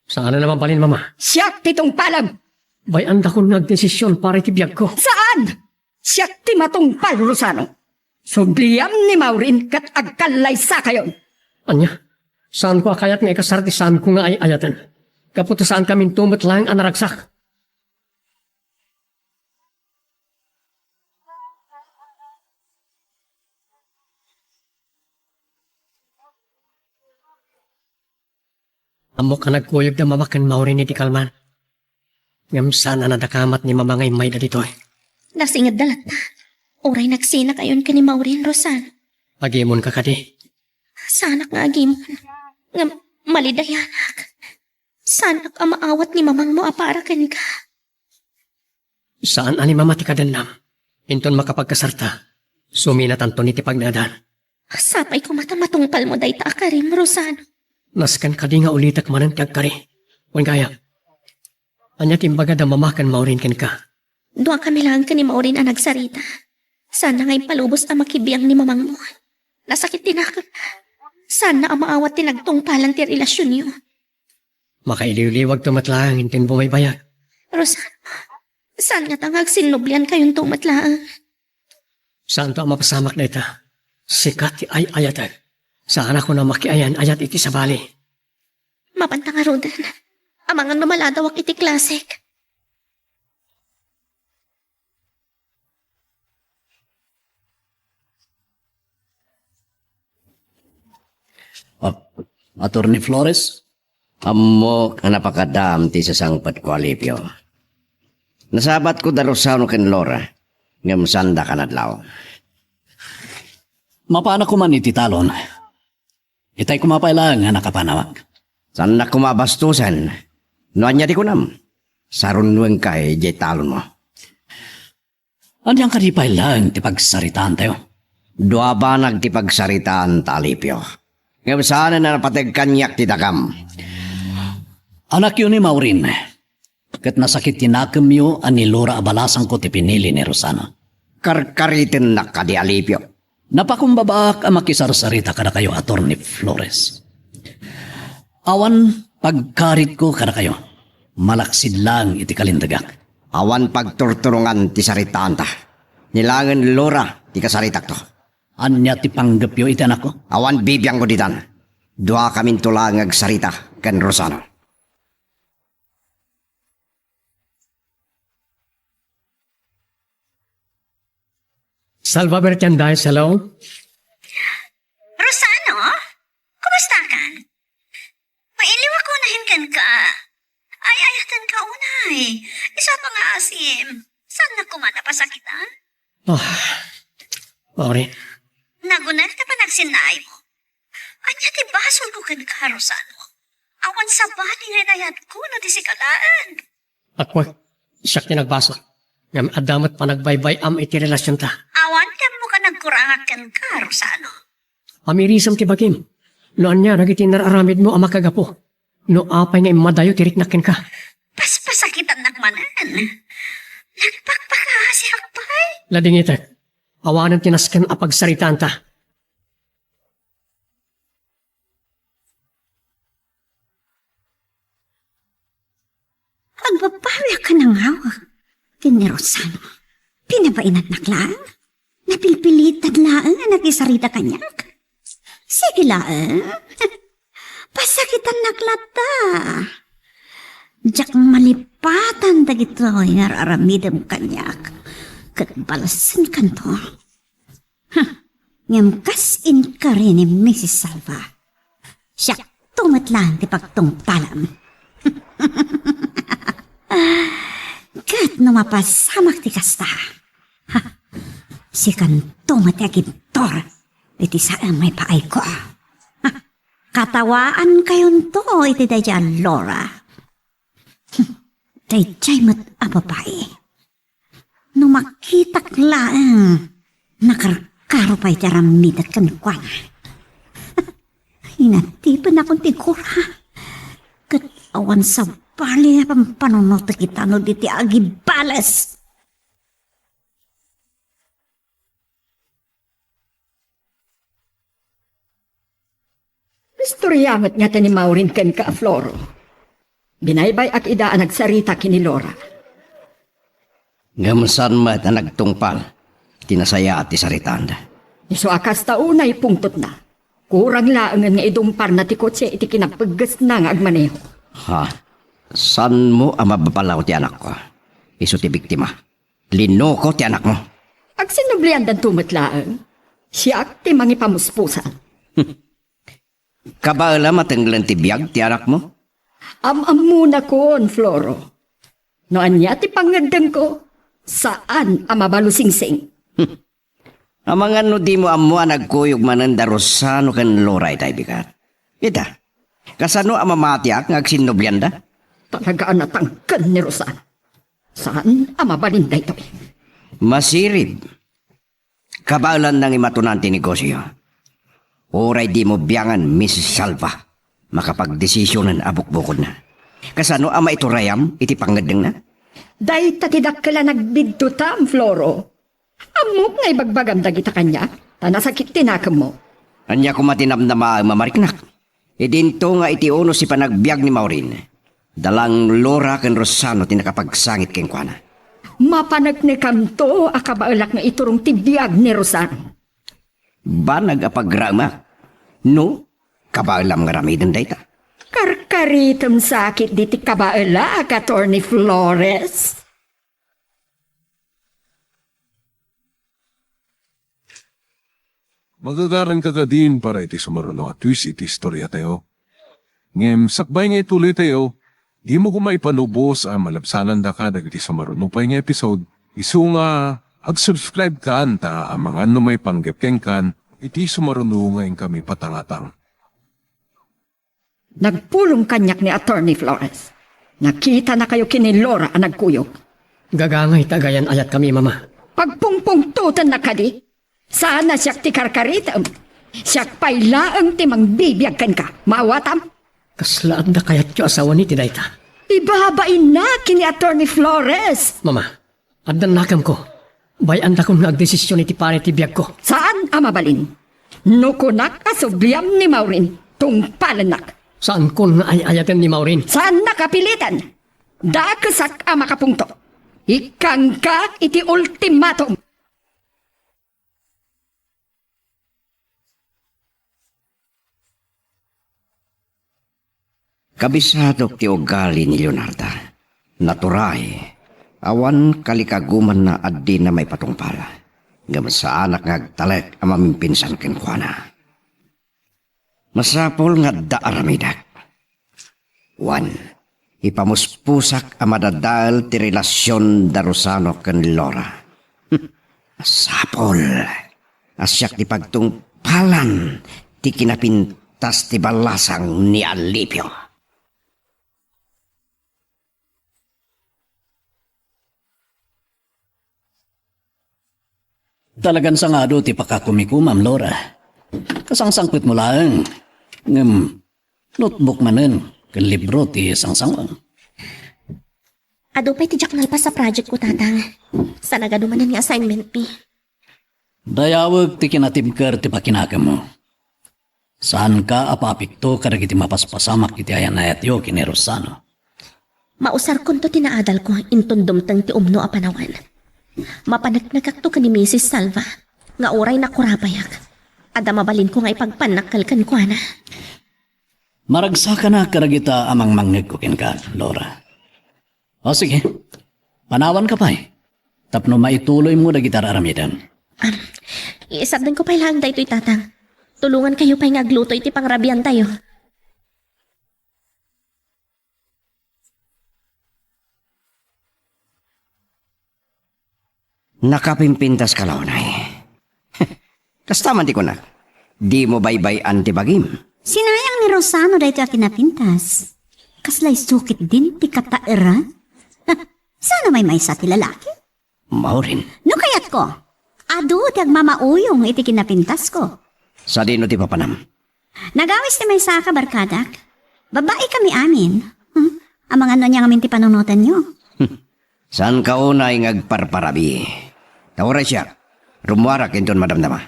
Saan a mabalin, Mama. Siak ti tungpalem. Bay-andakon nga agdesision para iti biagko. Saan? Siak ti matungpal, Rosano. Subliam ni Maureen ket agkallaysakayon. Ania? Saanko a kayat nga ikasar ti saanko nga ay-ayaten. Gapu ta saankaminto met laeng a naragsak. Ammok a nagkuyogda Mama ken Maureen iti kalman. Ngem saan a nadakamat ni Mama nga immayda ditoy. Nasingedda latta. Uray nagsinakayon ken ni Maureen, Rosano. Agimonka kadi? Saanak nga agimon. Ngem malidayanak. Saanak a maawat ni mamangmo a para kenka. Saan a ni Mama ti kadennam. Inton makapagkasarta, suminatanton iti pagnaedan. Sapay koma ta matungpalmo dayta a karim, Rosano. Nasken kadi nga ulitek manen ti agkari. Wen gayam, ania ti imbagada Mama ken Maureen kenka? Duakami laeng ken ni Maureen a nagsarita. Saanna nga impalubos a makibiang ni mamangmo. Nasakit ti nakem. Saanna a maawat ti nagtungpalan ti relasionyo. Makailiwliwagto met laeng inton bumaybayag. Rosano, saan ngata nga agsinnubliankayonto met laeng? Saanto a mapasamak dayta. Sika ti ay-ayatek. Saanak a makiayan-ayat iti sabali. Mapanta ngaruden. Amangan no maladawak iti klasek. Ap-, Attorney Flores? Ammok a napakadaam ti sasangpetko, Alipio. Nasabatko da Rosano ken Laura, ngem saandaka nadlaw. Mapanak koma iti talon. Itay koma pay laeng a nakapanawak. Saannak koma a bastosen. No ania ti kunam, sarunnoenka idiay talonmo. Ania kadi pay laeng ti pagsaritaantayo? Dua banag ti pagsaritaanta, Alipio. Ngem saanen a napateg kaniak ti dakam. Anakyo ni Maureen. Ket nasakit ti nakemyo a ni Laura a balasangko ti pinili ni Rosano. Karkaritennak kadi, Alipio. Napakumbabaak a makisarsarita kadakayo, Attorney Flores. Awan pagkaritko kadakayo, malaksid laeng iti kalintagak. Awan pagturturongan ti saritaanta. Ni laengen Laura ti kasaritakto. Ania ti panggepyo iti anakko? Awan bibiangko ditan. Duakaminto laeng nga agsarita ken Rosano. Salva Bertiandais, hello? Rosano? Kumustakan? Mailiwak unayen kenka. Ay-ayatenka unay. Isu a pangaasim. Saannak koma a pasakitan? Ah, Maureen. Nagunel ta panagsinnaaymo. Ania ti basolko kenka, Rosano? Awan sabali nga inayatko no di sika laeng. Akwek, siak ti nagbasol. Ngem adda met panagbaybay-am iti relasionta. Awan ti ammoka nagkurangak kenka, Rosano. Amirisem ti bagim. No ania dagiti nar-aramidmo a makagapu. No apay nga immadayo ti riknak kenka. Paspasakitannak manen. Nagpakpakaasiak pay. Ladingitek. Awanen ti nasken a pagsaritaanta. Agbabawiak a nangawek ken ni Rosano. Pinabainatnak laeng. Napilpilitan laeng a nakisarita kaniak. Sige laeng. Pasakitannak latta. Diak malipatan dagitoy nga ar-aramidem kaniak. Ket balasenkanto. Huh. Ngem kas inkari ni Misis Salva, siakto met laeng ti pagtungpalam. Ket no mapasamak ti kasta, ha, sikanto met ti agibtur iti saem a ipaayko. Ha, katawankayonto iti daydiay a Laura. Hmm, daydiay met a babai. No makitak laeng, nakarkaro pay ti aramidek kenkuana. Inatipennakon ti gura. Ket awan sabali a pampanunotek ita no di ti agibales. Istoria met ngata ni Maureen kenka, Floro. Binaybay-ak ida a nagsarita ken ni Laura. Ngem saan met a nagtungpal ti nasayaat ti saritaanda. Isu a kasta unay pungtotna. Kurang laengen nga idumparna ti kotse iti kinapeggesna nga agmaneho. Ha? Saanmo a mababalaw ti anakko? Isu ti biktima. Linuko ti anakmo. Agsinnubliandanto met laeng. Siak ti mangipamuspusan. Kabaelam a tenglen ti biag ti anakmo? Am-ammonakon, Floro. No ania ti pangngeddengko, saan a mabalusingsing. Amangan no dimo ammo a nagkuyog manen da Rosano ken Laura itay bigat. Ita, kasano a mamatiak nga agsinnublianda? Talaga a natangken ni Rosano. Saan a mabalin daytoy? Masirib. Kabaelan nangimatunan ti negosio. Uray dimo biangan, Miss Salva, makapagdesisionen a bukbukodna. Kasano a maiturayam iti pangngeddengna? Dayta ti dakkel a nagbiddutam, Floro. Ammok nga ibagbagam dagita kaniak, ta nasakit ti nakemmo. Ania koma ti namnamaem a mariknak? Idinto nga iti unos ti panagbiag ni Maureen, da lang Laura ken Rosano ti nakapagsangit kenkuana. Mapaneknekamto a kabaelak nga iturong ti biag ni Rosano. Banag a pagraemak. No, kabaelam nga aramiden dayta. Karkaritem sakit diti kabaelak, Attorney Flores. Magagaranka kadin para iti sumaruno a twist iti istoriatayo. Ngem sakbay nga ituloytayo, dimo koma ipalubos a malabsanandaka dagiti sumaruno pay nga episode, isu nga ag-subscribe kan ta amangan no maipanggep kenkan iti sumaruno nga inkami patangatang. Nagpulong kaniak ni Attorney Flores. Nakitanakayo ken ni Laura a nagkuyog. Gagangay ta agayan-ayatkami, Mama. Pagpungpungtotennak kadi? Saan a siak ti karkaritem. Siak pay laeng ti mangbibiag kenka. Maawatam? Kasla adda kayatyo a sawen iti dayta? Ibabainnak ken ni Attorney Flores. Mama, adda nakemko. Bay-andakon nga agdesision iti pari ti biagko. Saan a mabalin. No kunak a subliam ni Maureen, tungpalennak. Saankon nga ay-ayaten ni Maureen. Saannak a piliten. Dakesak a makapungto. Ikkangka iti ultimatum. Kabisadok ti ugali ni Leonarda. Naturay, awan kalikagumanna a dina maipatungpal. ngem saanak nga agtalek a mamimpinsan kenkuana. Masapul nga adda aramidek. Wen, ipamuspusak a madadael ti relasion da Rosano ken Laura. Masapul a siak ti pagtungpalan ti kinapintas ti ballasang ni Alipio. Talagan sangado ti pakakumikumam, Laura. Kasangsangpetmo laeng. Ngem, notebook manen ken libro ti sangsangoam. Adu pay ti diak nalpas a project ko, Tatang. Sa nagadu manen nga assignment mi. Dayawek ti kinatibker ti pakinakemmo. Saanka a papikto kadagiti mapaspasamak iti ayan-ayatyo ken ni Rosano. Mausarkonto ti naadalko inton dumteng ti umno a panawen. Mapaneknekakto ken ni Misis Salva nga uray nakurapayak, adda mabalinko nga ipagpannak kenkuana. Maragsakanak kadagita a mangmangngegko kenka, Laura. O, sige. Panawanka pay tapno maituloymo dagiti ar-aramidem. Am, isardengko pay laeng daytoy, Tatang. Tulongankayo pay nga agluto iti pangrabiantayo. Nakapimpintaska la unay. Kasta man ti kunak, dimo baybay-an ti bagim. Sinayang ni Rosano daytoy a kinapintas. Kasla isukitdin ti kataeran? Saan a maymaysa ti lalaki? Maurin. No kayatko, adu ti agmamauyong iti kinapintasko. Sadino ti papanam? Nagawis ti maysa a kabarkadak. Babaikami amin. Hmm? Amangan no ania ngamin ti panunotanyo. Saanka unay nga agparparabii. Ta uray siak, rummuarak inton madamdama.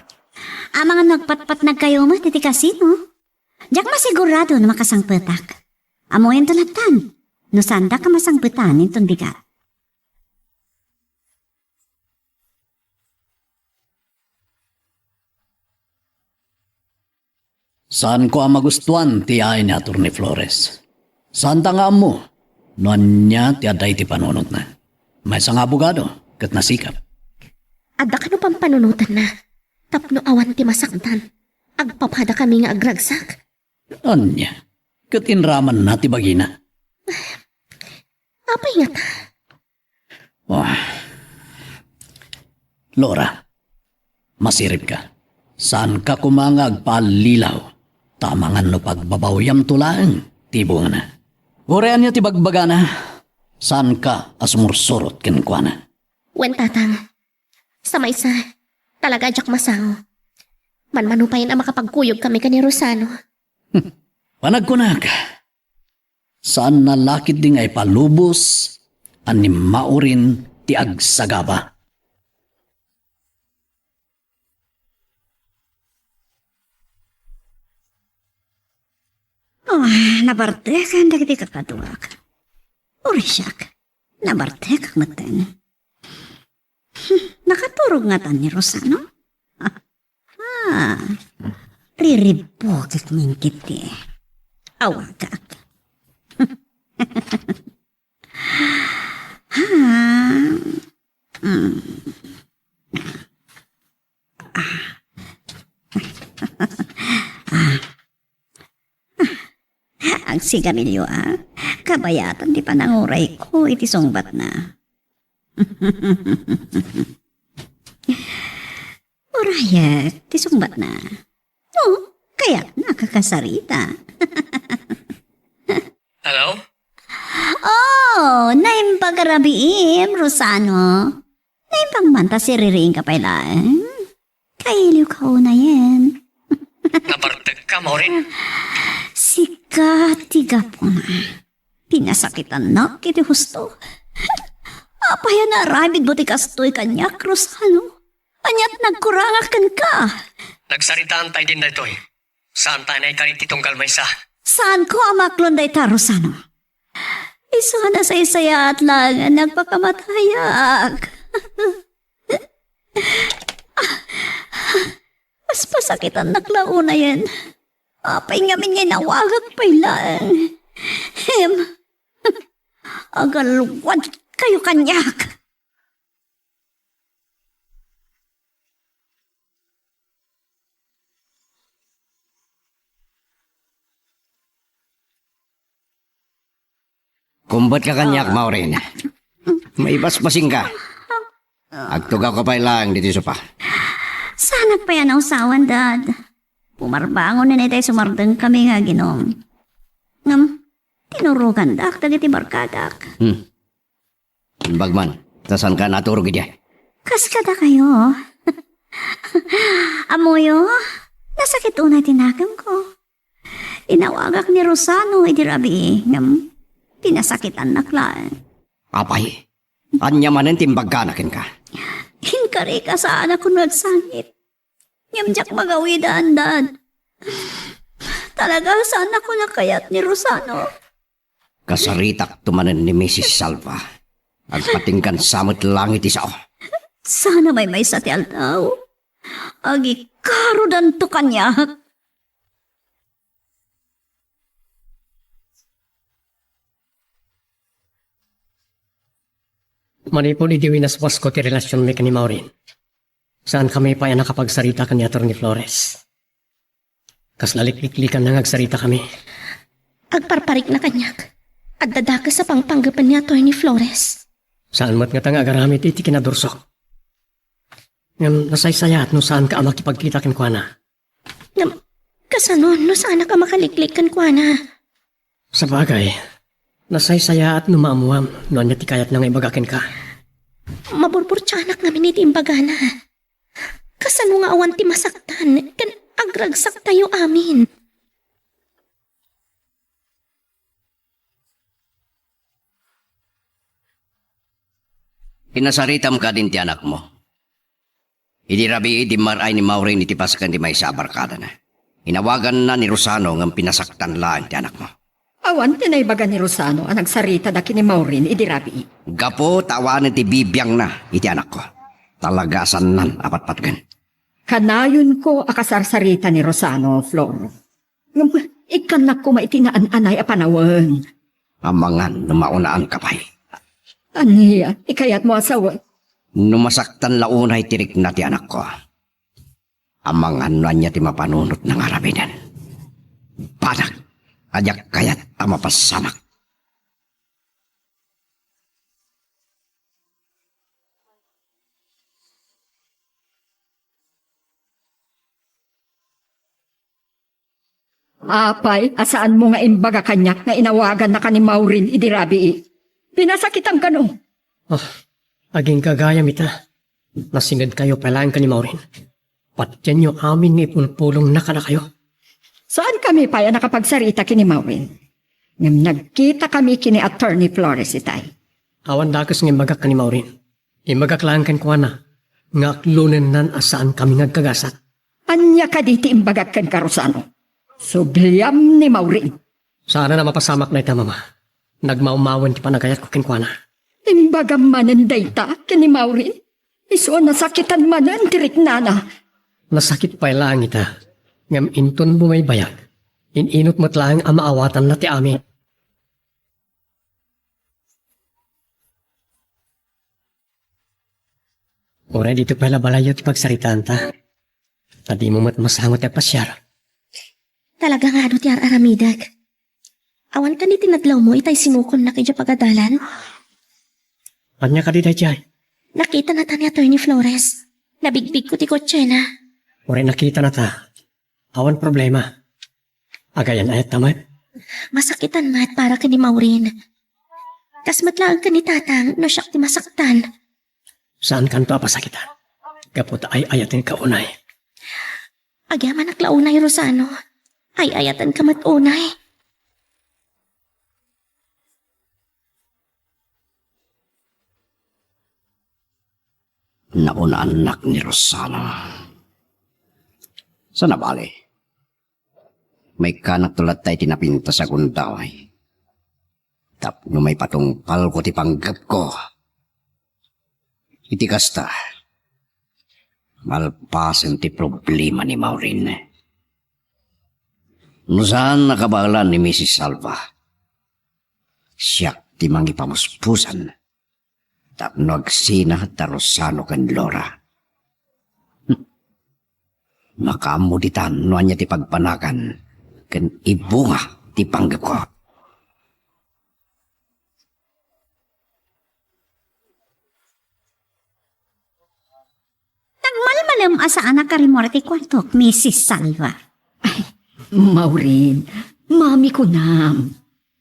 Amangan no agpatpatnagkayo met iti kasino. Diak masigurado no makasangpetak. Ammoyonto lattan no saandak a masangpetan inton bigat. Saanko a magustuan ti yaay ni Attorney Flores. Saanta nga ammo no ania ti adda iti panunotna. Maysa nga abogado ket nasikap. Adda kano pampanunotanna tapno awan ti masaktan? Agpapadakami nga agragsak. Ania? Ket inramanna ti bagina. Apay ngata? Ah. Laura, masiribka. Saanka koma nga agpaallilaw, ta amangan no pagbabawyamto laeng ti bungana. Uray ania ti bagbagana, saanka a sumursurot kenkuana. Wen, Tatang. Sa maysa, talaga a diak masango. Manmanupayan a makapagkuyogkami ken ni Rosano. Panagkunak, saanna la ketdi nga ipalubos a ni Maurin ti agsagaba. Ah, nabartekan dagiti kakaduak. Uray siak, nabartekak metten. Hmm, nakaturog ngatan ni Rosano? Ah, riribbukek ngin ketdi. Awagak. Ah, mm. Ah. Ah. Agsigarilio, a? Kabayatan ti panangurayko iti sungbatna. Urayek ti sungbatna. No, kayatna a kakasarita. Hello? Oh, naimbag a rabiim, Rosano. Naimbag man ta siririingka pay laeng. Kailiwka unayen. Nabartekka, Maureen. Sika ti gapuna. Pinasakitannak iti husto. Apay a naaramidmo ti kastoy kaniak, Rosano? Aniat nagkurangak kenka? Nagsaritaan ta idin daytoy. Saanta a naikarit ti tunggal maysa. Saanko a maklon dayta, Rosano. Isu a nasaysayaat laeng a nagpakamatayak. Paspasakitannak la unayen. Apay ngamin nga inawagak pay laeng? Hem. Agalwadkayo kaniak. Umbatka kaniak, Maureen. Maibasbasinka. Agtugawka pay laeng ditoy sopa. Saanak pay a nausawan, Dad. Pumarbangon na itay sumardengkami nga aginom. Ngem, tinurogandak dagiti barkadak. Hmm. Imbag man, ta saanka naturog idiay. Kas kadakayo. Ammoyo, nasakit unay ti nakemko. Inawagak ni Rosano idi rabii, ngem pinasakitannak laeng. Apay, ania manen ti imbagana kenka? Inkari a saanak nga agsangit. Ngem diak magawidan, Dad. Talaga, saanakon a kayat ni Rosano. Kasaritakto manen ni Misis Salva. Agpatinggansa met laeng iti sao. Saan a maymaysa ti aldaw. Agikarodanto kaniak. Manipud idi winaswasko ti relasionmi ken ni Maureen, saankami pay a nakapagsarita ken ni Attorney Flores. Kasla likliklikanna nga agsaritakami. Agparparikna kaniak. Adda dakes a pangpanggepen ni Attorney Flores. Saan met ngata nga agaramid iti kinadursok. Ngem nasaysayaat no saanka a makipagkita kenkuana. Ngem, kasano no saanak a makaliklik kenkuana? Sabagay, nasaysayaat no maammuam no ania ti kayatna nga ibaga kenka. Maburburtianak ngamin iti imbagana. Kasano nga awan ti masaktan ken agragsaktayo amin? Pinasaritam kadin ti anakmo. Idi rabii, dimmar-ay ni Maureen iti pasaken ti maysa a barkadana. Inawaganna ni Rosano ngem pinasaktan laeng ti anakmo. Awan ti naibaga ni Rosano a nagsarita da ken ni Maureen idi rabii. Gapu ta awanen ti bibiangna iti anakko. Talaga a saannan a patpatgen. Kanayonko a kasarsarita ni Rosano, Flor. Ngem ikkannak koma iti naan-anay a panawen. Amangan no maunaan ka pay. Ania ti kayatmo a sawen? No masaktan la unay ti rikna ti anakko, amangan no ania ti mapanunotna nga aramiden. Banag a diak kayat a mapasamak. Apay a saanmo nga imbaga kaniak nga inawagannaka ni Maureen idi rabii? Pinasakitam kano? Ah, agingga gayam ita. Nasingedkayo pay laeng ken ni Maureen. Patienyo amin nga ipulpulongna kadakayo. Saankami pay a nakapagsarita ken ni Maureen. Ngem nagkitakami ken ni Attorney Flores itay. Awan dakes nga imbagak ken ni Maureen. Imbagak laeng kenkuana nga aklonennan a saankami nga agkagasat. Ania kadi ti imbagak kenka, Rosano? Subliam ni Maureen. Saanen a mapasamak dayta, Mama. Nagmawmawen ti panagayatko kenkuana. Imbagam manen dayta ken ni Maureen? Isu a nasakitan manen ti riknana. Nasakit pay laeng ita, ngem inton bumaybayag, in-inut met laeng a maawatanna ti amin. Uray ditoy pay la balayyo ti pagsaritaanta, ta dimo met masango ti agpasiar. Talaga nga adu ti ar-aramidek. Awan kadi ti nadlawmo itay simukonnak idiay pagadalan? Ania kadi daydiay? Nakitanata ni Attorney Flores. Nabigbigko ti kotsena. Uray nakitanata. Awan problema. Agayan-ayatta met. Masakitan met para ken ni Maureen. Kas met laeng ken ni Tatang no siak ti masaktan. Saankanto a pasakitan. Gapu ta ay-ayatenka unay. Agyamanak la unay, Rosano. Ay-ayatenka met unay. Naunaannak ni Rosano. Saan a bale? Maikkanakto latta iti napintas a gundaway tapno maipatungpalko ti panggepko. Iti kasta, malpasen ti problema ni Maureen. No saan a kabaelan ni Misis Salva, siak ti mangipamuspusan tapno agsina da Rosano ken Laura. Makaammo ditan no ania ti pagbanagan ken ibunga ti panggepko. a saanak a rimmuar iti kuartok, Misis Salva. Ay, Maureen, mami kunam.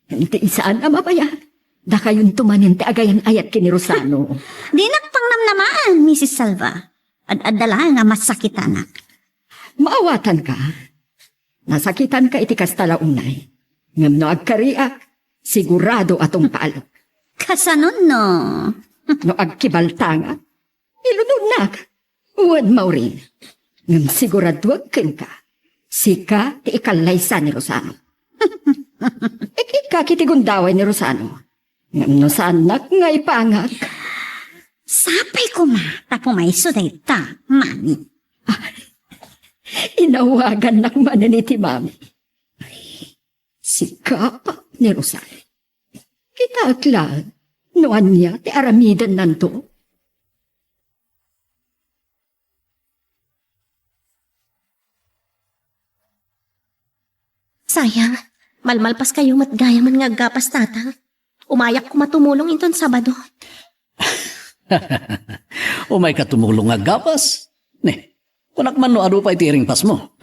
Ti saan a mabayag. Dakayonto manen ti agayan-ayat ken ni Rosano. Dinak pangnamnamaan, Misis Salva. Ad-adda laeng a masakitanak. Maawatanka. Nasakitanka iti kasta la unay. Ngem no agkariak, sigurado a tungpalek. Kasanon no? No agkibaltangak, ilunodnak. Wen, Maureen. Ngem siguraduek kenka, sika ti ikallaysa ni Rosano. Ikikka iti gundaway ni Rosano. Ngem no saannak nga ipangak. Sapay koma ta pumayso dayta, mami. Inawagannak manen iti mami. Ay, sika pay ni Rosano. Kitaek laeng no ania ti aramidennanto. Sayang, malmalpaskayo met gayamen nga aggapas, Tatang. Umayak koma tumulong inton Sabado. Umayka tumulong nga aggapas? Ne, kunak man no adu pay ti iringpasmo.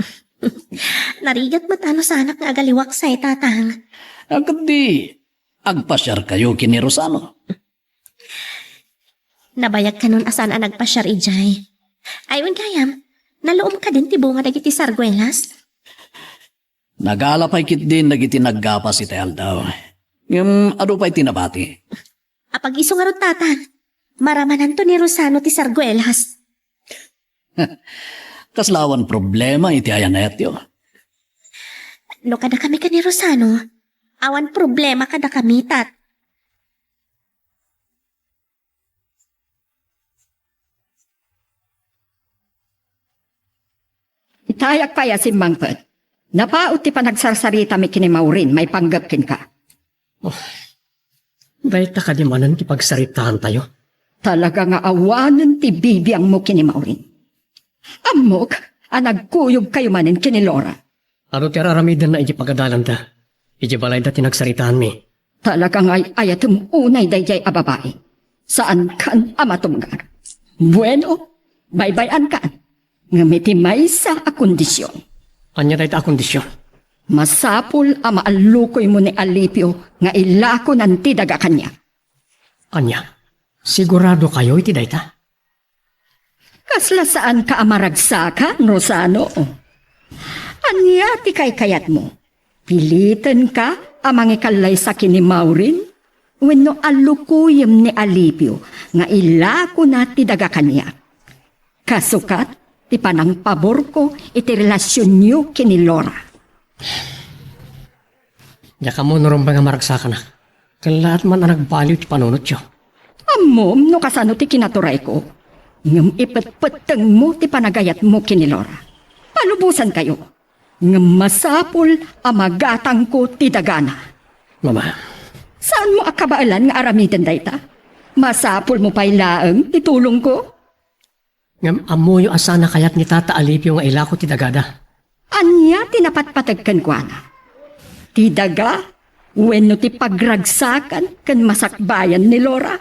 Narigat met a no saanak nga agaliwaksay, Tatang. Ket di, agpasiarkayo ken ni Rosano. Nabayagkanon a saan a nagpasiar idiay. Ay, wen gayam, naluom kadin ti bunga dagiti sarguelas? Nagala pay ketdin dagiti naggapas itay aldaw. Ngem adu pay ti nabati. Apag-isu ngarud, Tatang. Maramananto ni Rosano ti sarguelas. Kasla awan problema iti ayan-ayatyo. No kadakami ken ni Rosano, awan problema kadakami, Tat. Itayak pay a simmangpet. Napaut ti panagsarsaritami ken ni Maureen maipanggep kenka. Oh, dayta kadi manen ti pagsaritaantayo? Talaga nga awanen ti bibiangmo ken ni Maureen. Ammok a nagkuyogkayo manen ken ni Laura. Adu ti ar-aramidenna iti pagadalanda. Iti balayda ti nagsaritaanmi. Talaga nga ay-ayatem unay daydiay a babai. Saankan a matunggal. Bueno, baybay-ankan. Ngem iti maysa a kondision. Ania dayta a kondision? Masapul a maallukoymo ni Alipio nga ilakonan ti daga kaniak. Ania? Siguradokayo iti dayta? Kasla saanka a maragsakan, Rosano? Ania ti kaykayatmo? Pilitenka a mangikallaysa ken ni Maureen? Wenno allukoyem ni Alipio nga ilakona ti daga kaniak? Kasukat ti panangpaborko iti relasionyo ken ni Laura. Diak ammo no rumbeng a maragsakanak. Ken laat man a nagbaliw ti panunotyo. Ammom no kasano ti kinaturayko. Ngem ipetpettengmo ti panagayatmo ken ni Laura. Palubosankayo. Ngem masapul a magatangko ti dagana. Mama. Saanmo a kabaelan nga aramiden dayta? Masapulmo pay laeng ti tulongko? Ngem ammoyo a saan a kayat ni Tata Alipio nga ilako ti dagada. Ania ti napatpateg kenkuana? Ti daga wenno ti pagragsakan ken masakbayan ni Laura?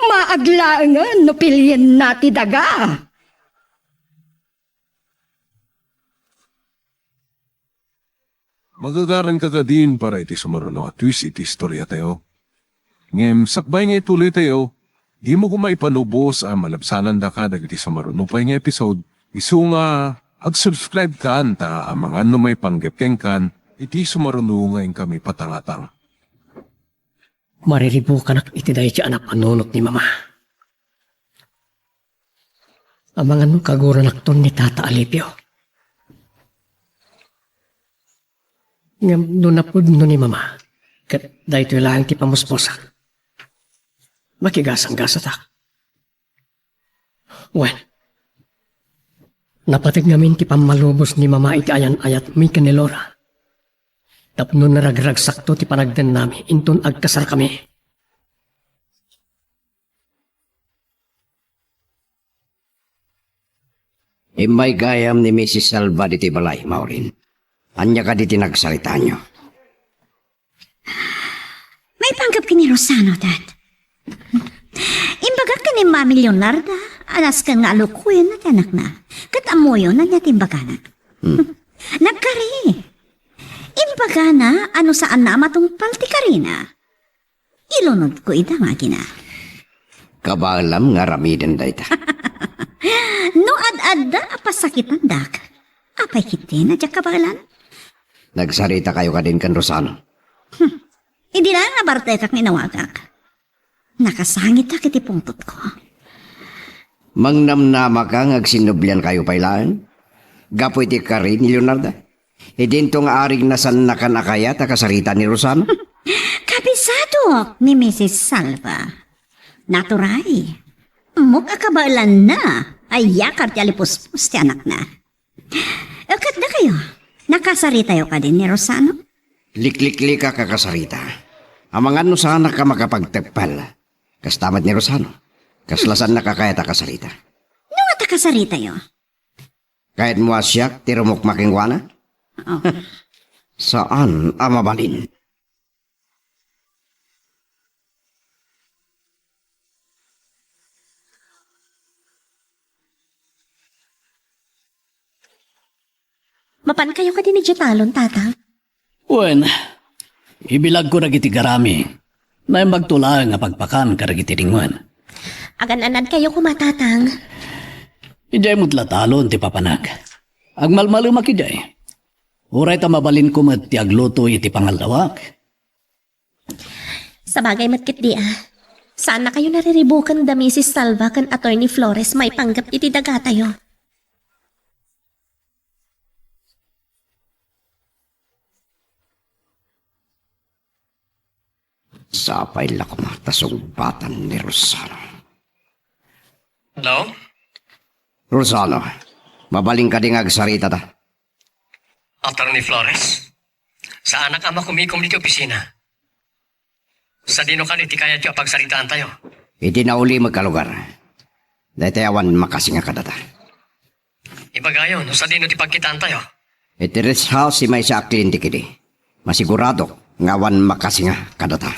Maag laengen no pilienna ti daga. Magagaranka kadin para iti sumaruno a twist iti istoriatayo. Ngem sakbay nga ituloytayo, dimo koma ipalubos a malabsanandaka dagiti sumaruno pay nga episode, isu nga ag-subscribe kan ta amangan no maipanggep kenkan iti sumaruno nga inkami patangatang. Mariribukanak iti daydi a napanunot ni Mama. Amangan no kaguranakton ni Tata Alipio. Ngem no napudno ni Mama, ket daytoy laeng ti pamuspusak, makigasanggasatak. Wen, napateg ngamin ti pammalubos ni Mama iti ayan-ayatmi ken ni Laura. Tapno naragragsakto ti panagdennami inton agkasarkami. Immay gayam ni Misis Salva ditoy balay, Maureen. Ania kadi ti nagsaritaanyo? Maipanggep ken ni Rosano, Dad. Imbagak ken ni Mami Leonarda a nasken nga alukoyenna ti anakna, ket ammoyo no ania ti imbagana. Hmm. Nagkari. Imbagana a no saanna a matungpal ti karina, ilunodko ida nga agina. Kabaelam nga aramiden dayta. No ad-adda a pasakitandak, apay ketdin a diak kabaelan? Nagsaritakayo kadin ken Rosano? Hmm. Idi laeng nabartekak nga inawagak, nakasangitak iti pungtotko. Mangnamnamaka nga agsinnubliankayo pay laeng gapu iti kari ni Leonarda. Idinto nga arigna, saannakan a kayat a kasarita ni Rosano? Kabisadok ni Misis Salva. Naturay. Ammok a kabaelanna a iyakar ti alipuspos ti anakna. E, ket dakayo, nakasaritayo kadi ni Rosano? Likliklikak a kasarita. Amangan no saanak a makapagteppel. Kasta met ni Rosano. Kasla saannak a kayat a kasarita. No ata kasaritayo? Kayatmo a siak ti rumukma kenkuana? Oh. Saan a mabalin. Mapankayo kadi idiay talon, Tatang? Wen, ibilagko dagiti garami. Naimbagto laeng a pagpakan kadagiti ringoen. Agan-anadkayo koma, Tatang. Idiay met la talon ti papanak. Agmalmalemak idiay. Uray ta mabalinko met ti agluto iti pangallawak. Sabagay met ketdi a, saannakayo nariribuken da Misis Salva ken Attorney Flores maipanggep iti dagatayo. Sapay la koma ta sungbatan ni Rosano. Hello? Rosano, mabalin kadi nga agsarita ta? Attorney Flores, saanak a makumikom iti opisina. Sadino kadi ti kayatyo a pagsaritaantayo? Iti naulimek a lugar. Daytoy awan makasinga kadata. Ibagayo no sadino ti pagkitaantayo. Iti rest house ti maysa a kliente kadi. Masiguradok nga awan makasinga kadata.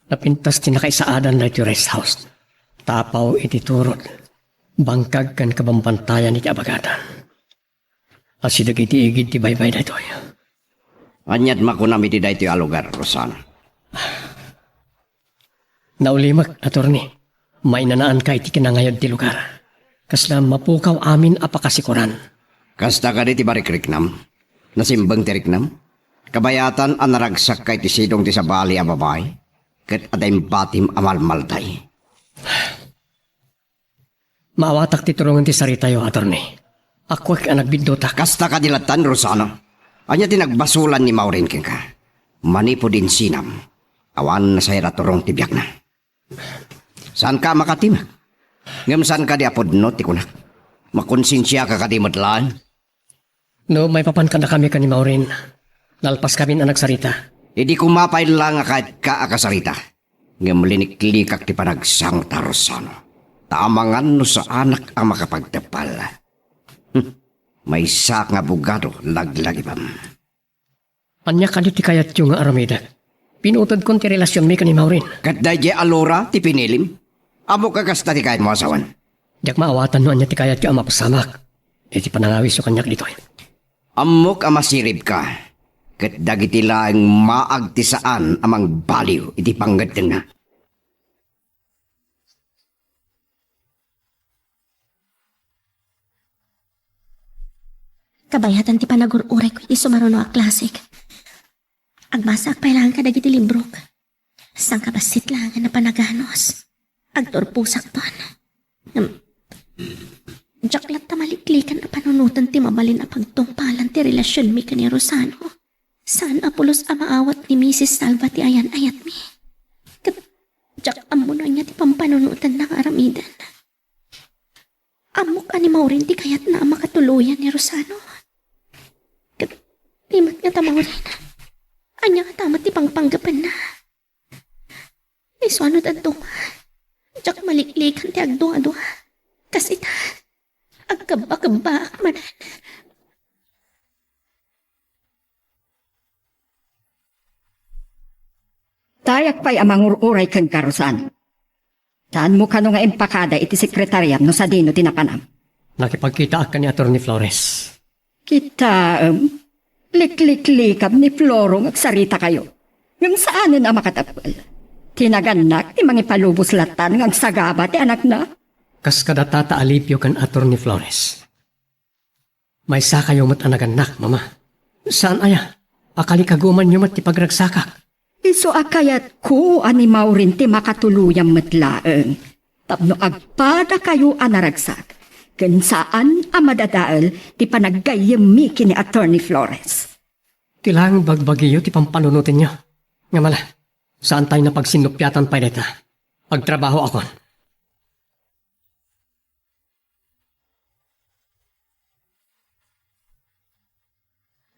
Napintas ti nakaisaadan daytoy rest house. Tapaw iti turod, bangkag ken kabambantayan iti abagatan. Asideg iti igid ti baybay daytoy. Aniat makunam iti daytoy a lugar, Rosano? Naulimek, attorney. Mainanaanka iti kinangayod ti lugar. Kasla mapukaw amin a pakasikoran. Kasta kadi ti marikriknam? Nasimbeng ti riknam? Kabayatan a naragsakka iti sidong ti sabali a babai, ket adda imbatim a malmalday. Maawatak ti turongen ti saritayo, attorney. Appuek a nagbiddutak. Kasta kadi lattan, Rosano? Ania ti nagbasolan ni Maureen kenka? Manipud insinam, awan nasayad a turong ti biagna. Saanka a makatimek? Ngem saan kadi a pudno ti kunak? Makonsensiaka kadi met laeng? No maipapan kadakami ken ni Maureen, nalpaskamin a nagsarita. Idi koma pay la nga kayatka a kasarita, ngem liniklikak ti panagsangota, Rosano. Ta amangan no saanak a makapagteppel. Hmm. Maysaak nga abogado, laglagipem. Ania kadi ti kayatyo nga aramidek? Pinutedkon ti relasionmi ken ni Maureen. Ket daydiay a Laura ti pinilim? Ammok a kasta ti kayatmo a sawen. Diak maawatan no ania ti kayatyo a mapasamak iti panangawisyo kaniak ditoy. Ammok a masiribka, ket dagiti laeng maag ti saan a mangbaliw iti pangngeddengna. Kabayatan ti panagur-urayko iti sumaruno a klasek. Agbasaak pay laeng kadagiti librok. Sangkabassit laengen a panaganus. Agturposakton. Ngem, diak latta maliklikan a panunoten ti mabalin a pagtungpalan ti relasionmi ken ni Rosano. Saan a pulos a maawat ni Misis Salva ti ayan-ayatmi. Ket diak ammo no ania ti pampanunotenna nga aramiden. Ammok a ni Maureen ti kayatna a makatuloyan ni Rosano. Ket, di met ngata Maureen, ania ngata met ti pangpanggepenna? Isu a no dadduma, diak maliklikan ti agduadua. Kas ita, agkebbakebbaak manen. Diak pay a mangur-uray kenka, Rosano. Saanmo kano nga impakada iti sekretariam no sadino ti napanam? Nakipagkitaak ken ni Attorney Flores. Kitaem, likliklikam ni Floro nga agsarita kayo. Ngem saanen a makatapel. Ti nagannak ti mangipalubos latan nga agsagaba ti anakna. Kas kadata ta alipio ken Attorney Flores. Maysa kayo met a nagannak, Mama. Saan aya? Akalikagumanyo met ti pagragsakak. Isu a kayatko a ni Maureen ti makatuloyam met laeng. Tapno agpada kayo a naragsak, ken saan a madadael ti panaggayyemmi ken ni Attorney Flores. Ti laeng bagbagiyo ti pampanunotenyo. Ngem ala, saan tayo napagsinnupiatan pay dayta. Agtrabahoakon.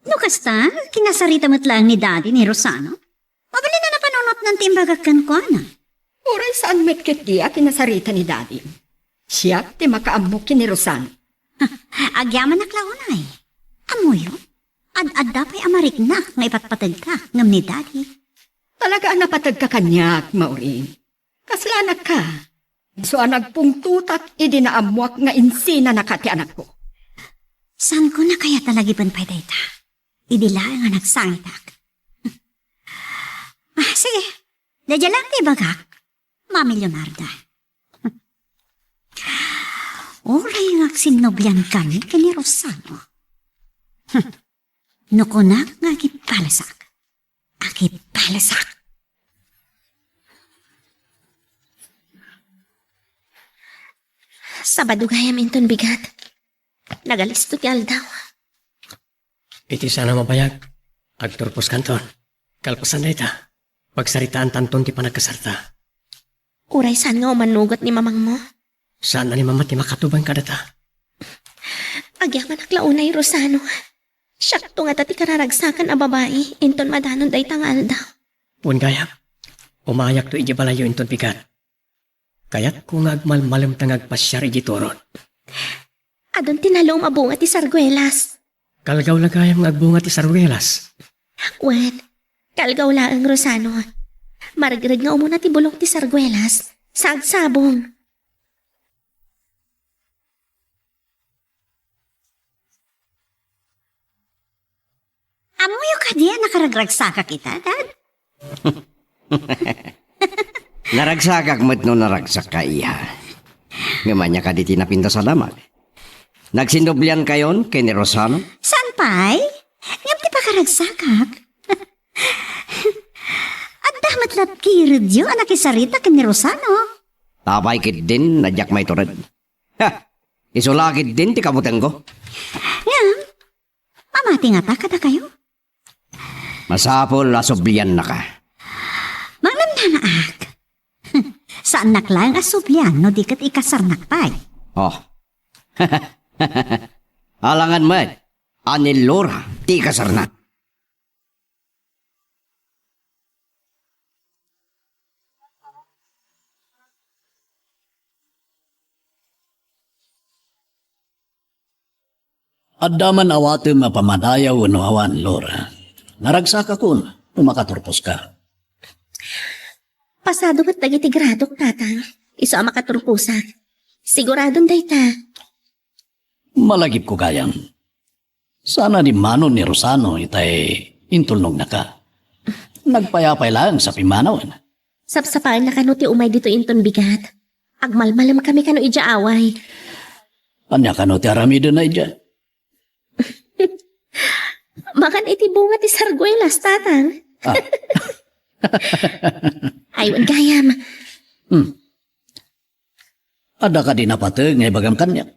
No kasta, kinasarita met laeng ni Daddy ni Rosano. Mabalin a napanunotnan ti imbagak kenkuana. Uray saan met ketdi a kinasarita ni Daddy. Siak ti makaammo ken ni Rosano. Agyamanak la unay. Ammoyo, ad-adda pay a mariknak nga ipatpategka ngem ni Daddy. Talaga a napateg ka kaniak, Maureen. Kaslanak ka. Isu a nagpungtotak idi naammuak nga insinanaka ti anakko. Saanko a kayat a lagipen pay dayta. Idi laeng a nagsangitak. Ah, sige. Daydiay laeng ti ibagak, Mami Leonarda. Uray nga agsinnublian kami ken ni Rosano. No kunak nga agipalasak, agipalasak. Sabado gayam inton bigat. Nagalisto ti aldaw. Iti saan a mabayag, agturposkanton. Kalpasan dayta, pagsaritaantanton ti panagkasarta. Uray saan nga umanugot ni mamangmo? Saan a ni Mama ti makatubang kadata. Agyamanak la unay, Rosano. Siakto ngata ti kararagsakan a babai inton madanon dayta nga aldaw. Wen gayam, umayakto idiay balayyo inton bigat. Kayatko nga agmalmalemta nga agpasiar idiay turod. Adun ti nalum a bunga ti sarguelas. Kalgaw la gayam nga agbunga ti sarguelas. Wen, kalgaw laeng, Rosano. Maregreg nga umuna ti bulong ti sarguelas. Sa agsabong. Ammoyo kadi a nakaragragsakak ita, Dad? Naragsakak met no naragsak ka, iha. Ngem ania kadi ti napintas a damag? Nagsinnublian kayon ken ni Rosano? Saan pay? Ngem ti pakaragsakak. Adda met la ti kiredyo a nakisarita ken ni Rosano. Apay ketdin, a diak maitured. Ha! Isu la ketdin ti kabutengko. Ngem, mamati ngata kadakayo? Masapul a subliannaka. Mangnamnamaak. Saannak laeng a sublian no di ket ikasarnak pay. Oh. Alangan met a ni Laura ti ikasarnak. Adda man awatem a pammadayaw wenno awan, Laura. Naragsakakon no makaturposka. Pasado met dagiti gradok, Tatang. Isu a makaturposak. Siguradon dayta. Malagipko gayam. Saan a dimmanon ni Rosano itay intulnognaka. Nagpayapay laeng sa pimmanawen. Sapsapaenna kano ti umay ditoy inton bigat. Agmalmalemkami kano idiay away. Ania kano ti aramidenna idiay? Makan iti bunga ti sarguelas, Tatang. Ah. Ay, wen gayam. Hmm. Adda kadi napateg nga ibagam kaniak?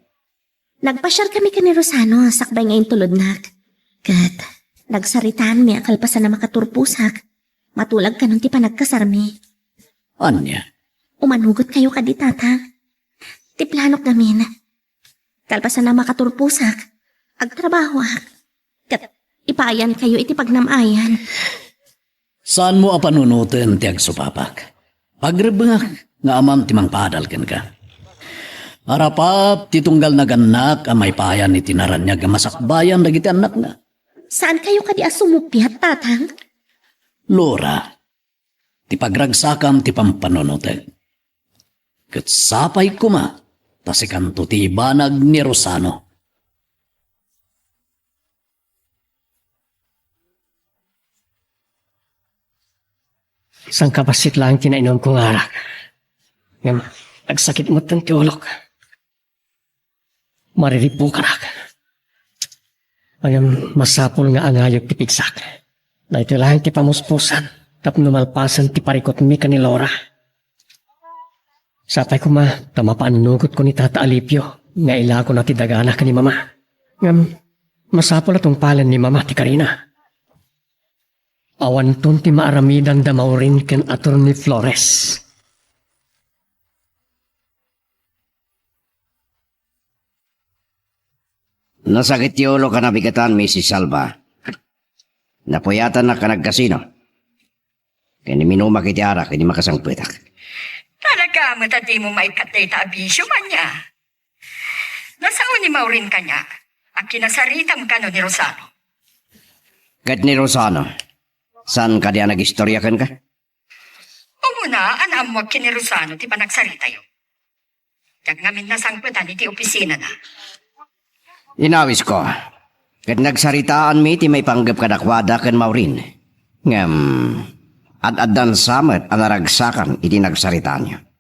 Nagpasiarkami ken ni Rosano sakbay nga intulodnak. Ket nagsaritaanmi a kalpasan a makaturposak, matulag kanon ti panagkasarmi. Ania? Umanugot kayo kadi, Tata. Ti planok ngamin. Kalpasan a makaturposak, agtrabahoak. Ket ipaayan kayo iti pagnam-ayan. Saanmo a panunoten ti agsupapak. Agrebbengak nga amam ti mangpaadal kenka. Arapap ti tunggal nagannak a maipayan iti naraniag a masakbayan dagiti annakna. Saan kayo kadi a sumupiat, Tatang? Laura, ti pagragsakam ti pampanunotek. Ket sapay koma ta sikanto ti ibanag ni Rosano. Sangkabassit laeng ti nainumko nga arak. Ngem agsakit metten ti ulok. Mariribbukanak. Ngem masapul nga angayek ti pigsak. Daytoy laeng ti pamuspusan tapno malpasen ti parikutmi ken ni Laura. Sapay koma ta mapaannugotko ni Tata Alipio nga ilakona ti dagana ken ni Mama. Ngem masapul a tungpalen ni Mama ti karina. Awanton ti maaramidan da Maureen ken Attorney Flores. Nasakit ti ulok a nabigetan, Misis Salva. Napuyatannak a nagkasino. Ken iminumak iti arak idi makasangpetak. Talaga met a dimo maikkat dayta a bisio, ania? Nasao ni Maureen kaniak a kinasaritam kano ni Rosano. Ket ni Rosano, saan kadi a nagistoria kenka? Umuna, an-ammoak ken ni Rosano ti panagsaritayo. Diak ngamin nasangpetan iti opisinana. Inawisko, ket nagsaritaanmi ti maipanggep kadakuada ken Maureen. Ngem, ad-addan sa met a naragsakan iti nagsaritaanyo.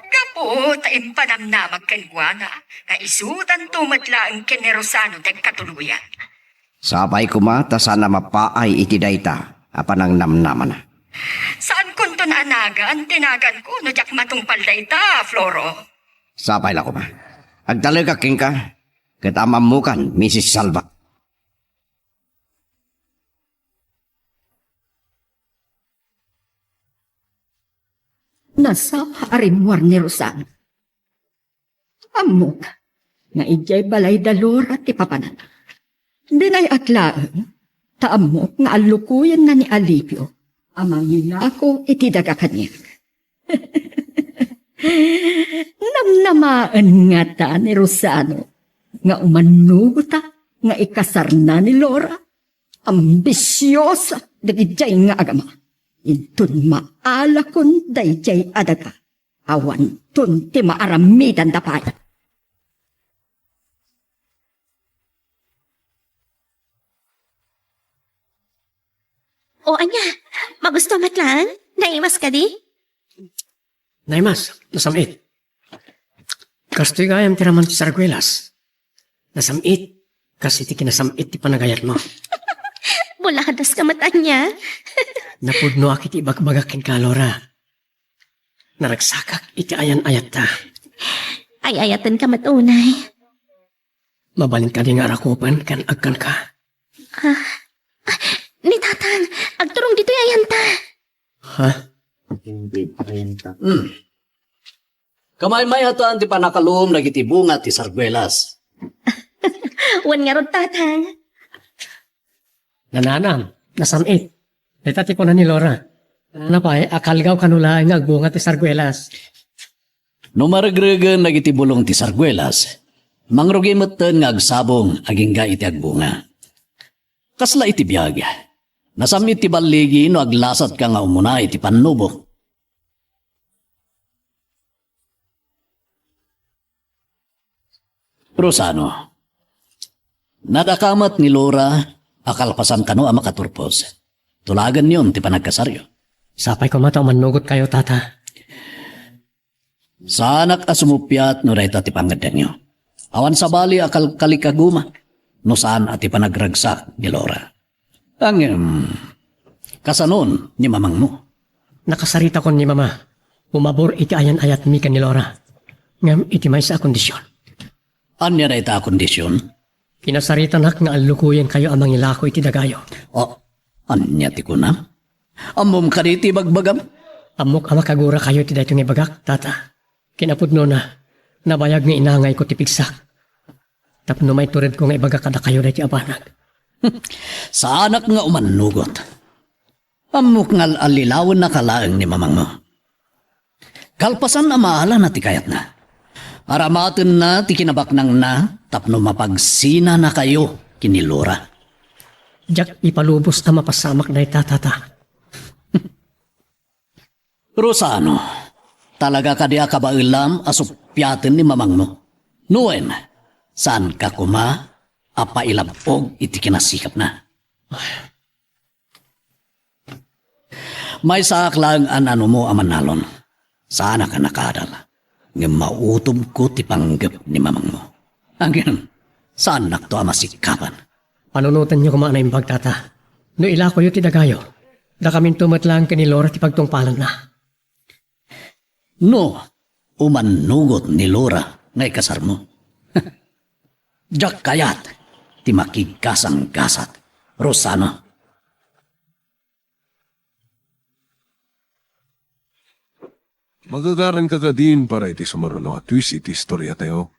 Gapu ta impanamnamak kenkuana nga isudanto met laeng ken ni Rosano ti agkatuloyan. Sapay koma ta saan a mapaay iti dayta a panangnamnamana. Saankonton a nagan ti naganko no diak matungpal dayta, Floro. Sapay la koma. Agtalekak kenka, ket am-ammokan, Misis Salva. Nasawa a rimmuar ni Rosano. Ammok nga idiay balay da Laura ti papanana. Dinay-at laeng ta ammok nga allukoyenna ni Alipio a mangilako iti daga kaniak. Namnamaen ngata ni Rosano nga umannugota nga ikasarna ni Laura? Ambisiosa dagidiay nga agama. Inton maalakon daydiay a daga, awanton ti maaramidanda pay. O ania, magusto met laeng? Naimas kadi? Naimas, nasam-it. Kastoy gayam ti raman ti sarguelas. Nasam-it, kas iti kinasam-it ti panagayatmo. Buladas ka met ania? Napudnoak iti ibagbagak kenka, Laura. Naragsakak iti ayan-ayatta. Ay-ayatenka met unay. Mabalin kadi nga arakupen ken agkanka? Ah, ah, ni Tatang, agturong ditoy ayanta. Ha? Hindi pa yan ta. Hmm. Kamaymayatan ti pannakaluom dagiti bunga ti sarguelas. Wen ngarud, Tatang. Nananam, nasam-it. Dayta ti kuna ni Laura. Nananam pay, akalgaw kano laeng nga agbunga ti sarguelas. No maregregen dagiti bulong ti sarguelas, mangrugi metten nga agsabong agingga iti agbunga. Kasla iti biag, nasam-it ti balligi no aglasatka nga umuna iti pannubok. Rosano, nadakamat ni Laura a kalpasan kano a makaturpos. Tulagenyon ti panagkasaryo. Sapay koma ta umannugotkayo, Tata. Saanak a sumuppiat no dayta ti pangngeddengyo. Awan sabali a kalkalikaguma no saan a ti panagragsak ni Laura. Ngem, kasanon ni mamangmo? Nakasaritakon ni Mama. Umabur iti ayan-ayatmi ken ni Laura. Ngem iti maysa a kondisyon. Ania dayta a kondisyon? Kinasaritanak nga allukoyenkayo a mangilako iti dagayo. O, ania ti kunam? Ammom kadi ti ibagbagam? Ammok a makaguarakayo iti daytoy nga ibagak, Tata. Kinapudnona, nabayag nga inangayko ti pigsak. Tapno maituredko nga ibaga kadakayo daytoy a banag. Saanak nga umannugot. Ammok nga al-allilawennaka laeng ni mamangmo. Kalpasan a maalana ti kayatna, aramatenna ti kinabaknangna tapno mapagsinanakayo ken ni Laura. Diak ipalubos a mapasamak dayta, Tata. Rosano, talaga kadi a kabaelam a suppiaten ni mamangmo? No wen, saanka koma a pailab-og iti kinasikapna? Maysaak laeng a nanumo a manalon. Saanak a nakaadal. Ngem mautobko ti panggep ni mamangmo. Ngem, saannakto a masikapan. Panunotenyo koma a naimbag, tata. No ilakoyo ti dagayo, dakaminto met laeng ken ni Laura ti pagtungpalenna. No, umannugot ni Laura nga ikasarmo. Diak kayat ti makiggasanggasat, Rosano. Magagaranka kadin para iti sumaruno a twist iti istoriatayo.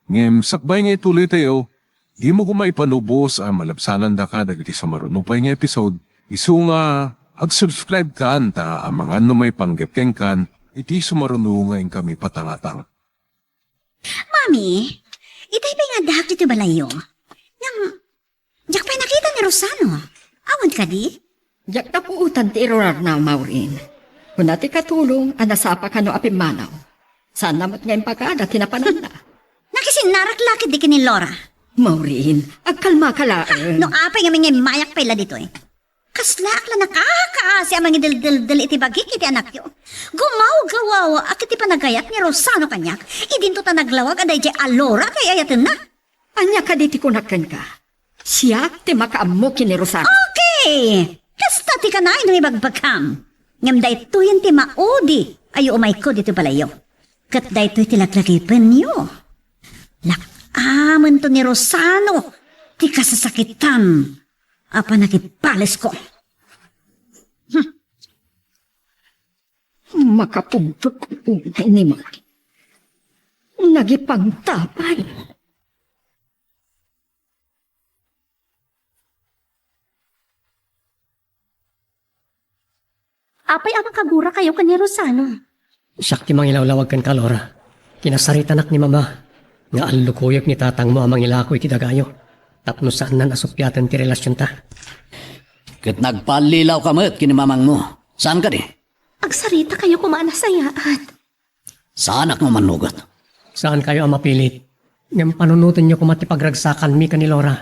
Ngem sakbay nga ituloytayo, dimo koma ipanubos a malabsanandaka dagiti sumaruno pay nga episode, isu nga ag-subscribe kan ta amangan no maipanggep kenkan iti sumaruno nga inkami patangatang. Mami, itay pay nga addaak ditoy balayyo. Ngem, diak pay nakita ni Rosano. Awan kadi? Diak napuotan ti irurarna, Maureen. Kuna ti katulong a nasapa kano a pimmanaw. Saanna met nga impagada ti napananna. Nakisinnarak la ketdi ken ni Laura. Maureen, agkalmaka laeng. No apay ngamin nga immayak pay la ditoy. Kaslaak la nakakaasi a mangideldeldel iti bagik iti anakyo. Gumawgawawaak iti panagayat ni Rosano kaniak, idinto ta naglawag a daydiay a Laura ti ay-ayatenna. Ania kadi ti kunak kenka? Siak ti makaammo ken ni Rosano. Okay! Kasta ti kanayon nga ibagbagam. Ngem daytoyen ti maudi a yuumayko ditoy balayyo. Ket daytoy ti laglagipenyo. Lak-amento ni Rosano ti kasasakitan a panagibalesko. Hmm. Makapugpek unay ni Maki. Nagipangtapay. Apay a makagurakkayo ken ni Rosano? Siak ti mangilawlawag kenka, Laura. Kinasaritanak ni Mama nga allukoyek ni tatangmo a mangilako iti dagayo tapno saannan a suppiaten ti relasionta. Ket nagpallilawka met ken ni mamangmo. Saan kadi? Agsarita kayo koma a nasayaat. Saanak nga mannugot. Saankayo a mapilit. Ngem panunotenyo koma ti pagragsakanmi ken ni Laura.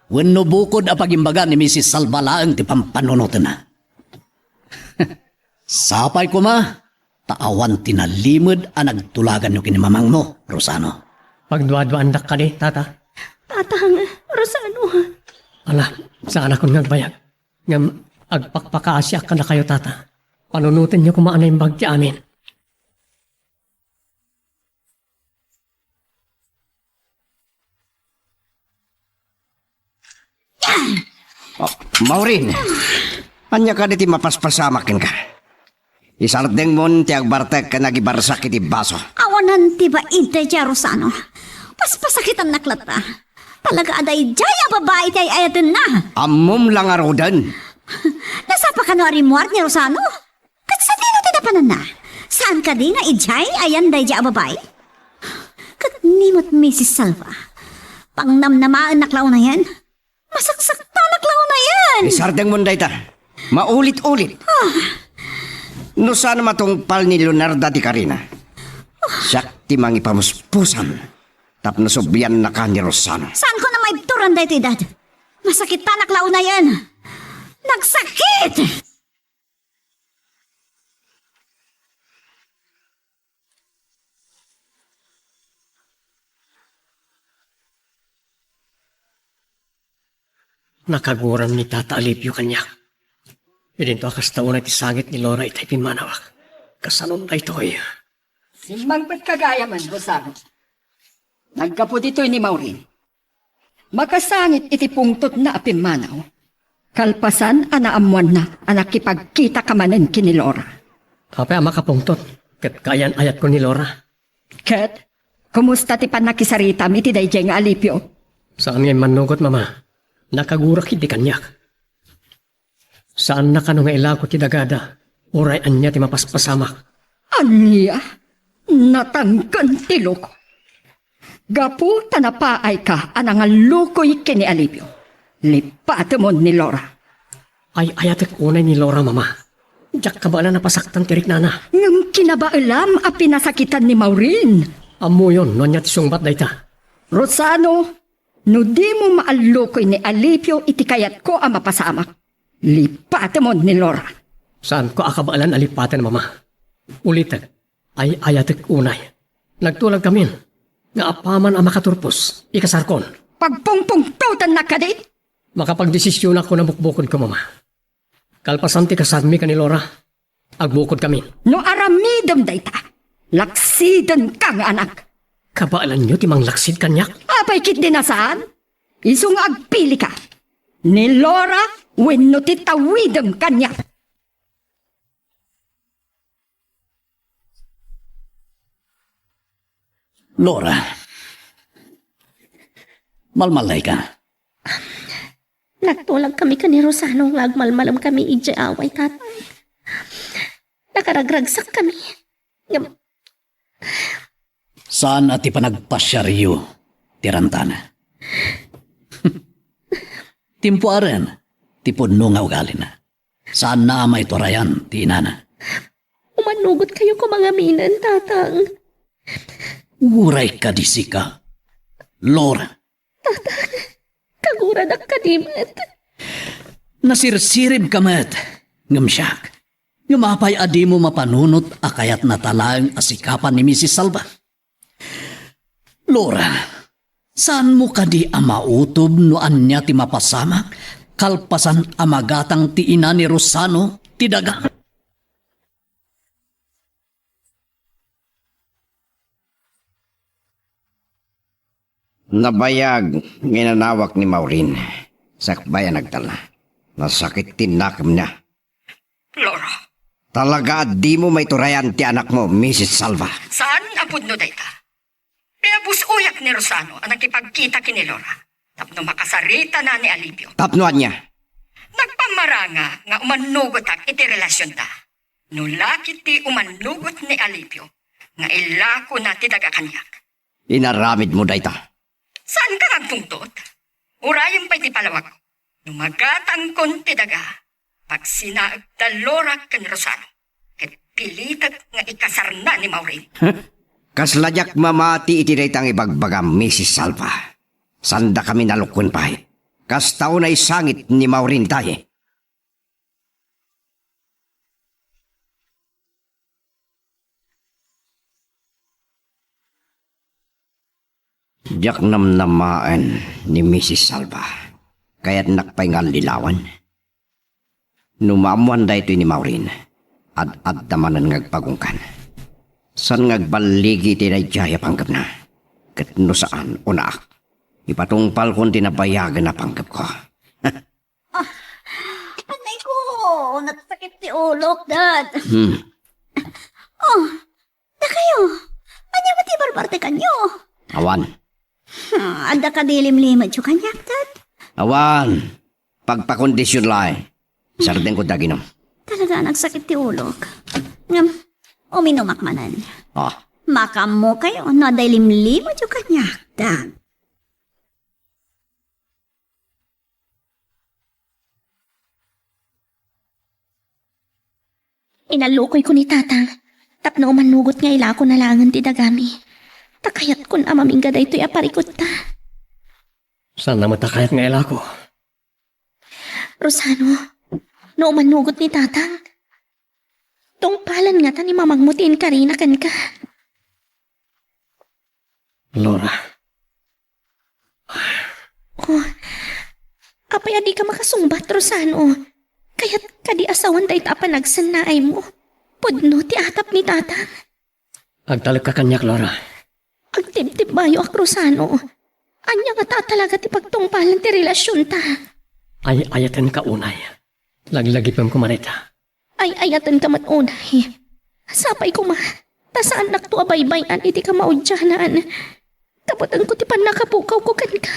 Wenno bukod a pagimbaga ni Misis Salva laeng ti pampanunotenna. Sapay koma, ta awan ti nalimed a nagtulaganyo ken ni mamangmo, Rosano. Pagduaduaandak kadi, tata? Tatang, Rosano. Ala, saanakon nga agbayag. Ngem agpakpakaasiak kadakayo, tata. Panunotenyo koma a naimbag ti amin. Oh, Maureen, ania kadi ti mapaspasamak kenka? Isardengmon ti agbartek ken agibarsak iti baso. Awanan ti baid daydiay a Rosano. Paspasakitannak latta. Talaga a daydiay a babai ti ay-ayatenna. Ammom la ngaruden. Nasapa kano a rimmuar ni Rosano? Ket sadino ti napananna? Saan kadi nga idiay ayan daydiay a babai? Ket ni met Misis Salva, pangnamnamaennak la unayen. Masaksaktanak la unayen. Isardengmon dayta. Maulit-ulit. Ah. No saan a matungpal ni Leonarda ti karina, siak ti mangipamuspusan tapno subliannaka ni Rosano. Saanko a maibturan daytoy, Dad. Masakitanak la unayen. Nagsakit! Nakaguram ni Tata Alipio kaniak. Idinto a kasta unay ti sangit ni Laura itay pimmanawak. Kasanon daytoy? Simmangpetka gayam, Rosano. Naggapu ditoy ni Maureen. Makasangit iti pungtotna a pimmanaw. Kalpasan a naammoanna a nakipagkitaka manen ken ni Laura. Apay a makapungtot ket kaayan-ayatko ni Laura? Ket, kumusta ti pannakisaritam iti daydiay nga Alipio? Saan nga immannugot, Mama. Nakagurak idi kaniak. Saanna kano nga ilako ti dagada, uray ania ti mapaspasamak. Ania? Natangken ti loko. Gapu ta napaayka a nangallukoy ken ni Alipio, lippatemon ni Laura. Ay-ayatek unay ni Laura, Mama. Diak kabaelan a pasaktan ti riknana. Ngem kinabaelam a pinasakitan ni Maureen. Ammoyon no ania ti sungbat dayta. Rosano, no dimo maallukoy ni Alipio iti kayatko a mapasamak, lipatemon ni Laura. Saanko a kabaelan a lipaten, Mama. Ulitek, ay-ayatek unay. Nagtulagkamin nga apaman a makaturpos, ikasarkon. Pagpungpungtotennak kadi? Makapagdesisionakon a bukbukodko, Mama. Kalpasan ti kasarmi ken ni Laura, agbukodkamin. No aramidem dayta, laksidenka nga anak. Kabaelanyo ti manglaksid kaniak? Apay ketdi a saan? Isu nga agpilika. Ni Laura wenno ti tawidem kaniak. Laura, malmallayka? Nagtulagkami ken ni Rosano nga agmalmalemkami idiay away, Tatang. Nakaragragsakkami. Ngem, saan a ti panagpasiaryo ti rantana. Timpuaren ti pudno nga ugalina. Saanna a maiturayan ti inana. Umannugot kayo koma ngaminen, Tatang. Uray kadi sika, Laura. Tatang, kaguradak kadi met. Nasirsiribka met, ngem siak. Ngem apay a dimo mapanunot a kayatnata laeng a sikapan ni Misis Salva? Laura, saanmo kadi a mautob no ania ti mapasamak kalpasan a magatang ti ina ni Rosano ti daga? Nabayag nga inanawak ni Maureen sakbay a nagtalna. Nasakit ti nakemna. Laura. Talaga a dimo maiturayan ti anakmo, Misis Salva. Saan a pudno dayta. Pinabus-oyak ni Rosano a nakipagkita ken ni Laura tapno makasaritana ni Alipio. Tapno ania? Nagpammaranga nga umannugotak iti relasionta. No la ketdi umannugot ni Alipio nga ilakona ti daga kaniak. Inaramidmo dayta. Saanka nga agpungtot? Urayem pay ti palawagko. No magatangkon ti daga, pagsinaek da Laura ken Rosano, ket pilitek nga ikasarna ni Maureen. Kasla diak mamati iti dayta nga ibagbagam, Misis Salva. Saandakami nalukon pay. Kasta unay sangit ni Maureen dayta. Diak namnamaen ni Misis Salva. Kayatnak pay nga allilawen. No maammoan daytoy ni Maureen, ad-adda manen nga agpagungkan. Saan nga agballigi iti daydiay a panggepna. Ket no saan, unaak. Ipatungpalkon ti nabayagen a panggepko. Ah, anay ko, nagsakit ti ulok, Dad. Hmm. Oh, dakayo, ania met ti barbartekanyo? Awan. Ah, adda kadi limlimedyo kaniak, Dad? Awan. Pagpakondision laeng. Sardengko daginum. Talaga a nagsakit ti ulok. Ngem, uminumak manen. Ah. Makaammokayo no adda limlimedyo kaniak, Dad. Inallukoyko ni Tatang tapno umannugot nga ilakona laengen ti dagami. Ta kayatkon a mamingga daytoy a parikutta. Saan a met a kayat nga ilako? Rosano, no umannugot ni Tatang, tungpalan ngata ni mamangmo ti inkarina kenka. Laura. Oh, apay a dika makasungbat, Rosano? Kayat kadi a sawen dayta a panagsennaaymo? Pudno ti atap ni Tatang. Agtalekka kaniak, Laura. Agtibtibbayoak, Rosano. Ania ngata a talaga ti pagtungpalan ti relasionta? Ay-ayatenka unay. Laglagipem koma dayta. Ay-ayatenka met unay. Sapay koma, ta saannakto a baybay-an iti kamaudianan. Taputengko ti pannakapukawko kenka.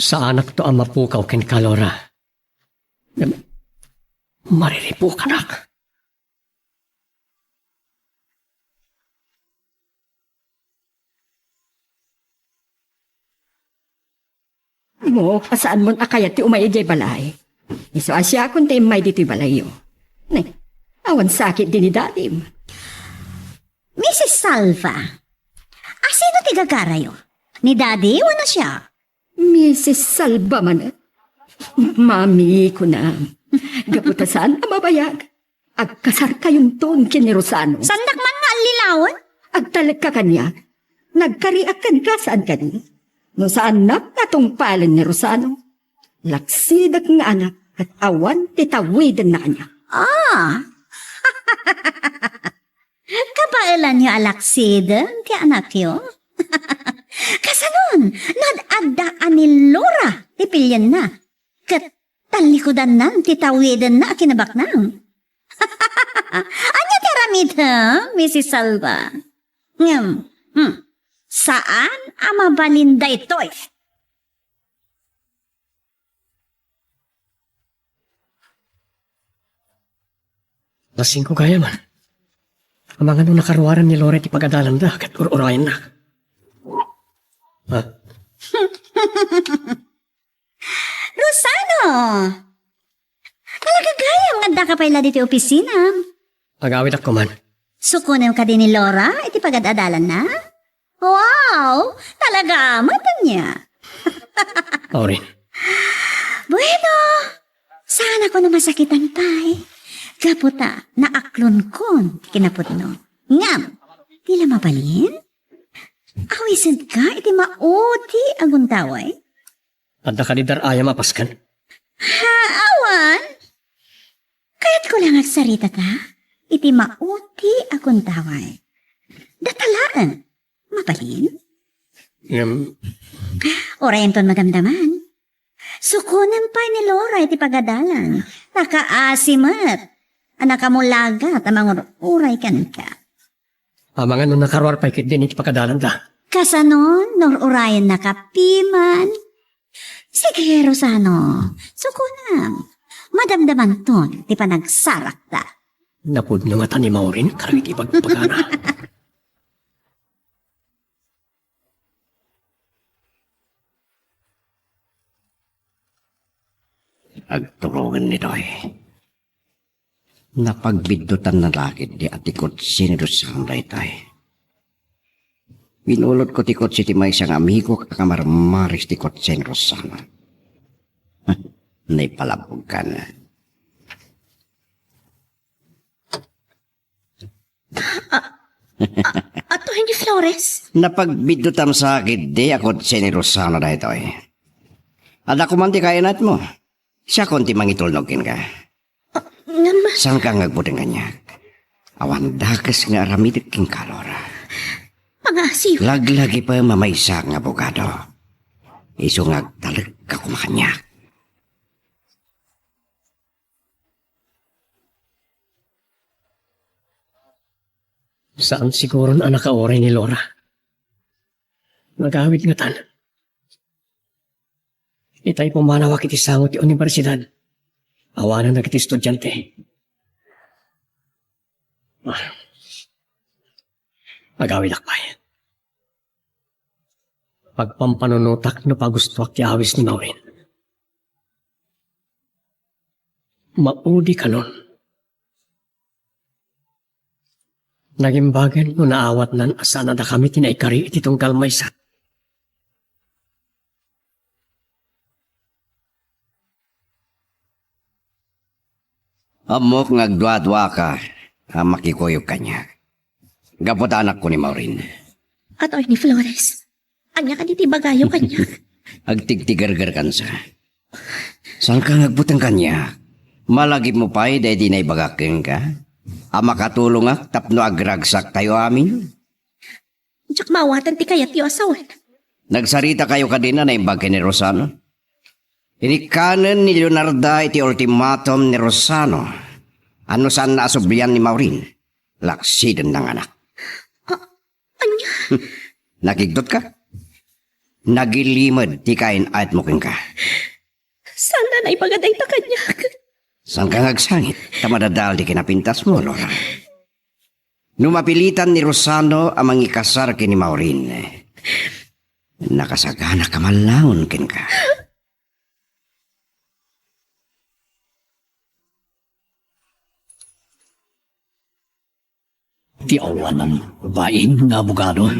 Saanakto a mapukaw kenka, Laura. Mariripukanak. Ammok a saanmon a kayat ti umay idiay balay. Isu a siakon ti immay ditoy balayyo. Ne, Awan sakit di ni Dadim. Misis Salva, asino ti gagarayo? Ni Daddy wenno siak? Misis Salva manen. Mami, kunam. Gapu ta saan a mabayag. Agkasarkayonton ken ni Rosano. Saannak man nga allilawen? Agtalekka kaniak. Nagkariak kenka, saan kadi? No saannak nga tungpalen ni Rosano, laksidek nga anak ket awan ti tawidenna kaniak. Ah! Kabaelanyo a laksiden ti anakyo? Kasanon, no ad-adda a ni Laura ti pilienna, ket tallikudannan ti tawidenna a kinabaknang. Ania ti aramidem, Misis Salva? Ngem, hmm, saan a mabalin daytoy. Nasinko gayam. Amangan no nakaruaren ni Laura ti pagadalanda ket ur-urayennak. Ha? Rosano! Talaga gayam nga addaka pay la ditoy opisinam. Agawidak koman. Sukonem kadi ni Laura iti pagad-adalanna? Wow! Talaga met ania? Orin. Bueno, saan a kuno masakitan pay. Gapu ta naaklonkon ti kinapudno. Ngem, di la mabalin? Awisenka iti maudi a gundaway? Adda kadi dar-ayam a pasken? Ha, awan. Kayatko la nga agsaritaka iti maudi a gundaway. Data laeng. Mabalin? Ngem, urayenton madamdaman. Sukonem pay ni Laura iti pagadalan. Nakaasi met a nakamulagat a mangur-uray kenka. Amangan no nakaruar pay ketdin iti pagadalanda. Kasanon, no ur-urayennaka piman? Sige, Rosano, sukonem. Madamdamanton ti panagsarakta. Napudno ngata ni Maureen kadagiti ibagbagana. Agturongen ditoy. Napagbiddutanna la ketdi a ti kotse ni Rosano daytoy. Binulotko ti kotse ti maysa nga amigok a kamarmaris ti kotse ni Rosano. Naipalabogkan. A-, a-, atoy ni Flores? Napagbiddutam sa ketdi a kotse ni Rosano daytoy. Adda koman ti kainatmo. Siakon ti mangitulnog kenka. Ah, ngem, saanka nga agbuteng kaniak? Awan dakes nga aramidek kenka, Laura. Pangaasiyo. Laglagipem a maysa nga abogado. Isu nga agtalekka koma kaniak. Saan siguron a nakauray ni Laura. Nagawid ngatan. Itay pumanawak iti sango ti universidad. Awanen dagiti estudiante. Ah. Agawidak pay. Pagpampanunotak no pagustuak ti awis ni Maureen. Maudi kanon. Nagimbagen no naawatnan a saan a dakami ti naikari iti tunggal maysa. Ammok nga agduaduaka a makikuyog kaniak. Gapu ta anakko ni Maureen. Atoy ni Flores, ania kadi ti ibagayo kaniak? Agtigtigergerkansa. Saanka nga agbuteng kaniak? Malagipmo pay daydi naibagak kenka a makatulongak tapno agragsak tayo amin? Diak maawaten ti kayatyo a sawen. Nagsaritakayo kadin a naimbag ken ni Rosano? Inikkanen ni Leonarda iti ultimatum ni Rosano a no saanna a sublian ni Maureen, laksidenna nga anak. A-, ania? Nakigtot ka? Nagilimed ti kain-ayatmo kenka. Saanna naibaga dayta kaniak? Saanka nga agsangit ta madadael ti kinapintasmo, Laura? No mapilitan ni Rosano a mangikasar ken ni Maureen, nakasagana ka man laeng kenka. Awan bain nga abogado.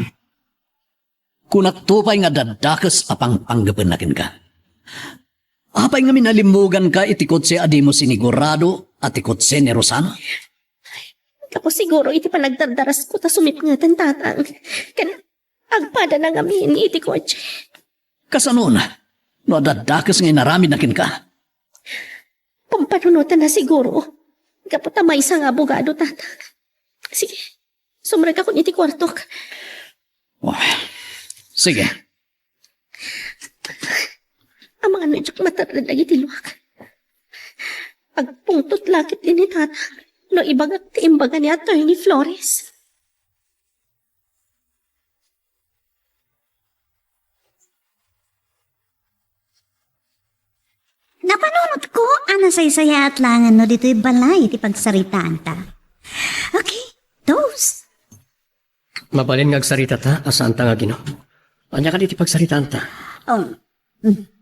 Kunakto pay nga daddakes a pangpanggepenna kenka. Apay ngamin a limmuganka iti kotse a dimo sinigurado a ti kotse ni Rosano? Gapu siguro iti panagdardarasko ta sumipngeten, Tatang. Ken agpadana ngamin iti kotse. Kasano no daddakes nga inaramidna kenka? Pampanunotenna siguro. Gapu ta maysa nga abogado, Tatang. Sige, sumrekakon iti kuartok. Oh, sige. Amangan no diak matarred dagiti luak. Agpungtot la ketdi ni Tatang no ibagak ti imbaga ni Attorney Flores. Napanunotko a nasaysayaat laengen no ditoy balay ti pagsaritaanta. Okay, toast. Mabalin nga agsaritata a saanta nga aginom. Ania kadi ti pagsaritaanta? Um, mm.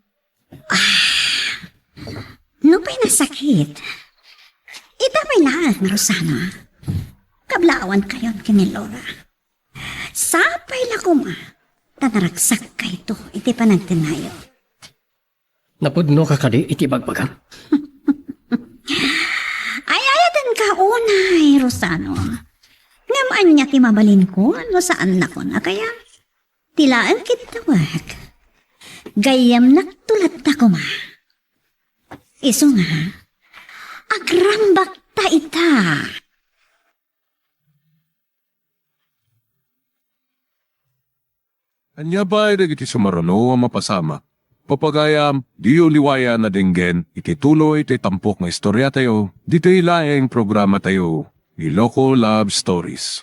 Ah, no pay nasakit, ita pay laeng, Rosana. Kablawankayon ken ni Laura. Sapay la koma ta naragsakkayto iti panagtennayo. Napudnoka kadi iti bagbagam? Ay-ayatenka unay, Rosano. Ngem ania ti mabalinkon no saannakon a kayat? Ti laeng kittawek, gayyemnak to latta koma. Isu nga, agrambakta ita. Ania pay dagiti sumaruno a mapasamak? Papagayam, diyo liwayan a denggen iti tuloy ti tampok nga istoriatayo, ditoy laeng programatayo, Iloko Love Stories.